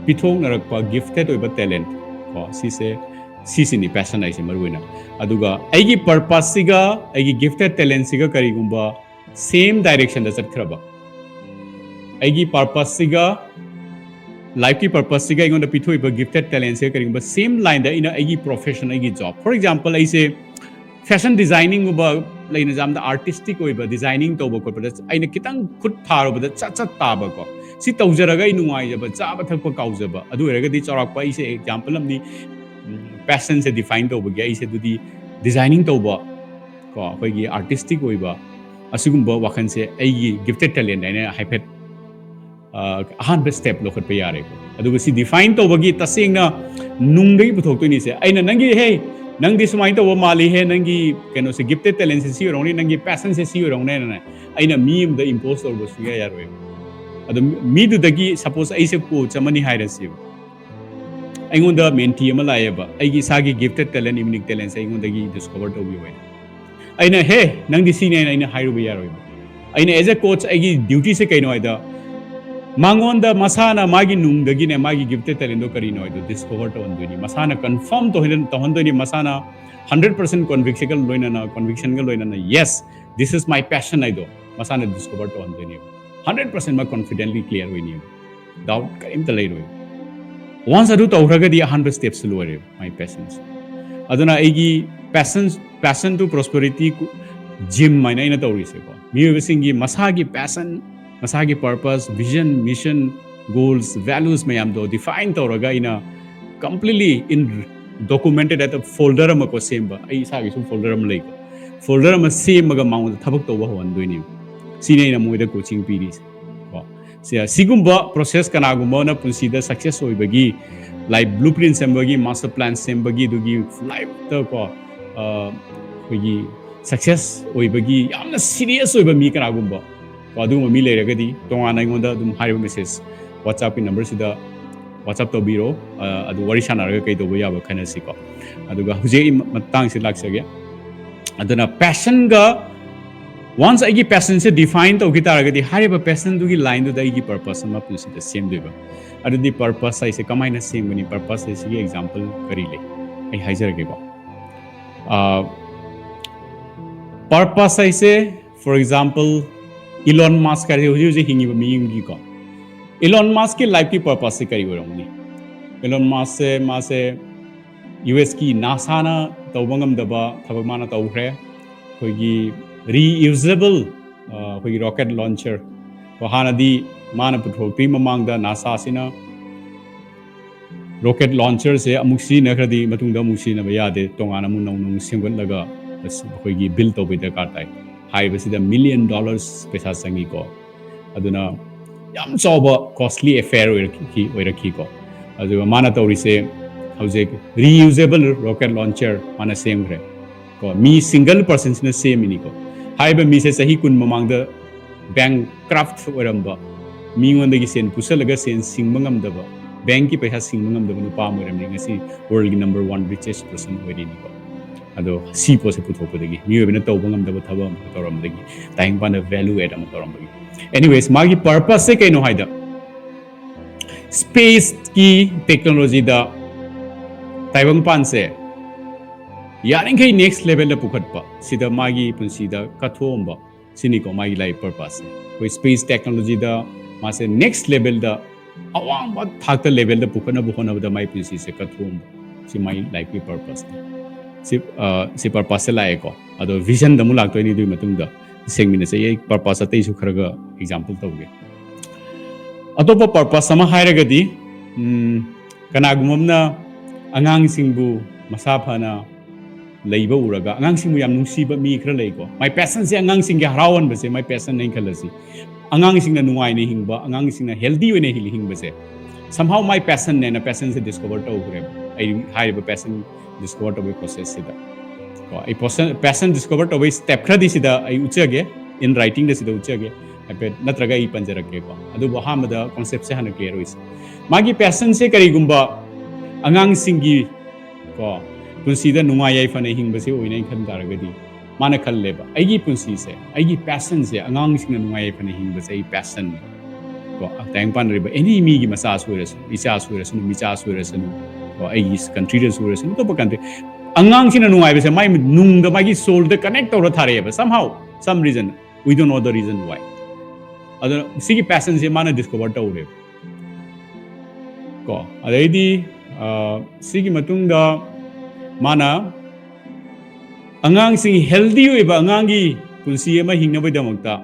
ꯄꯤꯊꯣꯛꯅꯔꯛꯄ gifted ꯑꯣꯏꯕ talent ꯀꯣ, ꯁꯤꯁꯦ, ꯁꯤꯁꯤꯅꯤ passion ꯍꯥꯏꯁꯦ ꯃꯔꯨꯑꯣꯏꯅ꯫ ꯑꯗꯨꯒ ꯑꯩꯒꯤ purposeꯁꯤꯒ ꯑꯩꯒꯤ gifted talentꯁꯤꯒ ꯀꯔꯤꯒꯨꯝꯕ same directionꯗ ꯆꯠꯈ꯭ꯔꯕ, ꯑꯩꯒꯤ purposeꯁꯤꯒ, lifeꯀꯤ purposeꯁꯤꯒ ꯑꯩꯉꯣꯟꯗ ꯄꯤꯊꯣꯛꯏꯕ gifted talentꯁꯤꯒ ꯀꯔꯤꯒꯨꯝꯕ same lineꯗ ꯑꯩꯅ ꯑꯩꯒꯤ profession, ꯑꯩꯒꯤ job, for example ꯑꯩꯁꯦ fashion designingꯒꯨꯝꯕ, ꯂꯩꯅ ꯌꯥꯝꯅ artistic ꯑꯣꯏꯕ designing ꯇꯧꯕ ꯈꯣꯠꯄꯗ ꯑꯩꯅ ꯈꯤꯇꯪ ꯈꯨꯠ ꯊꯥꯔꯨꯕꯗ ꯆꯠ ꯆꯠ ꯇꯥꯕꯀꯣ, ꯁꯤ ꯇꯧꯖꯔꯒ ꯑꯩ ꯅꯨꯡꯉꯥꯏꯖꯕ, ꯆꯥꯕ ꯊꯛꯄ ꯀꯥꯎꯖꯕ, ꯑꯗꯨ ꯑꯣꯏꯔꯒꯗꯤ ꯆꯥꯎꯔꯥꯛꯄ ꯑꯩꯁꯦ example ꯑꯃꯅꯤ꯫ Passionꯁꯦ define ꯇꯧꯕꯒꯤ ꯑꯩꯁꯦ ꯑꯗꯨꯗꯤ designing ꯇꯧꯕ ꯀꯣ, ꯑꯩꯈꯣꯏꯒꯤ artistic ꯑꯣꯏꯕ ꯑꯁꯤꯒꯨꯝꯕ ꯋꯥꯈꯜꯁꯦ ꯑꯩꯒꯤ gifted talent ꯍꯥꯏꯅ ꯍꯥꯏꯐꯦꯠ, ꯑ, ꯑꯍꯥꯟꯕ step ꯂꯧꯈꯠꯄ ꯌꯥꯔꯦꯀꯣ꯫ ꯑꯗꯨꯒ ꯁꯤ define ꯇꯧꯕꯒꯤ ꯇꯁꯦꯡꯅ ꯅꯨꯡꯗꯒꯤ ꯄꯨꯊꯣꯛꯇꯣꯏꯅꯤꯁꯦ꯫ ꯑꯩꯅ ꯅꯪꯒꯤ, "ꯍꯦ, ꯅꯪꯗꯤ ꯁꯨꯃꯥꯏꯅ ꯇꯧꯕ ꯃꯥꯜꯂꯤꯍꯦ, ꯅꯪꯒꯤ ꯀꯩꯅꯣꯁꯦ, gifted talentꯁꯦ ꯁꯤ ꯑꯣꯏꯔꯝꯒꯅꯤ, ꯅꯪꯒꯤ passionꯁꯦ ꯁꯤ ꯑꯣꯏꯔꯝꯒꯅꯤꯅ" ꯑꯩꯅ ꯃꯤ ꯑꯃꯗ impose ꯇꯧꯕ ꯁꯨꯡꯌꯥ ꯌꯥꯔꯣꯏꯕ꯫ ꯑꯗꯣ ꯃꯤꯗꯨꯗꯒꯤ, suppose ꯑꯩꯁꯦ coach ꯑꯃꯅꯤ ꯍꯥꯏꯔꯁꯦꯕ, ꯑꯩꯉꯣꯟꯗ mentee ꯑꯃ ꯂꯥꯛꯑꯦꯕ, ꯑꯩꯒꯤ ꯏꯁꯥꯒꯤ gifted talent, unique talentꯁꯦ ꯑꯩꯉꯣꯟꯗꯒꯤ discover ꯇꯧꯕꯤꯌꯨ ꯍꯥꯏꯅ꯫ ꯑꯩꯅ, "ꯍꯦ, ꯅꯪꯗꯤ ꯁꯤꯅꯦ" ꯍꯥꯏꯅ ꯑꯩꯅ ꯍꯥꯏꯔꯨꯕ ꯌꯥꯔꯣꯏꯕ꯫ ꯑꯩꯅ as a coach ꯑꯩꯒꯤ dutyꯁꯦ ꯀꯩꯅꯣ ꯍꯥꯏꯗ, ꯃꯉꯣꯟꯗ ꯃꯁꯥꯅ ꯃꯥꯒꯤ ꯅꯨꯡꯗꯒꯤꯅꯦ, ꯃꯥꯒꯤ gifted talentꯗꯣ ꯀꯔꯤꯅꯣ ꯍꯥꯏꯗꯣ discover ꯇꯧꯍꯟꯗꯣꯏꯅꯤ, ꯃꯁꯥꯅ confirm ꯇꯧꯍꯟ-, ꯇꯧꯍꯟꯗꯣꯏꯅꯤ, ꯃꯁꯥꯅ hundred percent convictionꯒ ꯂꯣꯏꯅꯅ, convictionꯒ ꯂꯣꯏꯅꯅ, "Yes, this is my passion" ꯍꯥꯏꯗꯣ ꯃꯁꯥꯅ discover ꯇꯧꯍꯟꯗꯣꯏꯅꯦꯕ꯫ Hundred percent ꯃꯥ confidently clear ꯑꯣꯏꯅꯦꯕ, doubt ꯀꯔꯤꯝꯇ ꯂꯩꯔꯣꯏ꯫ Once ꯑꯗꯨ ꯇꯧꯈ꯭ꯔꯒꯗꯤ ꯑꯍꯥꯟꯕ stepꯁꯦ ꯂꯣꯏꯔꯦꯕ, my passionꯁꯦ꯫ ꯑꯗꯨꯅ ꯑꯩꯒꯤ passion, Passion to Prosperity Gym ꯍꯥꯏꯅ ꯑꯩꯅ ꯇꯧꯔꯤꯁꯦꯀꯣ, ꯃꯤꯑꯣꯏꯕꯁꯤꯡꯒꯤ ꯃꯁꯥꯒꯤ passion, ꯃꯁꯥꯒꯤ purpose, vision, mission, goals, values ꯃꯌꯥꯝꯗꯣ define ꯇꯧꯔꯒ ꯑꯩꯅ completely in documented at a folder ꯑꯃ ꯀꯣ ꯁꯦꯝꯕ, ꯑꯩ ꯏꯁꯥꯒꯤꯁꯨ folder ꯑꯃ ꯂꯩꯀꯣ, folder ꯑꯃ ꯁꯦꯝꯃꯒ ꯃꯉꯣꯟꯗ ꯊꯕꯛ ꯇꯧꯕ ꯍꯧꯍꯟꯗꯣꯏꯅꯦꯕ꯫ ꯁꯤꯅꯤ ꯑꯩꯅ ꯃꯣꯏꯗ coaching ꯄꯤꯔꯤꯁꯦ ꯀꯣ꯫ ꯁꯤ, ꯁꯤꯒꯨꯝꯕ process ꯀꯅꯥꯒꯨꯝꯕ ꯑꯃꯅ ꯄꯨꯟꯁꯤꯗ success ꯑꯣꯏꯕꯒꯤ, life blueprint ꯁꯦꯝꯕꯒꯤ, master plan ꯁꯦꯝꯕꯒꯤ, ꯑꯗꯨꯒꯤ lifeꯇ ꯀꯣ, ꯑ, ꯑꯩꯈꯣꯏꯒꯤ success ꯑꯣꯏꯕꯒꯤ ꯌꯥꯝꯅ serious ꯑꯣꯏꯕ ꯃꯤ ꯀꯅꯥꯒꯨꯝꯕ ꯀꯣ, ꯑꯗꯨꯒꯨꯝꯕ ꯃꯤ ꯂꯩꯔꯒꯗꯤ ꯇꯣꯉꯥꯟꯅ ꯑꯩꯉꯣꯟꯗ ꯑꯗꯨꯝ ꯍꯥꯏꯔꯤꯕ message, WhatsAppꯀꯤ numberꯁꯤꯗ WhatsApp ꯇꯧꯕꯤꯔꯣ꯫ ꯑ, ꯑꯗꯨ ꯋꯥꯔꯤ ꯁꯥꯟꯅꯔꯒ ꯀꯩ ꯇꯧꯕ ꯌꯥꯕ ꯈꯟꯅꯁꯤꯀꯣ꯫ ꯑꯗꯨꯒ ꯍꯧꯖꯤꯛ ꯑꯩ ꯃꯇꯥꯡꯁꯤ ꯂꯥꯛꯆꯒꯦ꯫ ꯑꯗꯨꯅ passionꯒ, once ꯑꯩꯒꯤ passionꯁꯦ define ꯇꯧꯈꯤ ꯇꯥꯔꯒꯗꯤ, ꯍꯥꯏꯔꯤꯕ passionꯗꯨꯒꯤ lineꯗꯨꯗ ꯑꯩꯒꯤ purpose ꯑꯃ ꯄꯨꯟꯁꯤꯗ ꯁꯦꯝꯗꯣꯏꯕ꯫ ꯑꯗꯨꯗꯤ purpose ꯍꯥꯏꯁꯦ ꯀꯃꯥꯏꯅ ꯁꯦꯝꯒꯅꯤ? Purpose ꯍꯥꯏꯁꯤꯒꯤ example ꯀꯔꯤ ꯂꯩ? ꯑꯩ ꯍꯥꯏꯖꯔꯒꯦꯀꯣ꯫ ꯑ, purpose ꯍꯥꯏꯁꯦ, for example, Elon Musk ꯍꯥꯏꯁꯦ ꯍꯧꯖꯤꯛ ꯍꯧꯖꯤꯛ ꯍꯤꯡꯉꯤꯕ ꯃꯤ ꯑꯃꯒꯤꯀꯣ, Elon Muskꯀꯤ lifeꯀꯤ purposeꯁꯦ ꯀꯔꯤ ꯑꯣꯏꯔꯝꯒꯅꯤ? Elon Muskꯁꯦ, ꯃꯥꯁꯦ USꯀꯤ NASAꯅ ꯇꯧꯕ ꯉꯝꯗꯕ ꯊꯕꯛ ꯃꯥꯅ ꯇꯧꯈ꯭ꯔꯦ꯫ ꯑꯩꯈꯣꯏꯒꯤ reusable, ꯑ, ꯑꯩꯈꯣꯏꯒꯤ rocket launcher ꯀꯣ, ꯍꯥꯟꯅꯗꯤ ꯃꯥꯅ ꯄꯨꯊꯣꯔꯛꯇ꯭ꯔꯤ ꯃꯃꯥꯡꯗ NASAꯁꯤꯅ rocket launcherꯁꯦ ꯑꯃꯨꯛ ꯁꯤꯖꯤꯟꯅꯈ꯭ꯔꯗꯤ ꯃꯇꯨꯡꯗ ꯑꯃꯨꯛ ꯁꯤꯖꯤꯟꯅꯕ ꯌꯥꯗꯦ, ꯇꯣꯉꯥꯟꯅ ꯑꯃꯨꯛ ꯅꯧꯅ ꯑꯃꯨꯛ ꯁꯦꯝꯒꯠꯂꯒ ꯑꯩꯈꯣꯏꯒꯤ build ꯇꯧꯕꯩ ꯗꯔꯀꯥꯔ ꯇꯥꯏ꯫ ꯍꯥꯏꯔꯤꯕꯁꯤꯗ million dollars ꯄꯩꯁꯥ ꯆꯪꯉꯤꯀꯣ꯫ ꯑꯗꯨꯅ ꯌꯥꯝ ꯆꯥꯎꯕ costly affair ꯑꯣꯏꯔꯛꯈꯤ, ꯑꯣꯏꯔꯛꯈꯤꯀꯣ꯫ ꯑꯗꯨꯒ ꯃꯥꯅ ꯇꯧꯔꯤꯁꯦ ꯍꯧꯖꯤꯛ reusable rocket launcher ꯃꯥꯅ ꯁꯦꯝꯈ꯭ꯔꯦ ꯀꯣ꯫ ꯃꯤ single personꯁꯤꯅ ꯁꯦꯝꯃꯤꯅꯤꯀꯣ꯫ ꯍꯥꯏꯔꯤꯕ ꯃꯤꯁꯦ ꯆꯍꯤ ꯀꯨꯟ ꯃꯃꯥꯡꯗ bankrupt ꯑꯣꯏꯔꯝꯕ, ꯃꯤꯉꯣꯟꯗꯒꯤ ꯁꯦꯟ ꯄꯨꯁꯜꯂꯒ ꯁꯦꯟ ꯁꯤꯡꯕ ꯉꯝꯗꯕ, bankꯀꯤ ꯄꯩꯁꯥ ꯁꯤꯡꯕ ꯉꯝꯗꯕ ꯅꯨꯄꯥ ꯑꯃ ꯑꯣꯏꯔꯝꯃꯤ꯫ ꯉꯁꯤ worldꯀꯤ number one richest person ꯑꯣꯏꯔꯤꯅꯤꯀꯣ꯫ ꯑꯗꯣ ꯁꯤ ꯄꯣꯠꯁꯦ ꯄꯨꯊꯣꯛꯄꯗꯒꯤ ꯃꯤꯑꯣꯏꯕꯅ ꯇꯧꯕ ꯉꯝꯗꯕ ꯊꯕꯛ ꯑꯃ ꯇꯧꯔꯝꯕꯗꯒꯤ, ꯇꯥꯏꯕꯪꯄꯥꯟꯗ value add ꯑꯃ ꯇꯧꯔꯝꯕꯒꯤ꯫ Anyways, ꯃꯥꯒꯤ purposeꯁꯦ ꯀꯩꯅꯣ ꯍꯥꯏꯗ, spaceꯀꯤ technologyꯗ ꯇꯥꯏꯕꯪꯄꯥꯟꯁꯦ ꯌꯥꯔꯤꯈꯩ next levelꯗ ꯄꯨꯈꯠꯄ, ꯁꯤꯗ ꯃꯥꯒꯤ ꯄꯨꯟꯁꯤꯗ ꯀꯠꯊꯣꯛꯑꯝꯕ, ꯁꯤꯅꯤꯀꯣ ꯃꯥꯒꯤ life purposeꯁꯦ꯫ ꯑꯩꯈꯣꯏ space technologyꯗ ꯃꯥꯁꯦ next levelꯗ, ꯑꯋꯥꯡꯕ ꯊꯥꯛꯇ levelꯗ ꯄꯨꯈꯠꯅꯕ ꯍꯣꯠꯅꯕꯗ ꯃꯥꯒꯤ ꯄꯨꯟꯁꯤꯁꯦ ꯀꯠꯊꯣꯛꯑꯝꯕ, ꯁꯤ ꯃꯥꯒꯤ lifeꯀꯤ purposeꯅꯤ꯫ ꯁꯤ, ꯑ, ꯁꯤ purposeꯁꯦ ꯂꯥꯛꯑꯦꯀꯣ꯫ ꯑꯗꯣ visionꯗ ꯑꯃꯨꯛ ꯂꯥꯛꯇꯣꯏꯅꯤ ꯑꯗꯨꯒꯤ ꯃꯇꯨꯡꯗ꯫ ꯁꯦꯡꯃꯤꯟꯅꯁꯦ꯫ ꯑꯩ purpose ꯑꯇꯩꯁꯨ ꯈꯔꯒ example ꯇꯧꯒꯦ꯫ ꯑꯇꯣꯞꯄ purpose ꯑꯃ ꯍꯥꯏꯔꯒꯗꯤ, ꯎꯝ, ꯀꯅꯥꯒꯨꯝꯕ ꯑꯃꯅ ꯑꯉꯥꯡꯁꯤꯡꯕꯨ ꯃꯁꯥ ꯐꯅ ꯂꯩꯕ ꯎꯔꯒ, ꯑꯉꯥꯡꯁꯤꯡꯕꯨ ꯌꯥꯝ ꯅꯨꯡꯁꯤꯕ ꯃꯤ ꯈꯔ ꯂꯩꯀꯣ, ꯃꯥꯏ ꯄꯦꯁꯟꯁꯦ, ꯑꯉꯥꯡꯁꯤꯡꯒꯤ ꯍꯔꯥꯎꯍꯟꯕꯁꯦ ꯃꯥꯏ ꯄꯦꯁꯟ ꯍꯥꯏꯅ ꯈꯜꯂꯁꯤ꯫ ꯑꯉꯥꯡꯁꯤꯡꯅ ꯅꯨꯡꯉꯥꯏꯅ ꯍꯤꯡꯕ, ꯑꯉꯥꯡꯁꯤꯡꯅ ꯍꯦꯜꯗꯤ ꯑꯣꯏꯅ ꯍꯤꯡ- ꯍꯤꯡꯕꯁꯦ somehow ꯃꯥꯏ ꯄꯦꯁꯟꯅꯦꯅ ꯄꯦꯁꯟꯁꯦ ꯗꯤꯁꯀꯣꯚꯔ ꯇꯧꯈ꯭ꯔꯦꯕ꯫ ꯑꯩ ꯍꯥꯏꯔꯤꯕ ꯄꯦꯁꯟ ꯗꯤꯁꯀꯣꯚꯔ ꯇꯧꯕꯒꯤ ꯄ꯭ꯔꯣꯁꯦꯁꯁꯤꯗ ꯀꯣ, ꯑꯩ ꯄꯦꯁꯟ ꯗꯤꯁꯀꯣꯚꯔ ꯇꯧꯕꯒꯤ ꯁ꯭ꯇꯦꯞ ꯈꯔꯗꯤ ꯁꯤꯗ ꯑꯩ ꯎꯠꯆꯒꯦ, ꯏꯟ ꯔꯥꯏꯇꯤꯡꯗ ꯁꯤꯗ ꯎꯠꯆꯒꯦ ꯍꯥꯏꯐꯦꯠ, ꯅꯠꯇ꯭ꯔꯒ ꯑꯩ ꯄꯟꯖꯔꯛꯀꯦꯀꯣ꯫ ꯑꯗꯨꯕꯨ ꯑꯍꯥꯟꯕꯗ ꯀꯣꯟꯁꯦꯞꯁꯦ ꯍꯥꯟꯅ ꯀ꯭ꯂꯤꯌꯥꯔ ꯑꯣꯏꯁꯦ꯫ ꯃꯥꯒꯤ ꯄꯦꯁꯟꯁꯦ ꯀꯔꯤꯒꯨꯝꯕ ꯑꯉꯥꯡꯁꯤꯡꯒꯤ ꯀꯣ ꯄꯨꯟꯁꯤꯗ ꯅꯨꯡꯉꯥꯏ ꯌꯥꯏꯐꯅ ꯍꯤꯡꯕꯁꯦ ꯑꯣꯏꯅ ꯑꯩꯅ ꯈꯟ ꯇꯥꯔꯒꯗꯤ, ꯃꯥꯅ ꯈꯜꯂꯦꯕ, "ꯑꯩꯒꯤ ꯄꯨꯟꯁꯤꯁꯦ, ꯑꯩꯒꯤ ꯄꯦꯁꯟꯁꯦ, ꯑꯉꯥꯡꯁꯤꯡꯅ ꯅꯨꯡꯉꯥꯏ ꯌꯥꯏꯐꯅ ꯍꯤꯡꯕꯁꯦ ꯑꯩ ꯄꯦꯁꯟꯅꯤ꯫ ꯀꯣ ꯇꯥꯏꯕꯪ ꯄꯥꯟꯗ꯭ꯔꯤꯕ ꯑꯦꯅꯤ ꯃꯤꯒꯤ ꯃꯆꯥꯁꯨ ꯑꯣꯏꯔꯁꯅꯨ, ꯏꯆꯥꯁꯨ ꯑꯣꯏꯔꯁꯅꯨ, ꯃꯤꯆꯥꯁꯨ ꯑꯣꯏꯔꯁꯅꯨ, ꯀꯣ ꯑꯩꯒꯤ ꯀꯟꯇ꯭ꯔꯤꯗꯁꯨ ꯑꯣꯏꯔꯁꯅꯨ, ꯑꯇꯣꯞꯄ ꯀꯟꯇ꯭ꯔꯤ, ꯑꯉꯥꯡꯁꯤꯅ ꯅꯨꯡꯉꯥꯏꯕꯁꯦ ꯃꯥꯏ ꯅꯨꯡꯗ, ꯃꯥꯒꯤ ꯁꯣꯜꯗ ꯀꯅꯦꯛ ꯇꯧꯔ ꯊꯥꯔꯛꯑꯦꯕ꯫ Somehow, some reason, we don't know the reason why." ꯑꯗꯨꯅ ꯁꯤꯒꯤ ꯄꯦꯁꯟꯁꯦ ꯃꯥꯅ ꯗꯤꯁꯀꯣꯚꯔ ꯇꯧꯔꯦꯕ꯫ ꯀꯣ ꯑꯗꯩꯗꯤ ꯁꯤꯒꯤ ꯃꯇꯨꯡꯗ ꯃꯥꯅ ꯑꯉꯥꯡꯁꯤꯡ, ꯍꯦꯜꯗꯤ ꯑꯣꯏꯕ ꯑꯉꯥꯡꯒꯤ ꯄꯨꯟꯁꯤ ꯑꯃ ꯍꯤꯡꯅꯕꯒꯤꯗꯃꯛꯇ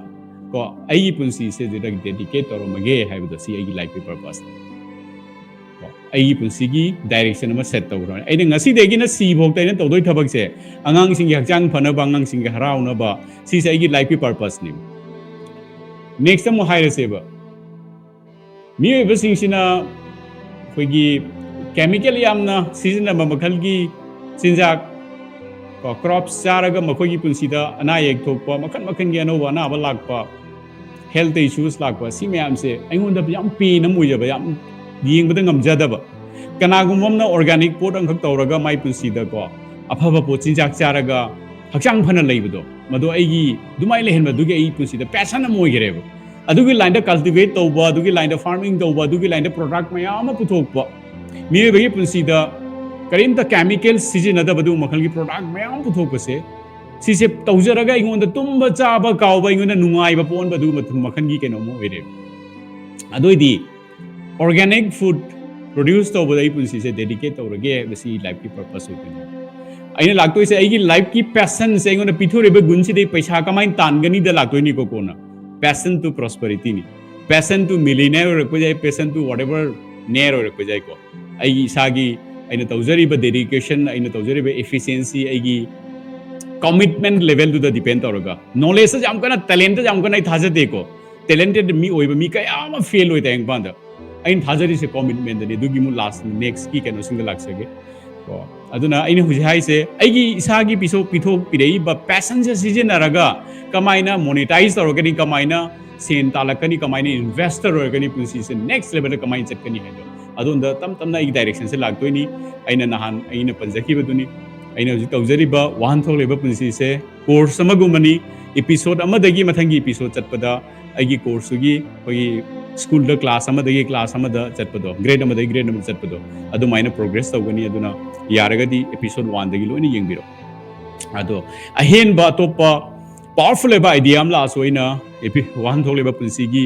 ꯀꯣ ꯑꯩꯒꯤ ꯄꯨꯟꯁꯤꯁꯦ ꯑꯗꯨꯗ ꯗꯦꯗꯤꯀꯦꯠ ꯇꯧꯔꯝꯃꯒꯦ ꯍꯥꯏꯕꯗꯣ, ꯁꯤ ꯑꯩꯒꯤ ꯂꯥꯏꯐꯀꯤ ꯄꯔꯄꯁꯅꯤ꯫ ꯀꯣ ꯑꯩꯒꯤ ꯄꯨꯟꯁꯤꯒꯤ ꯗꯥꯏꯔꯦꯛꯁꯟ ꯑꯃ ꯁꯦꯠ ꯇꯧꯈ꯭ꯔꯕꯅꯤ꯫ ꯑꯩꯅ ꯉꯁꯤꯗꯒꯤꯅ ꯁꯤꯐꯥꯎꯗ ꯑꯩꯅ ꯇꯧꯗꯣꯏ ꯊꯕꯛꯁꯦ, ꯑꯉꯥꯡꯁꯤꯡꯒꯤ ꯍꯛꯆꯥꯡ ꯐꯅꯕ, ꯑꯉꯥꯡꯁꯤꯡꯒꯤ ꯍꯔꯥꯎꯅꯕ, ꯁꯤꯁꯦ ꯑꯩꯒꯤ ꯂꯥꯏꯐꯀꯤ ꯄꯔꯄꯁꯅꯦꯕ꯫ ꯅꯦꯛꯁ ꯑꯃꯨꯛ ꯍꯥꯏꯔꯁꯦꯕ, ꯃꯤꯑꯣꯏꯕꯁꯤꯡꯁꯤꯅ ꯑꯩꯈꯣꯏꯒꯤ ꯀꯦꯃꯤꯀꯦꯜ ꯌꯥꯝꯅ ꯁꯤꯖꯤꯟꯅꯕ ꯃꯈꯜꯒꯤ ꯆꯤꯟꯖꯥꯛ, ꯀꯣ ꯀ꯭ꯔꯣꯞꯁ ꯆꯥꯔꯒ ꯃꯈꯣꯏꯒꯤ ꯄꯨꯟꯁꯤꯗ ꯑꯅꯥ ꯑꯌꯦꯛ ꯊꯣꯛꯄ, ꯃꯈꯜ ꯃꯈꯜꯒꯤ ꯑꯅꯧꯕ ꯑꯅꯥꯕ ꯂꯥꯛꯄ, ꯍꯦꯜꯊ ꯏꯁꯨꯁ ꯂꯥꯛꯄ, ꯁꯤ ꯃꯌꯥꯝꯁꯦ ꯑꯩꯉꯣꯟꯗ ꯌꯥꯝ ꯄꯦꯟ ꯑꯃ ꯑꯣꯏꯖꯕ, ꯌꯥꯝ ꯌꯦꯡꯕꯗ ꯉꯝꯖꯗꯕ꯫ ꯀꯅꯥꯒꯨꯝꯕ ꯑꯃꯅ ꯑꯣꯔꯒꯥꯅꯤꯛ ꯄꯣꯠ ꯑꯃꯈꯛ ꯇꯧꯔꯒ ꯃꯥꯏ ꯄꯨꯟꯁꯤꯗꯀꯣ ꯑꯐꯕ ꯄꯣꯠ ꯆꯤꯟꯖꯥꯛ ꯆꯥꯔꯒ ꯍꯛꯆꯥꯡ ꯐꯅ ꯂꯩꯕꯗꯣ, ꯃꯗꯣ ꯑꯩꯒꯤ ꯑꯗꯨꯃꯥꯏꯅ ꯂꯩꯍꯟꯕꯗꯨꯒꯤ ꯑꯩ ꯄꯨꯟꯁꯤꯗ ꯄꯦꯁꯟ ꯑꯃ ꯑꯣꯏꯈꯔꯦꯕ꯫ ꯑꯗꯨꯒꯤ ꯂꯥꯏꯟꯗ ꯀꯜꯇꯤꯚꯦꯠ ꯇꯧꯕ, ꯑꯗꯨꯒꯤ ꯂꯥꯏꯟꯗ ꯐꯥꯔꯃꯤꯡ ꯇꯧꯕ, ꯑꯗꯨꯒꯤ ꯂꯥꯏꯟꯗ ꯄ꯭ꯔꯣꯗꯛ ꯃꯌꯥꯝ ꯑꯃ ꯄꯨꯊꯣꯛꯄ, ꯃꯤꯑꯣꯏꯕꯒꯤ ꯄꯨꯟꯁꯤꯗ ꯀꯔꯤꯝꯇ ꯀꯦꯃꯤꯀꯦꯜ ꯁꯤꯖꯤꯟꯅꯗꯕ ꯑꯗꯨꯒꯨꯝꯕ ꯃꯈꯜꯒꯤ ꯄ꯭ꯔꯣꯗꯛ ꯃꯌꯥꯝ ꯄꯨꯊꯣꯛꯄꯁꯦ, ꯁꯤꯁꯦ ꯇꯧꯖꯔꯒ ꯑꯩꯉꯣꯟꯗ ꯇꯨꯝꯕ ꯆꯥꯕ ꯀꯥꯎꯕ, ꯑꯩꯉꯣꯟꯗ ꯅꯨꯡꯉꯥꯏꯕ ꯄꯣꯛꯍꯟꯕ ꯑꯗꯨꯒꯨꯝꯕ ꯃꯈꯜꯒꯤ ꯀꯩꯅꯣꯝ ꯑꯣꯏꯔꯦ꯫ ꯑꯗꯨ ꯑꯣꯏꯗꯤ ꯑꯣꯔꯒꯥꯅꯤꯛ ꯐꯨꯗ ꯄ꯭ꯔꯣꯗ꯭ꯌꯨꯁ ꯇꯧꯕꯗ ꯑꯩ ꯄꯨꯟꯁꯤꯁꯦ ꯗꯦꯗꯤꯀꯦꯠ ꯇꯧꯔꯒꯦ ꯍꯥꯏꯕꯁꯤ ꯂꯥꯏꯐꯀꯤ ꯄꯔꯄꯁ ꯑꯣꯏꯗꯣꯏꯅꯤ꯫ ꯑꯩꯅ ꯂꯥꯛꯇꯣꯏꯁꯦ ꯑꯩꯒꯤ ꯂꯥꯏꯐꯀꯤ ꯄꯦꯁꯟꯁꯦ, ꯑꯩꯉꯣꯟꯗ ꯄꯤꯊꯣꯔꯛꯏꯕ ꯒꯨꯟꯁꯤꯗꯤ ꯄꯩꯁꯥ ꯀꯃꯥꯏꯅ ꯇꯥꯟꯒꯅꯤꯗ ꯂꯥꯛꯇꯣꯏꯅꯤꯀꯣ꯫ ꯀꯣꯟꯅ passion two ꯄ꯭ꯔꯣꯁꯄꯔꯤꯇꯤꯅꯤ, passion two millionaire ꯑꯣꯏꯔꯛꯄ ꯌꯥꯏ, ꯄꯦꯁꯟ ꯇꯨ ꯋꯥꯠ ꯑꯦꯚꯔ ꯅꯤꯌꯔ ꯑꯣꯏꯔꯛꯄ ꯌꯥꯏꯀꯣ꯫ ꯑꯩꯒꯤ ꯏꯁꯥꯒꯤ ꯑꯩꯅ ꯇꯧꯖꯔꯤꯕ dedication, ꯑꯩꯅ ꯇꯧꯖꯔꯤꯕ efficiency, ꯑꯩꯒꯤ commitment levelꯗꯨꯗ depend ꯇꯧꯔꯒ, knowledgeꯇ ꯌꯥꯝ ꯀꯟꯅ, talentꯇ ꯌꯥꯝ ꯀꯟꯅ ꯑꯩ ꯊꯥꯖꯗꯦꯀꯣ. Talented ꯃꯤ ꯑꯣꯏꯕ ꯃꯤ ꯀꯌꯥ ꯑꯃ fail ꯑꯣꯏ ꯇꯥꯏꯕꯪꯄꯥꯟꯗ꯫ ꯑꯩꯅ ꯊꯥꯖꯔꯤꯁꯦ commitmentꯇꯅꯤ꯫ ꯑꯗꯨꯒꯤ ꯑꯃꯨꯛ last, nextꯀꯤ ꯀꯩꯅꯣꯁꯤꯡꯗ ꯂꯥꯛꯆꯒꯦ ꯀꯣ꯫ ꯑꯗꯨꯅ ꯑꯩꯅ ꯍꯧꯖꯤꯛ ꯍꯥꯏꯁꯦ, ꯑꯩꯒꯤ ꯏꯁꯥꯒꯤ ꯄꯤꯊꯣꯛ ꯄꯤꯊꯣꯛꯄꯤꯔꯛꯏꯕ passionꯁꯦ ꯁꯤꯖꯤꯟꯅꯔꯒ ꯀꯃꯥꯏꯅ monetize ꯇꯧꯔꯛꯀꯅꯤ, ꯀꯃꯥꯏꯅ ꯁꯦꯟ ꯇꯥꯜꯂꯛꯀꯅꯤ, ꯀꯃꯥꯏꯅ investor ꯑꯣꯏꯔꯛꯀꯅꯤ, ꯄꯨꯟꯁꯤꯁꯦ next levelꯗ ꯀꯃꯥꯏꯅ ꯆꯠꯀꯅꯤ ꯍꯥꯏꯗꯣ, ꯑꯗꯣꯝꯗ ꯇꯞ ꯇꯞꯅ ꯑꯩꯒꯤ directionꯁꯦ ꯂꯥꯛꯇꯣꯏꯅꯤ꯫ ꯑꯩꯅ ꯅꯍꯥꯟ ꯑꯩꯅ ꯄꯟꯖꯈꯤꯕꯗꯨꯅꯤ, ꯑꯩꯅ ꯍꯧꯖꯤꯛ ꯇꯧꯖꯔꯤꯕ ꯋꯥꯍꯟꯊꯣꯛ ꯂꯩꯕ ꯄꯨꯟꯁꯤꯁꯦ course ꯑꯃꯒꯨꯝꯕꯅꯤ꯫ Episode ꯑꯃꯗꯒꯤ ꯃꯊꯪꯒꯤ episode ꯆꯠꯄꯗ ꯑꯩꯒꯤ courseꯇꯨꯒꯤ ꯑꯩꯈꯣꯏꯒꯤ schoolꯗ class ꯑꯃꯗꯒꯤ class ꯑꯃꯗ ꯆꯠꯄꯗꯣ, grade ꯑꯃꯗꯒꯤ grade ꯑꯃꯗ ꯆꯠꯄꯗꯣ, ꯑꯗꯨꯃꯥꯏꯅ progress ꯇꯧꯒꯅꯤ꯫ ꯑꯗꯨꯅ ꯌꯥꯔꯒꯗꯤ episode oneꯗꯒꯤ ꯂꯣꯏꯅ ꯌꯦꯡꯕꯤꯔꯣ꯫ ꯑꯗꯣ ꯑꯍꯦꯟꯕ ꯑꯇꯣꯞꯄ powerful ꯑꯣꯏꯕ idea ꯑꯃ ꯂꯥꯛꯑꯁꯨ ꯑꯩꯅ epi-, ꯋꯥꯍꯟꯊꯣꯛ ꯂꯩꯕ ꯄꯨꯟꯁꯤꯒꯤ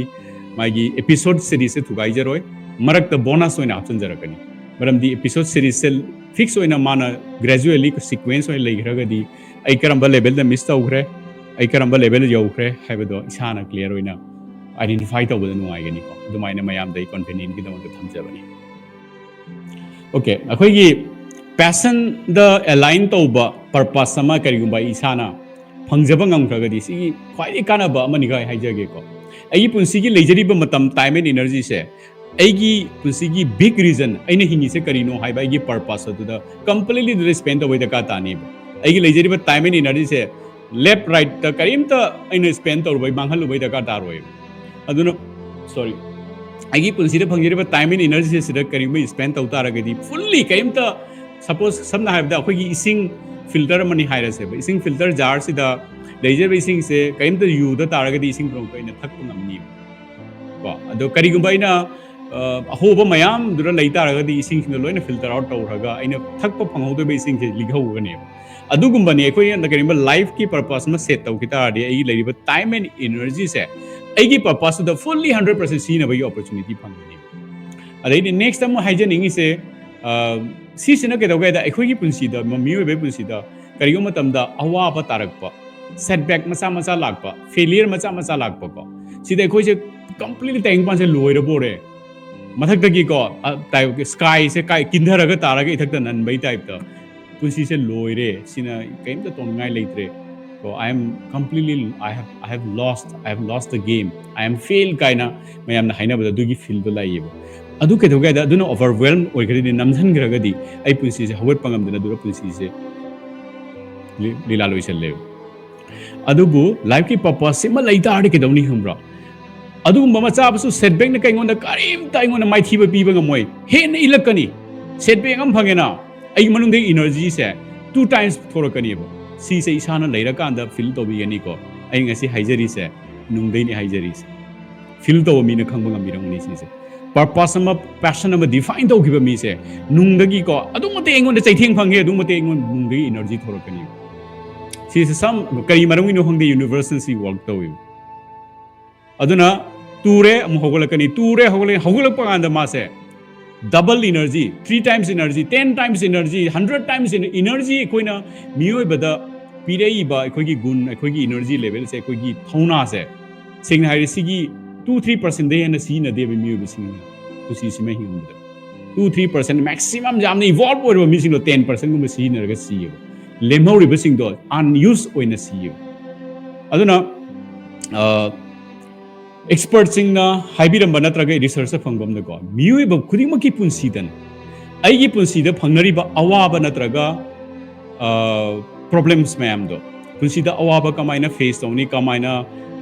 ꯃꯥꯒꯤ episode seriesꯁꯦ ꯊꯨꯒꯥꯏꯖꯔꯣꯏ, ꯃꯔꯛꯇ bonus ꯑꯣꯏꯅ ꯍꯥꯞꯆꯤꯟꯖꯔꯛꯀꯅꯤ꯫ ꯃꯔꯝꯗꯤ episode seriesꯁꯦ fix ꯑꯣꯏꯅ ꯃꯥꯅ gradually sequence ꯑꯣꯏꯅ ꯂꯩꯈ꯭ꯔꯒꯗꯤ ꯑꯩ ꯀꯔꯝꯕ levelꯗ miss ꯇꯧꯈ꯭ꯔꯦ, ꯑꯩ ꯀꯔꯝꯕ level ꯌꯧꯈ꯭ꯔꯦ ꯍꯥꯏꯕꯗꯣ ꯏꯁꯥꯅ clear ꯑꯣꯏꯅ identify ꯇꯧꯕꯗ ꯅꯨꯡꯉꯥꯏꯒꯅꯤꯀꯣ꯫ ꯑꯗꯨꯃꯥꯏꯅ ꯃꯌꯥꯝꯗ ꯑꯩ convenientꯒꯤꯗꯃꯛꯇ ꯊꯝꯖꯕꯅꯤ꯫ Okay, ꯑꯩꯈꯣꯏꯒꯤ passionꯗ align ꯇꯧꯕ purpose ꯑꯃ ꯀꯔꯤꯒꯨꯝꯕ ꯑꯩ ꯏꯁꯥꯅ ꯐꯪꯖꯕ ꯉꯝꯈ꯭ꯔꯒꯗꯤ, ꯁꯤꯒꯤ ꯈ꯭ꯋꯥꯏꯗꯒꯤ ꯀꯥꯟꯅꯕ ꯑꯃꯅꯤꯒ ꯑꯩ ꯍꯥꯏꯖꯒꯦꯀꯣ꯫ ꯑꯩꯒꯤ ꯄꯨꯟꯁꯤꯒꯤ ꯂꯩꯖꯔꯤꯕ ꯃꯇꯝ, time and energyꯁꯦ, ꯑꯩꯒꯤ ꯄꯨꯟꯁꯤꯒꯤ big reason, ꯑꯩꯅ ꯍꯤꯡꯉꯤꯁꯦ ꯀꯔꯤꯅꯣ ꯍꯥꯏꯕ ꯑꯩꯒꯤ purpose ꯑꯗꯨꯗ completely ꯑꯗꯨꯗ spend ꯇꯧꯕꯩ ꯗꯔꯀꯥꯔ ꯇꯥꯅꯤꯕ꯫ ꯑꯩꯒꯤ ꯂꯩꯖꯔꯤꯕ time and energyꯁꯦ left rightꯇ ꯀꯔꯤꯝꯇ ꯑꯩꯅ spend ꯇꯧꯔꯨꯕꯩ, ꯃꯥꯡꯍꯜꯂꯨꯕꯩ ꯗꯔꯀꯥꯔ ꯇꯥꯔꯣꯏꯕ꯫ ꯑꯗꯨꯅ, sorry, ꯑꯩꯒꯤ ꯄꯨꯟꯁꯤꯗ ꯐꯪꯖꯔꯤꯕ time and energyꯁꯤꯗ ꯀꯔꯤꯒꯨꯝꯕ spend ꯇꯧ ꯇꯥꯔꯒꯗꯤ, fully ꯀꯔꯤꯝꯇ, suppose ꯁꯝꯅ ꯍꯥꯏꯔꯕꯗ ꯑꯩꯈꯣꯏꯒꯤ ꯏꯁꯤꯡ filter ꯑꯃꯅꯤ ꯍꯥꯏꯔꯁꯦꯕ, ꯏꯁꯤꯡ filter jarꯁꯤꯗ ꯂꯩꯖꯔꯤꯕ ꯏꯁꯤꯡꯁꯦ ꯀꯔꯤꯝꯇ ꯌꯨꯗ ꯇꯥꯔꯒꯗꯤ ꯏꯁꯤꯡ ꯄꯨꯝꯅꯃꯛꯇꯣ ꯑꯩꯅ ꯊꯛꯄ ꯉꯝꯅꯤꯕ ꯀꯣ꯫ ꯑꯗꯣ ꯀꯔꯤꯒꯨꯝꯕ ꯑꯩꯅ, ꯑ, ꯑꯍꯣꯕ ꯃꯌꯥꯝꯗꯨꯗ ꯂꯩ ꯇꯥꯔꯒꯗꯤ ꯏꯁꯤꯡꯁꯤꯡꯗꯣ ꯂꯣꯏꯅ filter out ꯇꯧꯈ꯭ꯔꯒ ꯑꯩꯅ ꯊꯛꯄ ꯐꯪꯍꯧꯗꯣꯏꯕ ꯏꯁꯤꯡꯁꯦ ꯂꯤꯛꯍꯧꯒꯅꯦꯕ꯫ ꯑꯗꯨꯒꯨꯝꯕꯅꯤ, ꯑꯩꯈꯣꯏꯅ ꯀꯔꯤꯒꯨꯝꯕ lifeꯀꯤ purpose ꯑꯃ set ꯇꯧꯈꯤ ꯇꯥꯔꯗꯤ, ꯑꯩꯒꯤ ꯂꯩꯔꯤꯕ time and energyꯁꯦ ꯑꯩꯒꯤ purposeꯇꯨꯗ fully hundred percent ꯁꯤꯖꯤꯟꯅꯕꯒꯤ opportunity ꯐꯪꯒꯅꯤ꯫ ꯑꯗꯩꯗꯤ next ꯑꯃꯨꯛ ꯍꯥꯏꯖꯅꯤꯡꯉꯤꯁꯦ, ꯑ, ꯁꯤꯁꯤꯅ ꯀꯩꯗꯧꯒꯦ ꯍꯥꯏꯗ, ꯑꯩꯈꯣꯏꯒꯤ ꯄꯨꯟꯁꯤꯗ, ꯃꯤꯑꯣꯏꯕꯒꯤ ꯄꯨꯟꯁꯤꯗ ꯀꯔꯤꯒꯨꯝꯕ ꯃꯇꯝꯗ ꯑꯋꯥꯕ ꯇꯥꯔꯛꯄ, setback ꯃꯆꯥ ꯃꯆꯥ ꯂꯥꯛꯄ, failure ꯃꯆꯥ ꯃꯆꯥ ꯂꯥꯛꯄꯀꯣ, ꯁꯤꯗ ꯑꯩꯈꯣꯏꯁꯦ completely ꯇꯥꯏꯕꯪꯄꯥꯟꯁꯦ ꯂꯣꯏꯔꯕꯣꯔꯦ, ꯃꯊꯛꯇꯒꯤꯀꯣ, ꯁ꯭ꯀꯥꯏꯁꯦ ꯀꯥꯏ ꯀꯤꯟꯊꯔꯒ ꯇꯥꯔꯒ ꯏꯊꯛꯇ ꯅꯟꯕꯩ ꯇꯥꯏꯞꯇ, ꯄꯨꯟꯁꯤꯁꯦ ꯂꯣꯏꯔꯦ, ꯁꯤꯅ ꯀꯔꯤꯝꯇ ꯇꯧꯅꯤꯡꯉꯥꯏ ꯂꯩꯇ꯭ꯔꯦ ꯀꯣ, I am completely, I have, I have lost, I have lost the game, I am fail ꯀꯥꯏꯅ ꯃꯌꯥꯝꯅ ꯍꯥꯏꯅꯕꯗ ꯑꯗꯨꯒꯤ ꯐꯤꯜꯗꯣ ꯂꯥꯛꯏꯌꯦꯕ꯫ ꯑꯗꯨ ꯀꯩꯗꯧꯒꯦ ꯍꯥꯏꯗ, ꯑꯗꯨꯅ ꯑꯣꯚꯔꯋꯦꯜꯝ ꯑꯣꯏꯈ꯭ꯔꯗꯤ, ꯅꯝꯁꯤꯟꯈ꯭ꯔꯒꯗꯤ, ꯑꯩ ꯄꯨꯟꯁꯤꯁꯦ ꯍꯧꯒꯠꯄ ꯉꯝꯗꯅ ꯑꯗꯨꯒ ꯄꯨꯟꯁꯤꯁꯦ ꯂꯤ- ꯂꯤꯂꯥ ꯂꯣꯏꯁꯜꯂꯦꯕ꯫ ꯑꯗꯨꯕꯨ ꯂꯥꯏꯐꯀꯤ ꯄꯔꯄꯁ ꯑꯃ ꯂꯩ ꯇꯥꯔꯗꯤ ꯀꯩꯗꯧꯅꯤ ꯈꯪꯕ꯭ꯔꯣ? ꯑꯗꯨꯒꯨꯝꯕ ꯑꯃ ꯆꯥꯕꯁꯨ ꯁꯦꯠꯕꯦꯛꯅ ꯀꯩꯉꯣꯟꯗ ꯀꯔꯤꯝꯇ ꯑꯩꯉꯣꯟꯗ ꯃꯥꯏꯊꯤꯕ ꯄꯤꯕ ꯉꯝꯃꯣꯏ, ꯍꯦꯟꯅ ꯏꯜꯂꯛꯀꯅꯤ꯫ ꯁꯦꯠꯕꯦꯛ ꯑꯃ ꯐꯪꯉꯦꯅ, ꯑꯩꯒꯤ ꯃꯅꯨꯡꯗꯒꯤ ꯏꯅꯔꯖꯤꯁꯦ ꯇꯨ ꯇꯥꯏꯝꯁ ꯄꯨꯊꯣꯔꯛꯀꯅꯦꯕ꯫ ꯁꯤꯁꯦ ꯏꯁꯥꯅ ꯂꯩꯔꯀꯥꯟꯗ ꯐꯤꯜ ꯇꯧꯕꯤꯒꯅꯤꯀꯣ꯫ ꯑꯩ ꯉꯁꯤ ꯍꯥꯏꯖꯔꯤꯁꯦ ꯅꯨꯡꯗꯩꯅꯤ ꯍꯥꯏꯖꯔꯤꯁꯦ꯫ ꯐꯤꯜ ꯇꯧꯕ ꯃꯤꯅ ꯈꯪꯕ ꯉꯝꯕꯤꯔꯝꯒꯅꯤ ꯁꯤꯁꯦ꯫ ꯄꯔꯄꯁ ꯑꯃ, ꯄꯦꯁꯟ ꯑꯃ ꯗꯤꯐꯥꯏꯟ ꯇꯧꯈꯤꯕ ꯃꯤꯁꯦ ꯅꯨꯡꯗꯒꯤꯀꯣ, ꯑꯗꯨꯛ ꯃꯇꯤꯛ ꯑꯩꯉꯣꯟꯗ ꯆꯩꯊꯦꯡ ꯐꯪꯉꯦ, ꯑꯗꯨꯛ ꯃꯇꯤꯛ ꯑꯩꯉꯣꯟꯗ ꯅꯨꯡꯗꯒꯤ ꯏꯅꯔꯖꯤ ꯊꯣꯔꯛꯀꯅꯤ꯫ ꯁꯤꯁꯦ ꯁꯝ ꯀꯔꯤ ꯃꯔꯝꯒꯤꯅꯣ ꯈꯪꯗꯦ, ꯌꯨꯅꯤꯚꯔꯁꯅ ꯁꯤ ꯋꯥꯔꯛ ꯇꯧꯋꯦꯕ꯫ ꯑꯗꯨꯅ ꯇꯨꯔꯦ ꯑꯃꯨꯛ ꯍꯧꯒꯠꯂꯛꯀꯅꯤ, ꯇꯨꯔꯦ ꯍꯧꯒꯠꯂꯛꯀꯅꯤ, ꯍꯧꯒꯠꯂꯛꯄ ꯀꯥꯟꯗ ꯃꯥꯁꯦ double energy, three times energy, ten times energy, hundred times energy ꯑꯩꯈꯣꯏꯅ ꯃꯤꯑꯣꯏꯕꯗ ꯄꯤꯔꯛꯏꯕ ꯑꯩꯈꯣꯏꯒꯤ ꯒꯨꯟ, ꯑꯩꯈꯣꯏꯒꯤ ꯏꯅꯔꯖꯤ ꯂꯦꯚꯦꯜꯁꯦ, ꯑꯩꯈꯣꯏꯒꯤ ꯊꯧꯅꯥꯁꯦ, ꯁꯦꯡꯅ ꯍꯥꯏꯔꯗꯤ ꯁꯤꯒꯤ ꯇꯨ ꯊ꯭ꯔꯤ ꯄꯥꯔꯁꯦꯟꯗꯩ ꯍꯦꯟꯅ ꯁꯤꯖꯤꯟꯅꯗꯦꯕ ꯃꯤꯑꯣꯏꯕꯁꯤꯡꯅ ꯄꯨꯟꯁꯤꯁꯤꯃ ꯍꯤꯡꯕꯗ꯫ ꯇꯨ ꯊ꯭ꯔꯤ ꯄꯥꯔꯁꯦꯟ ꯃꯦꯛꯁꯤꯃꯝ ꯌꯥꯝꯅ ꯏꯚꯣꯜꯕ ꯑꯣꯏꯔꯕ ꯃꯤꯁꯤꯡꯗꯣ ꯇꯦꯟ ꯄꯥꯔꯁꯦꯟꯒꯨꯝꯕ ꯁꯤꯖꯤꯟꯅꯔꯒ ꯁꯤꯌꯦꯕ꯫ ꯂꯦꯝꯍꯧꯔꯤꯕꯁꯤꯡꯗꯣ ꯑꯟꯌꯨꯁ ꯑꯣꯏꯅ ꯁꯤꯌꯦꯕ꯫ ꯑꯗꯨꯅ ꯑꯦꯛꯁꯄꯔꯠꯁꯤꯡꯅ ꯍꯥꯏꯕꯤꯔꯝꯕ ꯅꯠꯇ꯭ꯔꯒ ꯔꯤꯁꯔꯆꯇ ꯐꯪꯕ ꯑꯃꯗꯀꯣ, ꯃꯤꯑꯣꯏꯕ ꯈꯨꯗꯤꯡꯃꯛꯀꯤ ꯄꯨꯟꯁꯤꯗꯅꯦ, ꯑꯩꯒꯤ ꯄꯨꯟꯁꯤꯗ ꯐꯪꯅꯔꯤꯕ ꯑꯋꯥꯕ ꯅꯠꯇ꯭ꯔꯒ ꯄ꯭ꯔꯣꯕ꯭ꯂꯦꯝꯁ ꯃꯌꯥꯝꯗꯣ, ꯄꯨꯟꯁꯤꯗ ꯑꯋꯥꯕ ꯀꯃꯥꯏꯅ ꯐꯦꯁ ꯇꯧꯅꯤ, ꯀꯃꯥꯏꯅ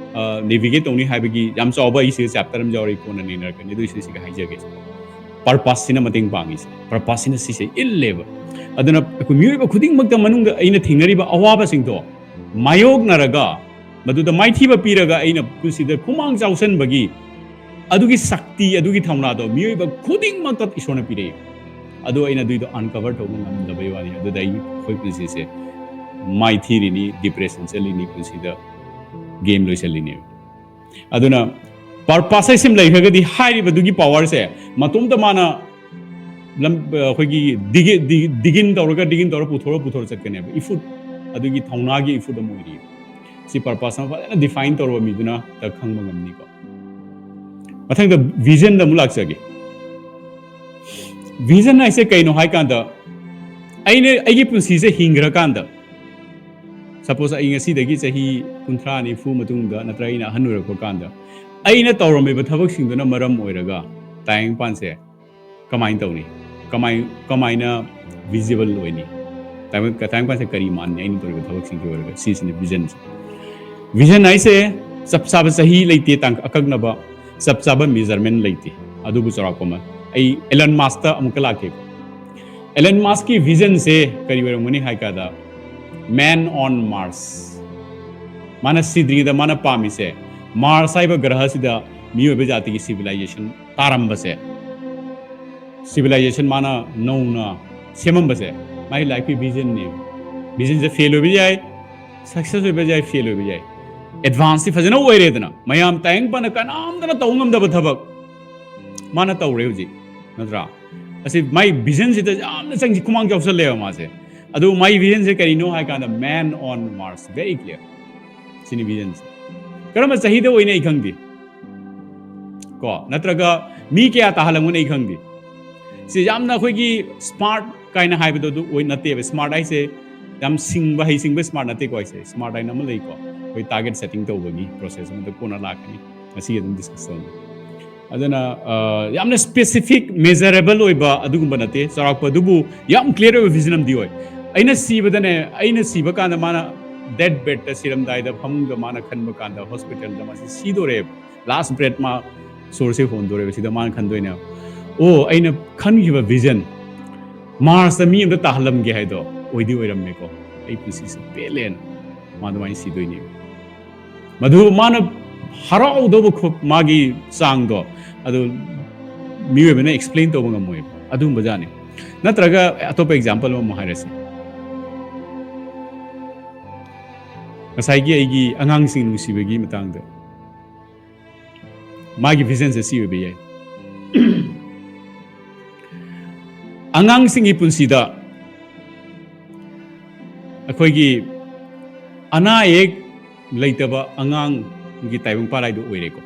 ꯅꯦꯚꯤꯒꯦꯠ ꯇꯧꯅꯤ ꯍꯥꯏꯕꯒꯤ ꯌꯥꯝ ꯆꯥꯎꯕ ꯑꯩꯁꯤꯗ ꯆꯦꯞꯇꯔ ꯑꯃ ꯌꯥꯎꯔꯤ, ꯀꯣꯟꯅ ꯅꯩꯅꯔꯛꯀꯅꯤ꯫ ꯑꯗꯨꯏꯁꯨ ꯁꯤꯒ ꯍꯥꯏꯖꯒꯦ꯫ ꯄꯔꯄꯁꯁꯤꯅ ꯃꯇꯦꯡ ꯄꯥꯡꯉꯤꯁꯦ, ꯄꯔꯄꯁꯁꯤꯅ ꯁꯤꯁꯦ ꯏꯜꯂꯦꯕ꯫ ꯑꯗꯨꯅ ꯑꯩꯈꯣꯏ ꯃꯤꯑꯣꯏꯕ ꯈꯨꯗꯤꯡꯃꯛꯇ ꯃꯅꯨꯡꯗ ꯑꯩꯅ ꯊꯦꯡꯅꯔꯤꯕ ꯑꯋꯥꯕꯁꯤꯡꯗꯣ ꯃꯥꯌꯣꯛꯅꯔꯒ, ꯃꯗꯨꯗ ꯃꯥꯏꯊꯤꯕ ꯄꯤꯔꯒ, ꯑꯩꯅ ꯄꯨꯟꯁꯤꯗ ꯈꯨꯃꯥꯡ ꯆꯥꯎꯁꯟꯕꯒꯤ ꯑꯗꯨꯒꯤ ꯁꯛꯇꯤ, ꯑꯗꯨꯒꯤ ꯊꯧꯅꯥꯗꯣ ꯃꯤꯑꯣꯏꯕ ꯈꯨꯗꯤꯡꯃꯛꯇ ꯏꯁꯣꯔꯅ ꯄꯤꯔꯛꯏ꯫ ꯑꯗꯣ ꯑꯩꯅ ꯑꯗꯨꯏꯗꯣ ꯑꯟꯀꯚꯔ ꯇꯧꯕ ꯉꯝꯗꯕꯩ ꯋꯥꯅꯤ꯫ ꯑꯗꯨꯗ ꯑꯩ, ꯑꯩꯈꯣꯏ ꯄꯨꯟꯁꯤꯁꯦ ꯃꯥꯏꯊꯤꯔꯤꯅꯤ, ꯗꯤꯄ꯭ꯔꯦꯁꯟ ꯆꯠꯂꯤꯅꯤ, ꯄꯨꯟꯁꯤꯗ ꯒꯦꯝ ꯂꯣꯏꯁꯤꯜꯂꯤꯅꯦꯕ꯫ ꯑꯗꯨꯅ ꯄꯔꯄꯁ ꯍꯥꯏꯁꯤꯃ ꯂꯩꯈ꯭ꯔꯒꯗꯤ ꯍꯥꯏꯔꯤꯕꯗꯨꯒꯤ ꯄꯋꯥꯔꯁꯦ ꯃꯇꯣꯝꯇ ꯃꯥꯅ ꯂꯝ-, ꯑꯩꯈꯣꯏꯒꯤ ꯗꯤꯒꯤ-, ꯗꯤ-, ꯗꯤꯒꯤꯟ ꯇꯧꯔꯒ, ꯗꯤꯒꯤꯟ ꯇꯧꯔꯒ ꯄꯨꯊꯣꯔ ꯄꯨꯊꯣꯔ ꯆꯠꯀꯅꯦꯕ꯫ ꯏꯐꯨꯠ, ꯑꯗꯨꯒꯤ ꯊꯧꯅꯥꯒꯤ ꯏꯐꯨꯠ ꯑꯃ ꯑꯣꯏꯔꯤ꯫ ꯁꯤ ꯄꯔꯄꯁ ꯑꯃ ꯐꯖꯅ ꯗꯤꯐꯥꯏꯟ ꯇꯧꯔꯕ ꯃꯤꯗꯨꯅ ꯈꯪꯕ ꯉꯝꯅꯤꯀꯣ꯫ ꯃꯊꯪꯗ ꯚꯤꯖꯟꯗ ꯑꯃꯨꯛ ꯂꯥꯛꯆꯒꯦ꯫ Vision ꯍꯥꯏꯁꯦ ꯀꯩꯅꯣ ꯍꯥꯏ ꯀꯥꯟꯗ, ꯑꯩꯅ ꯑꯩꯒꯤ ꯄꯨꯟꯁꯤꯁꯦ ꯍꯤꯡꯈ꯭ꯔꯀꯥꯟꯗ, suppose ꯑꯩ ꯉꯁꯤꯗꯒꯤ ꯆꯍꯤ ꯀꯨꯟꯊ꯭ꯔꯥ ꯅꯤꯐꯨ ꯃꯇꯨꯡꯗ ꯅꯠꯇ꯭ꯔꯒ ꯑꯩꯅ ꯑꯍꯟ ꯑꯣꯏꯔꯛꯄ ꯀꯥꯟꯗ ꯑꯩꯅ ꯇꯧꯔꯝꯃꯤꯕ ꯊꯕꯛꯁꯤꯡꯗꯨꯅ ꯃꯔꯝ ꯑꯣꯏꯔꯒ ꯇꯥꯏꯕꯪꯄꯥꯟꯁꯦ ꯀꯃꯥꯏꯅ ꯇꯧꯅꯤ? ꯀꯃꯥꯏ ꯀꯃꯥꯏꯅ visible ꯑꯣꯏꯅꯤ? ꯇꯥꯏꯕꯪ ꯇꯥꯏꯕꯪꯄꯥꯟꯁꯦ ꯀꯔꯤ ꯃꯥꯟꯅꯤ ꯑꯩꯅ ꯇꯧꯔꯤꯕ ꯊꯕꯛꯁꯤꯡꯒꯤ ꯑꯣꯏꯔꯒ? ꯁꯤꯁꯤꯅꯤ vision ꯁꯦ꯫ Vision ꯍꯥꯏꯁꯦ ꯆꯞ ꯆꯥꯕ ꯆꯍꯤ ꯂꯩꯇꯦ, ꯇꯥꯡ ꯑꯀꯛꯅꯕ ꯆꯞ ꯆꯥꯕ measurement ꯂꯩꯇꯦ꯫ ꯑꯗꯨꯕꯨ ꯆꯥꯎꯔꯥꯛꯄ ꯑꯃ ꯑꯩ Elon Musk ꯇ ꯑꯃꯨꯛꯀ ꯂꯥꯛꯀꯦ꯫ Elon Musk ꯀꯤ vision ꯁꯦ ꯀꯔꯤ ꯑꯣꯏꯔꯝꯒꯅꯤ ꯍꯥꯏ ꯀꯥꯟꯗ, Man on Mars꯫ ꯃꯥꯅ ꯁꯤꯗ꯭ꯔꯤꯉꯩꯗ ꯃꯥꯅ ꯄꯥꯝꯃꯤꯁꯦ, Mars ꯍꯥꯏꯕ ꯒ꯭ꯔꯍꯁꯤꯗ ꯃꯤꯑꯣꯏꯕ ꯖꯥꯇꯤꯒꯤ civilization ꯇꯥꯔꯝꯕꯁꯦ, civilization ꯃꯥꯅ ꯅꯧꯅ ꯁꯦꯝꯃꯝꯕꯁꯦ ꯃꯥꯒꯤ life ꯀꯤ vision ꯅꯦ꯫ Vision ꯁꯦ fail ꯑꯣꯏꯕ ꯌꯥꯏ, success ꯑꯣꯏꯕ ꯌꯥꯏ, fail ꯑꯣꯏꯕ ꯌꯥꯏ꯫ Advance ꯇꯤ ꯐꯖꯅ ꯑꯣꯏꯔꯦꯗꯅ, ꯃꯌꯥꯝ ꯇꯥꯏꯕꯪꯄꯥꯟꯗ ꯀꯅꯥꯝꯇꯅ ꯇꯧ ꯉꯝꯗꯕ ꯊꯕꯛ ꯃꯥꯅ ꯇꯧꯔꯦ ꯍꯧꯖꯤꯛ, ꯅꯠꯇ꯭ꯔꯥ? ꯑꯁꯤ ꯃꯥꯏ vision ꯁꯤꯗ ꯌꯥꯝꯅ ꯆꯪꯁꯤ ꯈꯨꯃꯥꯡ ꯆꯥꯎꯁꯜꯂꯦꯕ ꯃꯥꯁꯦ꯫ ꯑꯗꯨ ꯃꯥꯏ vision ꯁꯦ ꯀꯔꯤꯅꯣ ꯍꯥꯏ ꯀꯥꯟꯗ, Man on Mars, very clear꯫ ꯁꯤꯅꯤ vision ꯁꯦ꯫ ꯀꯔꯝꯕ ꯆꯍꯤꯗ ꯑꯣꯏꯅꯤ ꯑꯩ ꯈꯪꯗꯦ, ꯀꯣ, ꯅꯠꯇ꯭ꯔꯒ ꯃꯤ ꯀꯌꯥ ꯇꯥꯍꯜꯂꯝꯒꯅꯤ ꯑꯩ ꯈꯪꯗꯦ꯫ ꯁꯤ ꯌꯥꯝꯅ ꯑꯩꯈꯣꯏꯒꯤ smart ꯀꯥꯏꯅ ꯍꯥꯏꯕꯗꯣ ꯑꯗꯨ ꯑꯣꯏ ꯅꯠꯇꯦꯕ꯫ Smart ꯍꯥꯏꯁꯦ ꯌꯥꯝ ꯁꯤꯡꯕ, ꯍꯩꯁꯤꯡꯕ smart ꯅꯠꯇꯦꯀꯣ ꯍꯥꯏꯁꯦ꯫ Smart ꯍꯥꯏꯅ ꯑꯃ ꯂꯩꯀꯣ, ꯑꯩꯈꯣꯏ target setting ꯇꯧꯕꯒꯤ process ꯑꯃꯗ ꯀꯣꯟꯅ ꯂꯥꯛꯀꯅꯤ, ꯉꯁꯤ ꯑꯗꯨꯝ discuss ꯇꯧꯅꯤ꯫ ꯑꯗꯨꯅ, ꯑ, ꯌꯥꯝꯅ specific, measurable ꯑꯣꯏꯕ ꯑꯗꯨꯒꯨꯝꯕ ꯅꯠꯇꯦ꯫ ꯆꯥꯎꯔꯥꯛꯄ ꯑꯗꯨꯕꯨ ꯌꯥꯝ clear ꯑꯣꯏꯕ vision ꯑꯃꯗꯤ ꯑꯣꯏ꯫ ꯑꯩꯅ ꯁꯤꯕꯗꯅꯦ, ꯑꯩꯅ ꯁꯤꯕ ꯀꯥꯟꯗ ꯃꯥꯅ death bed ꯇ, ꯁꯤꯔꯝꯗꯥꯏꯗ ꯐꯃꯨꯡꯗ ꯃꯥꯅ ꯈꯟꯕ ꯀꯥꯟꯗ, hospital ꯗ ꯃꯥꯁꯤ ꯁꯤꯗꯣꯔꯦꯕ, last breath ꯃꯥ ꯁꯣꯔꯁꯦ ꯍꯣꯟꯗꯣꯔꯦꯕ, ꯁꯤꯗ ꯃꯥꯅ ꯈꯟꯗꯣꯏꯅꯦ, "ꯑꯣ, ꯑꯩꯅ ꯈꯟꯈꯤꯕ vision, Mars ꯇ ꯃꯤ ꯑꯝꯇ ꯇꯥꯍꯜꯂꯝꯒꯦ ꯍꯥꯏꯗꯣ ꯑꯣꯏꯗꯤ ꯑꯣꯏꯔꯝꯃꯦꯀꯣ, ꯑꯩ ꯄꯨꯟꯁꯤꯁꯦ ꯄꯦꯜꯂꯦꯅ"꯫ ꯃꯥ ꯑꯗꯨꯃꯥꯏꯅ ꯁꯤꯗꯣꯏꯅꯦꯕ꯫ ꯃꯗꯨ ꯃꯥꯅ ꯍꯔꯥꯎꯗꯧꯕ ꯈꯨ-, ꯃꯥꯒꯤ ꯆꯥꯡꯗꯣ ꯑꯗꯨ ꯃꯤꯑꯣꯏꯕꯅ explain ꯇꯧꯕ ꯉꯝꯃꯣꯏꯕ꯫ ꯑꯗꯨꯒꯨꯝꯕ ꯖꯥꯠꯅꯤ꯫ ꯅꯠꯇ꯭ꯔꯒ ꯑꯇꯣꯞꯄ example ꯑꯃꯃꯨꯛ ꯍꯥꯏꯔꯁꯤ꯫ ꯉꯁꯥꯏꯒꯤ ꯑꯩꯒꯤ ꯑꯉꯥꯡꯁꯤꯡ ꯅꯨꯡꯁꯤꯕꯒꯤ ꯃꯇꯥꯡꯗ, ꯃꯥꯒꯤ vision ꯁꯦ ꯁꯤ ꯑꯣꯏꯕ ꯌꯥꯏ꯫ ꯑꯉꯥꯡꯁꯤꯡꯒꯤ ꯄꯨꯟꯁꯤꯗ ꯑꯩꯈꯣꯏꯒꯤ ꯑꯅꯥ ꯑꯌꯦꯛ ꯂꯩꯇꯕ ꯑꯉꯥꯡꯒꯤ ꯇꯥꯏꯕꯪꯄꯥꯟ ꯍꯥꯏꯗꯨ ꯑꯣꯏꯔꯦꯀꯣ꯫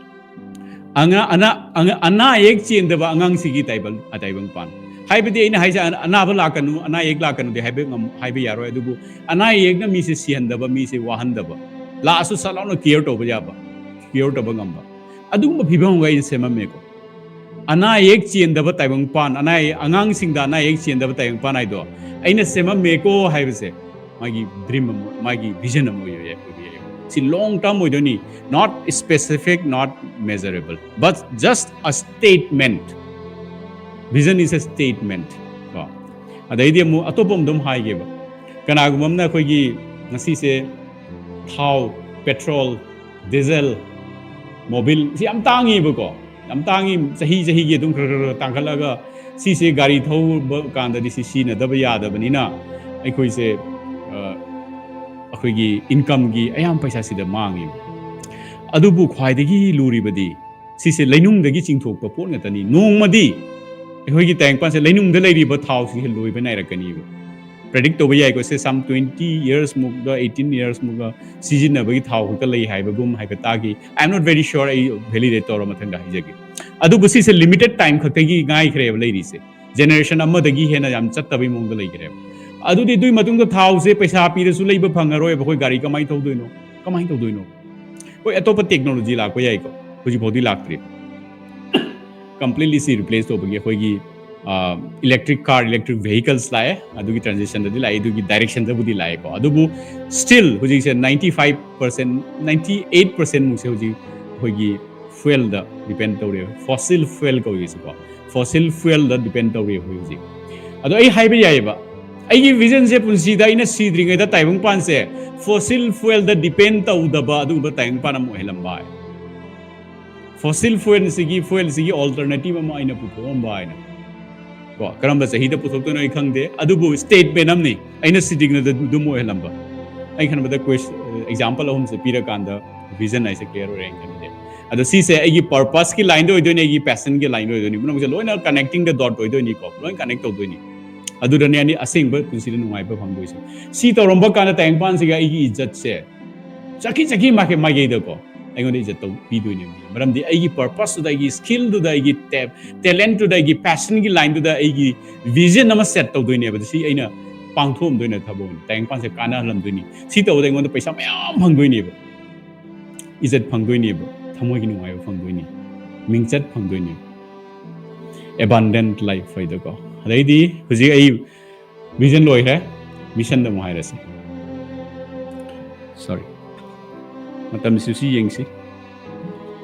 ꯑꯉꯥ-, ꯑꯅꯥ-, ꯑꯉꯥ-, ꯑꯅꯥ ꯑꯌꯦꯛ ꯆꯦꯟꯗꯕ ꯑꯉꯥꯡꯁꯤꯒꯤ ꯇꯥꯏꯕꯪ-, ꯇꯥꯏꯕꯪꯄꯥꯟ꯫ ꯍꯥꯏꯕꯗꯤ ꯑꯩꯅ ꯍꯥꯏꯁꯦ ꯑꯅꯥꯕ ꯂꯥꯛꯀꯅꯨ, ꯑꯅꯥ ꯑꯌꯦꯛ ꯂꯥꯛꯀꯅꯨꯗꯤ ꯍꯥꯏꯕ ꯍꯥꯏꯕ ꯌꯥꯔꯣꯏ꯫ ꯑꯗꯨꯕꯨ ꯑꯅꯥ ꯑꯌꯦꯛꯅ ꯃꯤꯁꯦ ꯁꯤꯍꯟꯗꯕ, ꯃꯤꯁꯦ ꯋꯥꯍꯟꯗꯕ, ꯂꯥꯛꯑꯁꯨ ꯁꯠ ꯂꯥꯎꯅ ꯀꯤꯌꯔ ꯇꯧꯕ ꯌꯥꯕ, ꯀꯤꯌꯔ ꯇꯧꯕ ꯉꯝꯕ, ꯑꯗꯨꯒꯨꯝꯕ ꯐꯤꯕꯝ ꯑꯃꯒ ꯑꯩꯅ ꯁꯦꯝꯃꯝꯃꯦꯀꯣ꯫ ꯑꯅꯥ ꯑꯌꯦꯛ ꯆꯦꯟꯗꯕ ꯇꯥꯏꯕꯪꯄꯥꯟ, ꯑꯅꯥ ꯑꯌꯦꯛ, ꯑꯉꯥꯡꯁꯤꯡꯗ ꯑꯅꯥ ꯑꯌꯦꯛ ꯆꯦꯟꯗꯕ ꯇꯥꯏꯕꯪꯄꯥꯟ ꯍꯥꯏꯗꯣ ꯑꯩꯅ ꯁꯦꯝꯃꯝꯃꯦꯀꯣ ꯍꯥꯏꯕꯁꯦ ꯃꯥꯒꯤ ꯗ꯭ꯔꯤꯝ ꯑꯃ, ꯃꯥꯒꯤ ꯚꯤꯖꯟ ꯑꯃ ꯑꯣꯏꯕ ꯌꯥꯏ, ꯑꯣꯏꯕ ꯌꯥꯏ꯫ ꯁꯤ ꯂꯣꯡ ꯇꯔꯝ ꯑꯣꯏꯗꯣꯏꯅꯤ, not specific, not measurable, but just a statement. Vision is a statement. ꯀꯣ, ꯑꯗꯩꯗꯤ ꯑꯃꯨꯛ ꯑꯇꯣꯞꯄ ꯑꯃ ꯑꯗꯨꯝ ꯍꯥꯏꯒꯦꯕ꯫ ꯀꯅꯥꯒꯨꯝꯕ ꯑꯃꯅ ꯑꯩꯈꯣꯏꯒꯤ ꯉꯁꯤꯁꯦ ꯊꯥꯎ, ꯄꯦꯇ꯭ꯔꯣꯜ, ꯗꯤꯖꯜ, ꯃꯣꯕꯤꯜ ꯁꯤ ꯌꯥꯝ ꯇꯥꯡꯉꯤꯕꯀꯣ꯫ ꯌꯥꯝ ꯇꯥꯡꯉꯤ, ꯆꯍꯤ ꯆꯍꯤꯒꯤ ꯑꯗꯨꯝ ꯈꯔ ꯈꯔ ꯈꯔ ꯇꯥꯡꯈꯠꯂꯒ ꯁꯤꯁꯦ ꯒꯥꯔꯤ ꯊꯧꯕ ꯀꯥꯟꯗꯗꯤ ꯁꯤ ꯁꯤꯖꯤꯟꯅꯗꯕ ꯌꯥꯗꯕꯅꯤꯅ ꯑꯩꯈꯣꯏꯁꯦ, ꯑ, ꯑꯩꯈꯣꯏꯒꯤ ꯏꯟꯀꯝꯒꯤ ꯑꯌꯥꯝꯕ ꯄꯩꯁꯥꯁꯤꯗ ꯃꯥꯡꯉꯦꯕ꯫ ꯑꯗꯨꯕꯨ ꯈ꯭ꯋꯥꯏꯗꯒꯤ ꯂꯨꯔꯤꯕꯗꯤ ꯁꯤꯁꯦ ꯂꯩꯅꯨꯡꯗꯒꯤ ꯆꯤꯡꯊꯣꯛꯄ ꯄꯣꯠ ꯉꯥꯛꯇꯅꯤ꯫ ꯅꯣꯡꯃꯗꯤ ꯑꯩꯈꯣꯏꯒꯤ ꯇꯥꯏꯕꯪꯄꯥꯟꯁꯦ ꯂꯩꯅꯨꯡꯗ ꯂꯩꯔꯤꯕ ꯊꯥꯎꯁꯤꯡꯁꯦ ꯂꯣꯏꯕ ꯅꯥꯏꯔꯛꯀꯅꯤꯕ꯫ ꯄ꯭ꯔꯦꯗꯤꯛ ꯇꯧꯕ ꯌꯥꯏꯀꯣ, ꯁꯦ some twenty years ꯃꯨꯛꯀ, eighteen years ꯃꯨꯛꯀ ꯁꯤꯖꯤꯟꯅꯕꯒꯤ ꯊꯥꯎ ꯈꯛꯇ ꯂꯩ ꯍꯥꯏꯕꯒꯨꯝ ꯍꯥꯏꯐꯦꯠ ꯇꯥꯈꯤ꯫ I am not very sure, ꯑꯩ ꯚꯦꯂꯤꯗꯦꯠ ꯇꯧꯔ ꯃꯊꯪꯗ ꯍꯥꯏꯖꯒꯦ꯫ ꯑꯗꯨꯕꯨ ꯁꯤꯁꯦ ꯂꯤꯃꯤꯇꯦꯠ ꯇꯥꯏꯝ ꯈꯛꯇꯒꯤ ꯉꯥꯏꯈ꯭ꯔꯦꯕ ꯂꯩꯔꯤꯁꯦ꯫ ꯖꯦꯅꯦꯔꯦꯁꯟ ꯑꯃꯗꯒꯤ ꯍꯦꯟꯅ ꯌꯥꯝ ꯆꯠꯇꯕꯩ ꯃꯑꯣꯡꯗ ꯂꯩꯈ꯭ꯔꯦꯕ꯫ ꯑꯗꯨꯗꯤ ꯑꯗꯨꯏ ꯃꯇꯨꯡꯗ ꯊꯥꯎꯁꯦ ꯄꯩꯁꯥ ꯄꯤꯔꯁꯨ ꯂꯩꯕ ꯐꯪꯉꯔꯣꯏꯕ꯫ ꯑꯩꯈꯣꯏ ꯒꯥꯔꯤ ꯀꯃꯥꯏꯅ ꯊꯧꯗꯣꯏꯅꯣ? ꯀꯃꯥꯏꯅ ꯇꯧꯗꯣꯏꯅꯣ? ꯍꯣꯏ, ꯑꯇꯣꯞꯄ ꯇꯦꯛꯅꯣꯂꯣꯖꯤ ꯂꯥꯛꯄ ꯌꯥꯏꯀꯣ, ꯍꯧꯖꯤꯛꯐꯥꯎꯗꯤ ꯂꯥꯛꯇ꯭ꯔꯤ꯫ ꯀꯝꯄ꯭ꯂꯤꯠꯂꯤ ꯁꯤ ꯔꯤꯄ꯭ꯂꯦꯁ ꯇꯧꯕꯒꯤ ꯑꯩꯈꯣꯏꯒꯤ ꯏꯂꯦꯛꯇ꯭ꯔꯤꯛ ꯀꯥꯔ, ꯏꯂꯦꯛꯇ꯭ꯔꯤꯛ ꯚꯦꯍꯤꯀꯜꯁ ꯂꯥꯛꯑꯦ, ꯑꯗꯨꯒꯤ ꯇ꯭ꯔꯥꯟꯖꯤꯁꯟꯗꯗꯤ ꯂꯥꯛꯑꯦ, ꯑꯗꯨꯒꯤ ꯗꯥꯏꯔꯦꯛꯁꯟꯗꯕꯨꯗꯤ ꯂꯥꯛꯑꯦꯀꯣ꯫ ꯑꯗꯨꯕꯨ ꯁ꯭ꯇꯤꯜ ꯍꯧꯖꯤꯛꯁꯦ ninety five percent, ninety eight percent ꯃꯨꯛꯁꯦ ꯍꯧꯖꯤꯛ ꯑꯩꯈꯣꯏꯒꯤ ꯐ꯭ꯌꯨꯑꯦꯜꯗ ꯗꯤꯄꯦꯟ ꯇꯧꯔꯦ, ꯐꯣꯁꯤꯜ ꯐ꯭ꯌꯨꯑꯦꯜ ꯀꯧꯔꯤꯁꯤꯀꯣ, ꯐꯣꯁꯤꯜ ꯐ꯭ꯌꯨꯑꯦꯜꯗ ꯗꯤꯄꯦꯟ ꯇꯧꯔꯤ ꯑꯩꯈꯣꯏ ꯍꯧꯖꯤꯛ꯫ ꯑꯗꯣ ꯑꯩ ꯍꯥꯏꯕ ꯌꯥꯏꯑꯕ, ꯑꯩꯒꯤ ꯚꯤꯖꯟꯁꯦ ꯄꯨꯟꯁꯤꯗ ꯑꯩꯅ ꯁꯤꯗ꯭ꯔꯤꯉꯩꯗ ꯇꯥꯏꯕꯪꯄꯥꯟꯁꯦ ꯐꯣꯁꯤꯜ ꯐ꯭ꯌꯨꯑꯦꯜꯗ ꯗꯤꯄꯦꯟ ꯇꯧꯗꯕ ꯑꯗꯨꯒꯨꯝꯕ ꯇꯥꯏꯕꯪꯄꯥꯟ ꯑꯃ ꯑꯣꯏꯍꯜꯂꯝꯕ ꯍꯥꯏ꯫ ꯐꯣꯁꯤꯜ ꯐ꯭ꯌꯨꯑꯦꯜꯁꯤꯒꯤ, ꯐ꯭ꯌꯨꯑꯦꯜꯁꯤꯒꯤ ꯑꯜꯇꯔꯅꯦꯇꯤꯚ ꯑꯃ ꯑꯩꯅ ꯄꯨꯊꯣꯛꯑꯝꯕ ꯍꯥꯏꯅ ꯀꯣ꯫ ꯀꯔꯝꯕ ꯆꯍꯤꯗ ꯄꯨꯊꯣꯛꯇꯣꯏꯅꯣ ꯑꯩ ꯈꯪꯗꯦ, ꯑꯗꯨꯕꯨ ꯁ꯭ꯇꯦꯠꯃꯦꯟ ꯑꯃꯅꯤ ꯑꯩꯅ ꯁꯤꯗ꯭ꯔꯤꯉꯩꯗ ꯑꯗꯨꯝ ꯑꯣꯏꯍꯜꯂꯝꯕ꯫ ꯑꯩ ꯈꯟꯕꯗ ꯀꯣꯏꯁ-, ꯑꯦꯛꯖꯥꯝꯄꯜ ꯑꯍꯨꯝꯁꯦ ꯄꯤꯔꯀꯥꯟꯗ ꯚꯤꯖꯟ ꯍꯥꯏꯁꯦ ꯀ꯭ꯂꯤꯌꯥꯔ ꯑꯣꯏꯔꯦꯅ ꯈꯟꯕꯗꯤ꯫ ꯑꯗꯣ ꯁꯤꯁꯦ ꯑꯩꯒꯤ ꯄꯔꯄꯁꯀꯤ ꯂꯥꯏꯟꯗ ꯑꯣꯏꯗꯣꯏꯅꯤ, ꯑꯩꯒꯤ ꯄꯦꯁꯟꯒꯤ ꯂꯥꯏꯟꯗ ꯑꯣꯏꯗꯣꯏꯅꯤ, ꯄꯨꯝꯅꯃꯛꯁꯦ ꯂꯣꯏꯅ ꯀꯅꯦꯛꯇꯤꯡ ꯗ ꯗꯣꯠ ꯑꯣꯏꯗꯣꯏꯅꯤꯀꯣ, ꯂꯣꯏꯅ ꯀꯅꯦꯛ ꯇꯧꯗꯣꯏꯅꯤ꯫ ꯑꯗꯨꯗꯅꯦ ꯑꯅꯤ ꯑꯁꯦꯡꯕ ꯄꯨꯟꯁꯤꯗ ꯅꯨꯡꯉꯥꯏꯕ ꯐꯪꯗꯣꯏꯁꯦ꯫ ꯁꯤ ꯇꯧꯔꯝꯕ ꯀꯥꯟꯗ ꯇꯥꯏꯕꯪꯄꯥꯟꯁꯤꯒ ꯑꯩꯒꯤ ꯏꯖꯠꯁꯦ ꯆꯠꯈꯤ ꯆꯠꯈꯤ ꯃꯥꯏꯀꯩ ꯃꯥꯏꯀꯩꯗꯀꯣ꯫ ꯑꯩꯉꯣꯟꯗ ꯏꯖꯠ ꯇꯧ ꯄꯤꯗꯣꯏꯅꯦꯕ꯫ ꯃꯔꯝꯗꯤ ꯑꯩꯒꯤ purposeꯇꯨꯗ, ꯑꯩꯒꯤ skillꯗꯨꯗ, ꯑꯩꯒꯤ ꯇꯦꯞ ꯇꯦꯂꯦꯟꯠꯇꯨꯗ, ꯑꯩꯒꯤ passionꯒꯤ lineꯗꯨꯗ ꯑꯩꯒꯤ vision ꯑꯃ set ꯇꯧꯗꯣꯏꯅꯦꯕ꯫ ꯁꯤ ꯑꯩꯅ ꯄꯥꯡꯊꯣꯛꯑꯝꯗꯣꯏꯅꯦ ꯊꯕꯛ ꯑꯣꯏꯅ, ꯇꯥꯏꯕꯪꯄꯥꯟꯁꯦ ꯀꯥꯟꯅꯍꯜꯂꯝꯗꯣꯏꯅꯤ꯫ ꯁꯤ ꯇꯧꯕꯗ ꯑꯩꯉꯣꯟꯗ ꯄꯩꯁꯥ ꯃꯌꯥꯝ ꯐꯪꯗꯣꯏꯅꯦꯕ, ꯏꯖꯠ ꯐꯪꯗꯣꯏꯅꯦꯕ, ꯊꯃꯣꯏꯒꯤ ꯅꯨꯡꯉꯥꯏꯕ ꯐꯪꯗꯣꯏꯅꯤ, ꯃꯤꯡꯆꯠ ꯐꯪꯗꯣꯏꯅꯦꯕ, abundant life ꯍꯥꯏꯗꯣꯀꯣ꯫ ꯑꯗꯩꯗꯤ ꯍꯧꯖꯤꯛ ꯑꯩ vision ꯂꯣꯏꯈ꯭ꯔꯦ, missionꯗ ꯑꯃꯨꯛ ꯍꯥꯏꯔꯁꯤ꯫ Sorry, ꯃꯇꯝꯁꯤꯁꯨ ꯁꯤ ꯌꯦꯡꯁꯤ꯫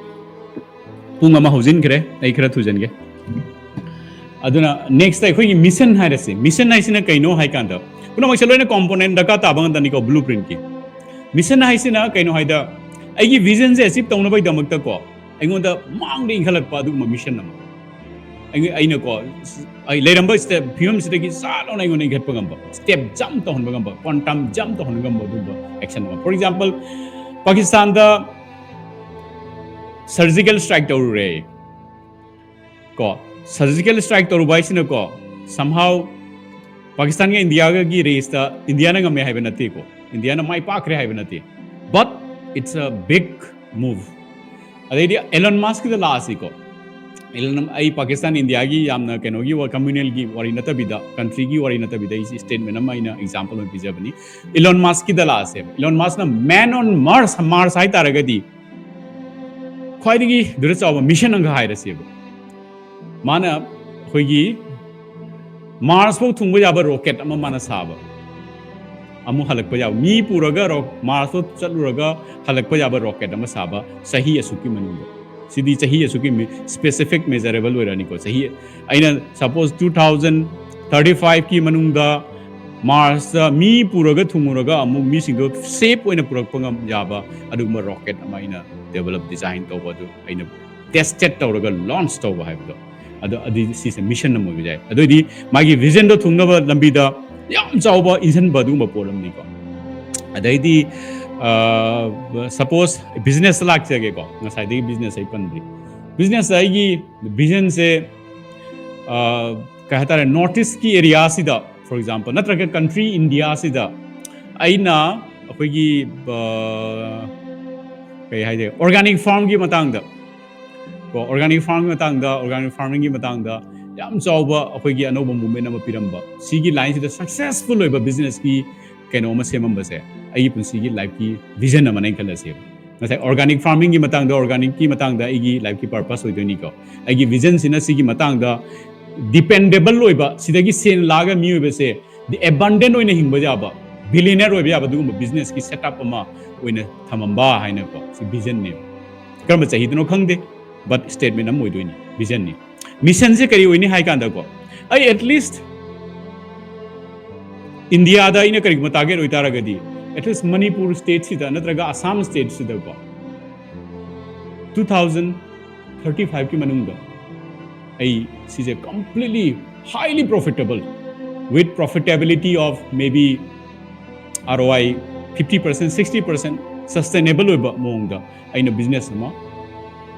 ꯄꯨꯡ ꯑꯃ ꯍꯧꯖꯤꯟꯈ꯭ꯔꯦ, ꯑꯩ ꯈꯔ ꯊꯨꯖꯟꯒꯦ꯫ ꯑꯗꯨꯅ next ꯑꯩꯈꯣꯏꯒꯤ mission ꯍꯥꯏꯔꯁꯤ꯫ Mission ꯍꯥꯏꯁꯤꯅ ꯀꯩꯅꯣ ꯍꯥꯏ ꯀꯥꯟꯗ, ꯄꯨꯝꯅꯃꯛꯁꯦ ꯂꯣꯏꯅ component ꯗꯔꯀꯥꯔ ꯇꯥꯕ ꯉꯥꯛꯇꯅꯤꯀꯣ blueprintꯀꯤ꯫ Mission ꯍꯥꯏꯁꯤꯅ ꯀꯩꯅꯣ ꯍꯥꯏꯗ, ꯑꯩꯒꯤ visionꯁꯦ achieve ꯇꯧꯅꯕꯒꯤꯗꯃꯛꯇꯀꯣ, ꯑꯩꯉꯣꯟꯗ ꯃꯥꯡꯗ ꯏꯟꯈꯠꯂꯛꯄ ꯑꯗꯨꯒꯨꯝꯕ mission ꯑꯃ꯫ ꯑꯩ-, ꯑꯩꯅꯀꯣ, ꯑꯩ ꯂꯩꯔꯝꯕ step, ꯐꯤꯕꯝꯁꯤꯗꯒꯤ ꯆꯥ ꯂꯥꯎꯅ ꯑꯩꯉꯣꯟꯗ ꯏꯟꯈꯠꯄ ꯉꯝꯕ, step jump ꯇꯧꯍꯟꯕ ꯉꯝꯕ, quantum jump ꯇꯧꯍꯟꯕ ꯉꯝꯕ ꯑꯗꯨꯒꯨꯝꯕ action ꯑꯃ꯫ For example, ꯄꯥꯀꯤꯁꯇꯥꯟꯗ surgical strike ꯇꯧꯔꯨꯔꯦ꯫ ꯀꯣ, surgical strike ꯇꯧꯔꯨꯕ ꯍꯥꯏꯁꯤꯅꯀꯣ, somehow ꯄꯥꯀꯤꯁꯇꯥꯟꯒ ꯏꯟꯗꯤꯌꯥꯒꯒꯤ raceꯇ ꯏꯟꯗꯤꯌꯥꯅ ꯉꯝꯃꯦ ꯍꯥꯏꯕ ꯅꯠꯇꯦꯀꯣ, ꯏꯟꯗꯤꯌꯥꯅ ꯃꯥꯏ ꯄꯥꯛꯈ꯭ꯔꯦ ꯍꯥꯏꯕ ꯅꯠꯇꯦ, but it's a big move꯫ ꯑꯗꯩꯗꯤ Elon Muskꯀꯤꯗ ꯂꯥꯛꯑꯁꯤꯀꯣ꯫ Elon, ꯑꯩ ꯄꯥꯀꯤꯁꯇꯥꯟ, ꯏꯟꯗꯤꯌꯥꯒꯤ ꯌꯥꯝꯅ ꯀꯩꯅꯣꯒꯤ ꯋꯥ-, communalꯒꯤ ꯋꯥꯔꯤ ꯅꯠꯇꯕꯤꯗ, countryꯒꯤ ꯋꯥꯔꯤ ꯅꯠꯇꯕꯤꯗ, ꯑꯩꯁꯤ statement ꯑꯃ ꯑꯩꯅ example ꯑꯣꯏꯅ ꯄꯤꯖꯕꯅꯤ꯫ Elon Muskꯀꯤꯗ ꯂꯥꯛꯑꯁꯦꯕ꯫ Elon Muskꯅ man on Mars, Mars ꯍꯥꯏꯇꯥꯔꯒꯗꯤ ꯈ꯭ꯋꯥꯏꯗꯒꯤ ꯑꯗꯨꯗ ꯆꯥꯎꯕ mission ꯑꯃꯒ ꯍꯥꯏꯔꯁꯦꯕ꯫ ꯃꯥꯅ ꯑꯩꯈꯣꯏꯒꯤ Mars ꯐꯥꯎ ꯊꯨꯡꯕ ꯌꯥꯕ rocket ꯑꯃ ꯃꯥꯅ ꯁꯥꯕ, ꯑꯃꯨꯛ ꯍꯜꯂꯛꯄ ꯌꯥꯕ, ꯃꯤ ꯄꯨꯔꯒ ro-, Mars ꯐꯥꯎ ꯆꯠꯂꯨꯔꯒ ꯍꯜꯂꯛꯄ ꯌꯥꯕ rocket ꯑꯃ ꯁꯥꯕ ꯆꯍꯤ ꯑꯁꯨꯛꯀꯤ ꯃꯅꯨꯡꯗ꯫ ꯁꯤꯗꯤ ꯆꯍꯤ ꯑꯁꯨꯛꯀꯤ ꯃꯤ-, specific measurable ꯑꯣꯏꯔꯅꯤꯀꯣ꯫ ꯆꯍꯤ, ꯑꯩꯅ suppose two thousand thirty fiveꯀꯤ ꯃꯅꯨꯡꯗ Marsꯇ ꯃꯤ ꯄꯨꯔꯒ ꯊꯨꯡꯉꯨꯔꯒ ꯑꯃꯨꯛ ꯃꯤꯁꯤꯡꯗꯣ safe ꯑꯣꯏꯅ ꯄꯨꯔꯛꯄ ꯉꯝ ꯌꯥꯕ ꯑꯗꯨꯒꯨꯝꯕ rocket ꯑꯃ ꯑꯩꯅ develop, design ꯇꯧꯕ, ꯑꯗꯨ ꯑꯩꯅ tested ꯇꯧꯔꯒ launch ꯇꯧꯕ ꯍꯥꯏꯕꯗꯣ, ꯑꯗꯣ ꯑꯗꯨꯗꯤ ꯁꯤꯁꯦ mission ꯑꯃ ꯑꯣꯏꯕ ꯌꯥꯏ꯫ ꯑꯗꯨꯑꯣꯏꯗꯤ ꯃꯥꯒꯤ visionꯗꯣ ꯊꯨꯡꯅꯕ ꯂꯝꯕꯤꯗ ꯌꯥꯝ ꯆꯥꯎꯕ ꯏꯟꯁꯤꯟꯕ ꯑꯗꯨꯒꯨꯝꯕ ꯄꯣꯠ ꯑꯃꯅꯤꯀꯣ꯫ ꯑꯗꯩꯗꯤ, ꯑ, suppose business ꯂꯥꯛꯆꯒꯦꯀꯣ, ꯉꯁꯥꯏꯗꯒꯤ business ꯑꯩ ꯄꯟꯗ꯭ꯔꯤ꯫ Business ꯑꯩꯒꯤ visionꯁꯦ, ꯑ, ꯀꯩ ꯍꯥꯏꯇꯥꯔꯦ, North Eastꯀꯤ areaꯁꯤꯗ, for example, ꯅꯠꯇ꯭ꯔꯒ country Indiaꯁꯤꯗ ꯑꯩꯅ ꯑꯩꯈꯣꯏꯒꯤ, ꯑ, ꯀꯩ ꯍꯥꯏꯗꯣꯏ, organic farmꯒꯤ ꯃꯇꯥꯡꯗ ꯀꯣ, organic farmꯒꯤ ꯃꯇꯥꯡꯗ, organic farmingꯒꯤ ꯃꯇꯥꯡꯗ ꯌꯥꯝ ꯆꯥꯎꯕ ꯑꯩꯈꯣꯏꯒꯤ ꯑꯅꯧꯕ movement ꯑꯃ ꯄꯤꯔꯝꯕ, ꯁꯤꯒꯤ lineꯁꯤꯗ successful ꯑꯣꯏꯕ businessꯀꯤ ꯀꯩꯅꯣ ꯑꯃ ꯁꯦꯝꯃꯝꯕꯁꯦ ꯑꯩꯒꯤ ꯄꯨꯟꯁꯤꯒꯤ lifeꯀꯤ vision ꯑꯃꯅꯦ ꯈꯜꯂꯁꯦꯕ꯫ ꯉꯁꯥꯏ organic farmingꯒꯤ ꯃꯇꯥꯡꯗ, organicꯀꯤ ꯃꯇꯥꯡꯗ ꯑꯩꯒꯤ lifeꯀꯤ purpose ꯑꯣꯏꯗꯣꯏꯅꯤꯀꯣ꯫ ꯑꯩꯒꯤ visionꯁꯤꯅ ꯁꯤꯒꯤ ꯃꯇꯥꯡꯗ dependable ꯑꯣꯏꯕ, ꯁꯤꯗꯒꯤ ꯁꯦꯟ ꯂꯥꯛꯑꯒ ꯃꯤꯑꯣꯏꯕꯁꯦ the abundant ꯑꯣꯏꯅ ꯍꯤꯡꯕ ꯌꯥꯕ, billionaire ꯑꯣꯏꯕ ꯌꯥꯕ ꯑꯗꯨꯒꯨꯝꯕ businessꯀꯤ setup ꯑꯃ ꯑꯣꯏꯅ ꯊꯝꯃꯝꯕ ꯍꯥꯏꯅꯀꯣ, ꯁꯤ visionꯅꯦꯕ꯫ ꯀꯔꯝꯕ ꯆꯍꯤꯗꯅꯣ ꯈꯪꯗꯦ, but statement ꯑꯃ ꯑꯣꯏꯗꯣꯏꯅꯤ, visionꯅꯤ꯫ Missionꯁꯦ ꯀꯔꯤ ꯑꯣꯏꯅꯤ ꯍꯥꯏ ꯀꯥꯟꯗꯀꯣ, ꯑꯩ at least Indiaꯗ ꯑꯩꯅ ꯀꯔꯤꯒꯨꯝꯕ target ꯑꯣꯏꯇꯥꯔꯒꯗꯤ, at least ꯃꯅꯤꯄꯨꯔ stateꯁꯤꯗ ꯅꯠꯇ꯭ꯔꯒ ꯑꯁꯥꯝ stateꯁꯤꯗꯀꯣ, two thousand thirty fiveꯀꯤ ꯃꯅꯨꯡꯗ ꯑꯩ ꯁꯤꯁꯦ completely highly profitable, with profitability of maybe ROI fifty percent, sixty percent sustainable ꯑꯣꯏꯕ ꯃꯑꯣꯡꯗ ꯑꯩꯅ business ꯑꯃ